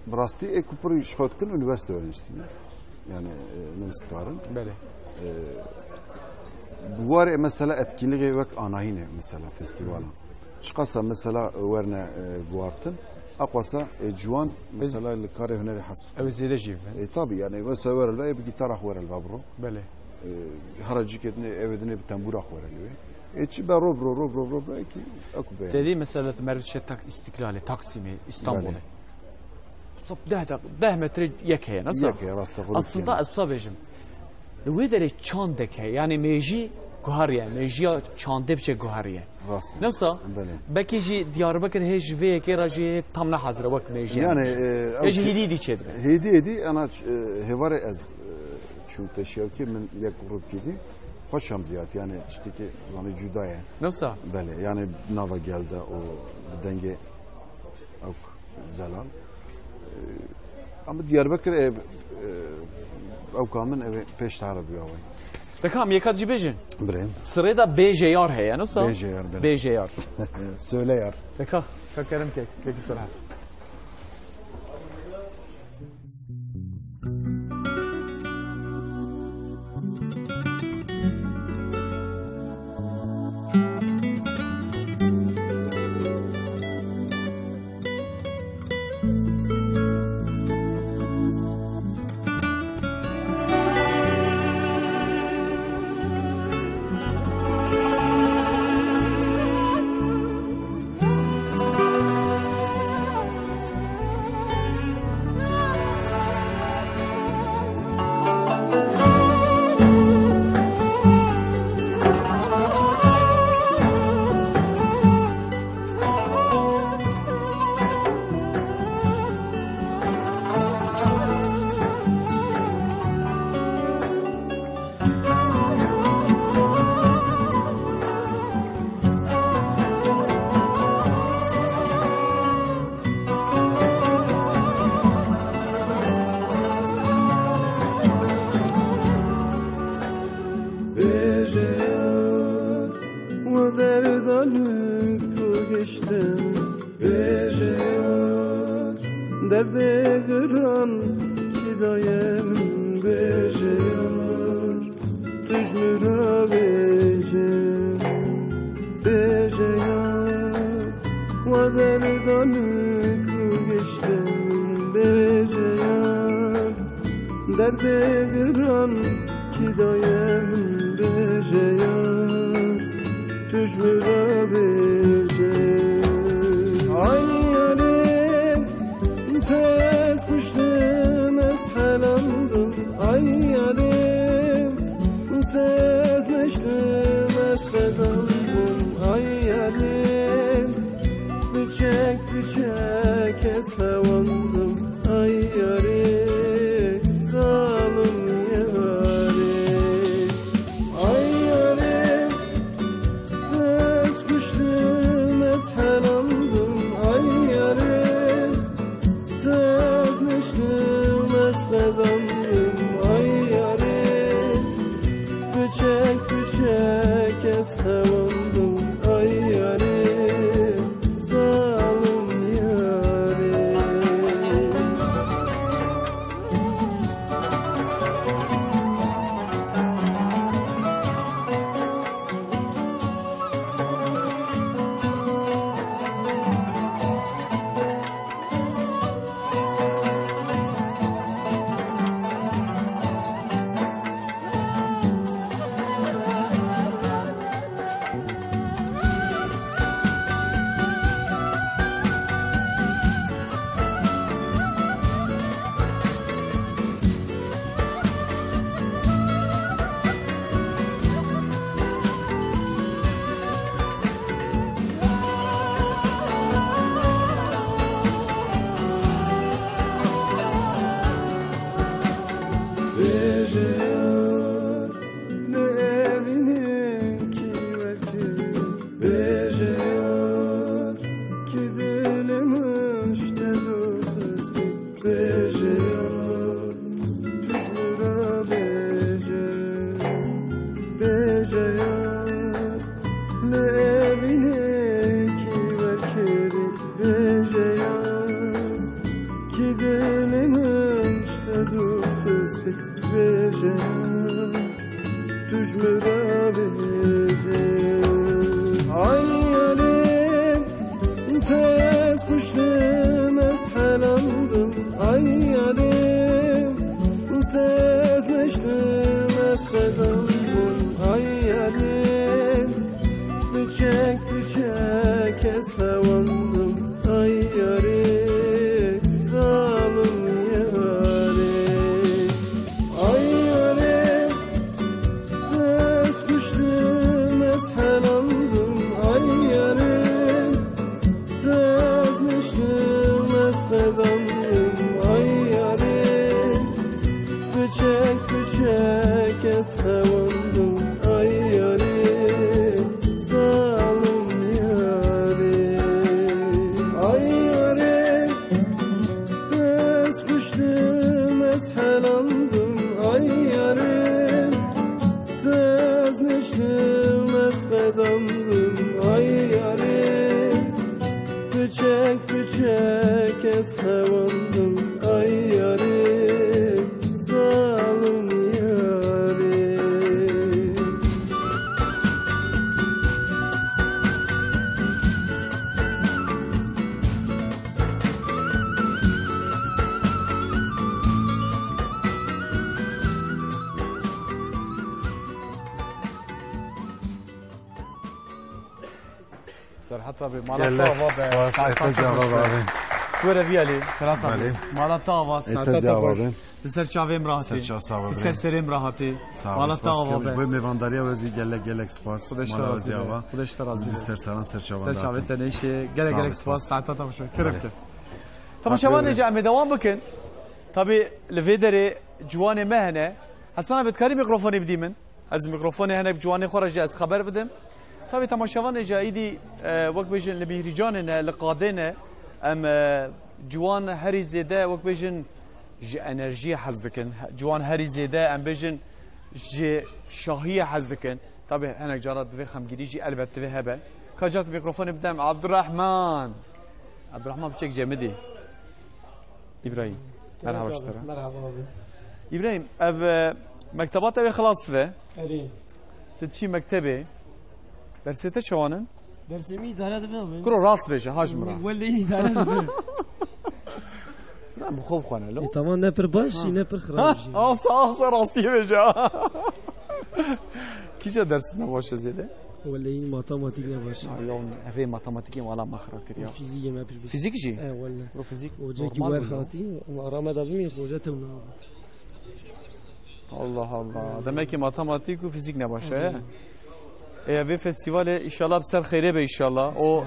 bi rastî ê ku pir ji xwe dikin üniversite öğrencisine. Yani, e, ne istikarın. Belê. E, bi warê mesela etkinliğe wek anahîne mesela festivala. Çiqasa mesela werne, e, guartin, aqwasa, e, ciwan mesela li karê hunerê hesp. Ew zêde jî bin. E, tabii yani mesela werel ve bi gitara xwe werel ve bro. Belê. E, hara cî ketine ev dine bi tembura xwe werel ve. E, çi be ro bro, ro bro, ro bro, e, ki, aku be. Te dî mesela meriv çe tak İstiklalê, Taksimê, İstanbul'ê. Belê. Sap deh dak-, deh metre yek heye, nasıl? Yek heye, rasta xwe Aslında bikene. ez wisa bêjim. Li wê derê çandek heye, yani mêjî guhariye, mêjiya çandê biçe guhariye. Rast. Nasıl? Belê. Belkî jî Diyarbekir hê ji vê yekê re jî hê tam ne hazir e wek mêjiya. Yani, e, Ya jî ew hêdî hêdî çêdibe. Hêdî hêdî, ana, e, hêvarê ez, e, çûm peşiyevkê min yek grup kidî. Xweş hem ziyad, yani tiştekî, yani cuda ye. Nasıl? Belê, yani nava gelde o denge. Ew zelal. Ee, ama Diyarbekir, e, e, ew ka min ev pêş tara biya wê. Deka em yeka jî bêjin. Birê. Sirê de bêjeyar heye, nasıl? Bêjeyar, belê. Bêjeyar. Söyle yar. Deka, ka kerem kek, kek sirhat. Bêje yar, we derdan ku giştin. Bêje yar, derdê giran kî daye min? Bêje yar, tu ji min re bêje. Bêje yar, wa derdan ku giştin. Bêje yar, derdê giran kî daye min? Bêje yar, tu ji min re bêje. Ay yarê, te ez kuştim, ez helandim. Ay yarê, te ez neştim, ez qedandim. Ay yarê, piçek piçek ez hewandim. Ay yarê, zalim yarê. Ay yarê, ez kuştim, ez helandim. Ay yarê, te ez neştim, ez qedandim. Ay yarê, piçek piçek ez hewandim. Ay yarê, zalim yarê. Tu ji min re bêjî. Ay yarê, tez kuştim, ez helandim. Ay yarê, tez neştim, ez qedandim. Ay yarê, piçek piçek ez hewandim. Ay yarê, zalim yarê. Ay yarê, ez kuştim, ez helandim. Ay yarê, ez neştim, ez qedandim. Ay yarê, piçek piçek ez hewandim. Ay yarê, zalim yarê. Ay yarê, ez kuştim, ez helandim, ay yarê. Ez neştim, ez qedandim, ay yarê. Piçek piçek ez hewandim, ay yarê. Zalim yarê. Serheta be, mala Gelek te ava be, spas, saeta te te cevap xweş be. Abi. Were viyalî, Serheta be. Belê. Mala te ava, saeta te xweş. Abi. Di ser çavêm rahatî. Ser çav sağ ol. Di ser serêm rahatî. Sağ ol, mala te ava be. Bu mêvandariya we zî gelek gelek spas. Xudeş te razî be. Xudeş te razî be. Ser seran ser çavan. Ser çavê te neyşe. Gelek gelek spas. Saeta te xweş. Kerem ke. Temaşevanê, em ê dewam bikin. Tabî li vê derê ciwanê me hene. Hesana, bi dikarî mîkrofonê bidî min? Ez mîkrofonê hinek ciwanê xwe re jî ez xeber bidim. Tabî temaşevanê jî îdî, e, wek bêjin li Mîhrîcanê ne, li Qadê ne. Em, e, ciwan herî zêde wek bêjin ji enerjiyê hez dikin. He-, ciwan herî zêde em bêjin ji şahiyê hez dikin. Tabî hinek cara divê xemgînî jî elbet divê hebe. Ka ca tu mîkrofonê bidem Abdurrahman. Abdurrahman piçek cemidî. Îbrahîm, merhaba ji te re. Merhaba abi. Îbrahîm, ev, e, mekteba te wê xilas dibe. Erê. Tu diçî mektebê. Dersê te çawan in? Dersê min îdare dibe abi. Kuro, rast bêje, ha ji min re. Wele îdare dibe. Na, bi xwe bixwane lo. E, tamam, ne pir baş jî, ne pir xirab jî. Ha, asa, asa rastiyê bêje. Kîja dersê te baş e zêde? Wele matematik ne baş e. Ha, ya, evê matematikê wala me xira kir ya. Fîzîkê me pir baş. Fîzîk jî? E, wele. Ro fîzîk. Hoca ki normal wer bû. Hatî, ara me da bimî, hoca tewna. Allah Allah. Demek ki matematik û fîzîk ne baş e. Hı hı. E, vê festîvalê inşallah bi ser xeyrê be inşallah. O sağ ol.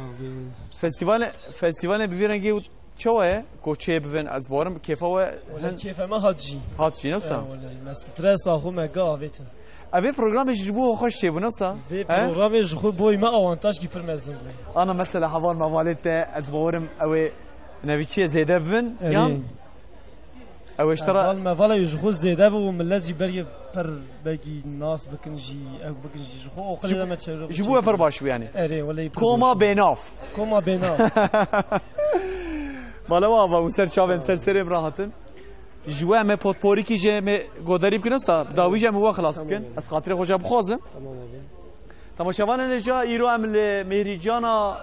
Festîvalê, festîvalê bi vî rengî û çawa ye? Koçeyê bivin, ez bawerim kêfa we. Wele hin- kêfa me hat jî. Hat jî, ne wisa? E, wele, me stresa xwe me ga avêtin. Ev ê programê ji bo xweş çêbû, ne wisa? Vê programê ji xwe boy me awantajkî pir mezin bû. Ana mesela heval mevalê te, ez bawerim ew ê nevîçiyê zêde bivin, erê, yan? Ew ê ji te re heval mevalê ji xwe zêde bû û millet jî belkî pir belkî nas bikin jî, ew bikin jî. Ji xwe oxirê de me çevre ji bo we pir baş bû yani. Erê, wele pir baş bû. Koma bênav. Koma bênav. Mala we ava û ser çavên ser serê min rahatin. Ji we em ê potporîkî jê em ê goderî bikin, wisa bi dawî jî em ê we xilas bikin. Tamam. Ez xatirê xwe jî bixwazim. Tamam abi. Temaşevanên hêja, îro em li Mêhrîcana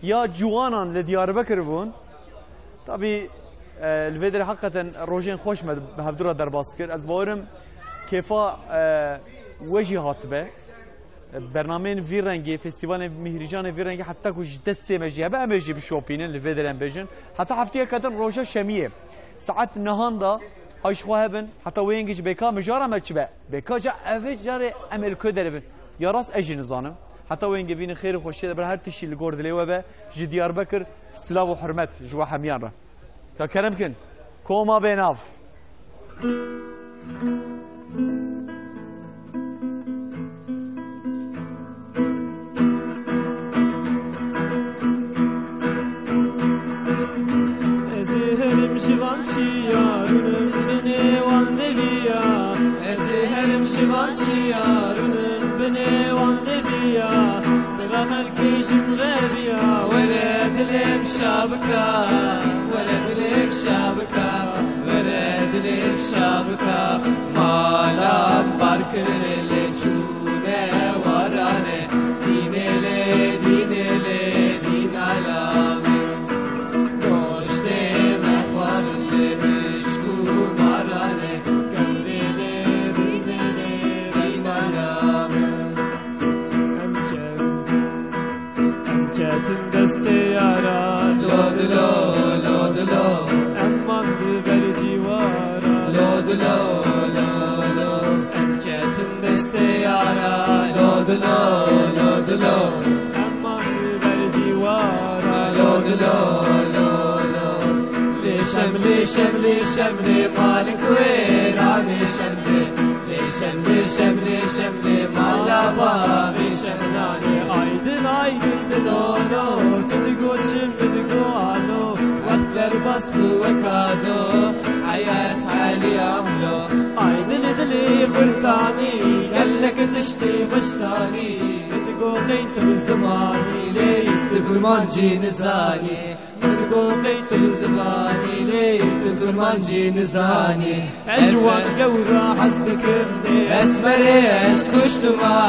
ya ciwanan li Diyarbekir bûn. Tabî, e, li vê derê heqîqeten rojên xweş me bi hevdû re derbas kir. Ez bawerim kêfa, e, we jî hatibe. Bernameyên vî rengî, festîvalên Mîhrîcanê vî rengî heta ku ji destê me jî hebe, em ê jî bişopînin, li vê derê em bêjin. Heta heftiyeke din roja şemiyê. Saet nehan da, hay ji xwe hebin, heta wê yengê ji bêka mijara me çi be? Bêka ca evê carê em ê li ku derê bin? Ya rast ez jî nizanim. Heta wê yengê bînin xêr û xweşiyê de, bira her tiştî li gor dilê we be. Ji Diyarbekir silav û hurmet ji we hemiyan re. Ka kerem kin. Koma bênav. Ez ê herim ji van çiyarûn im binê wan deviya. Ez ê herim ji van çiyarûn im binê wan deviya. Dila me kêşin reviya. Were dilê min şa bika, were dilê min şa bika, were Dilê şabika malan bar kirine lê çûne warane. Dînê lê, dînê lê, dînala min. Goştê me xwarin lê mişk û barane. Kewrê lê, dînê lê, dînala min. Em ke- Em ketin destê yara. Lo dilo, lo dilo. Em man li ber cîwara. Lo dilo, lo, lo. Em ketin destê yara. Lo dilo, lo dilo. Em man li ber cîwara. Lo dilo, lo, lo. Lê şem, lê şem, lê şem, lê malik wê ra lê şem, lê. Lê şem, lê şem, lê şem, lê mala ba, lê şem nane. Aydin, aydin, dilono, tu digo çim, tu digo alo. Wext derbas bû weka do, eya ez helî amlo. Aydin dilê xurtanî, gelek tiştê xweştanî. Tu digo qey tu bi zimanî, lê tu kurmancî nizanî. Min digo qey tu zimanî, lê tu kurmancî nizanî. Ez ji wan gewra hez dikim, lê ez merê, ez kuştuma.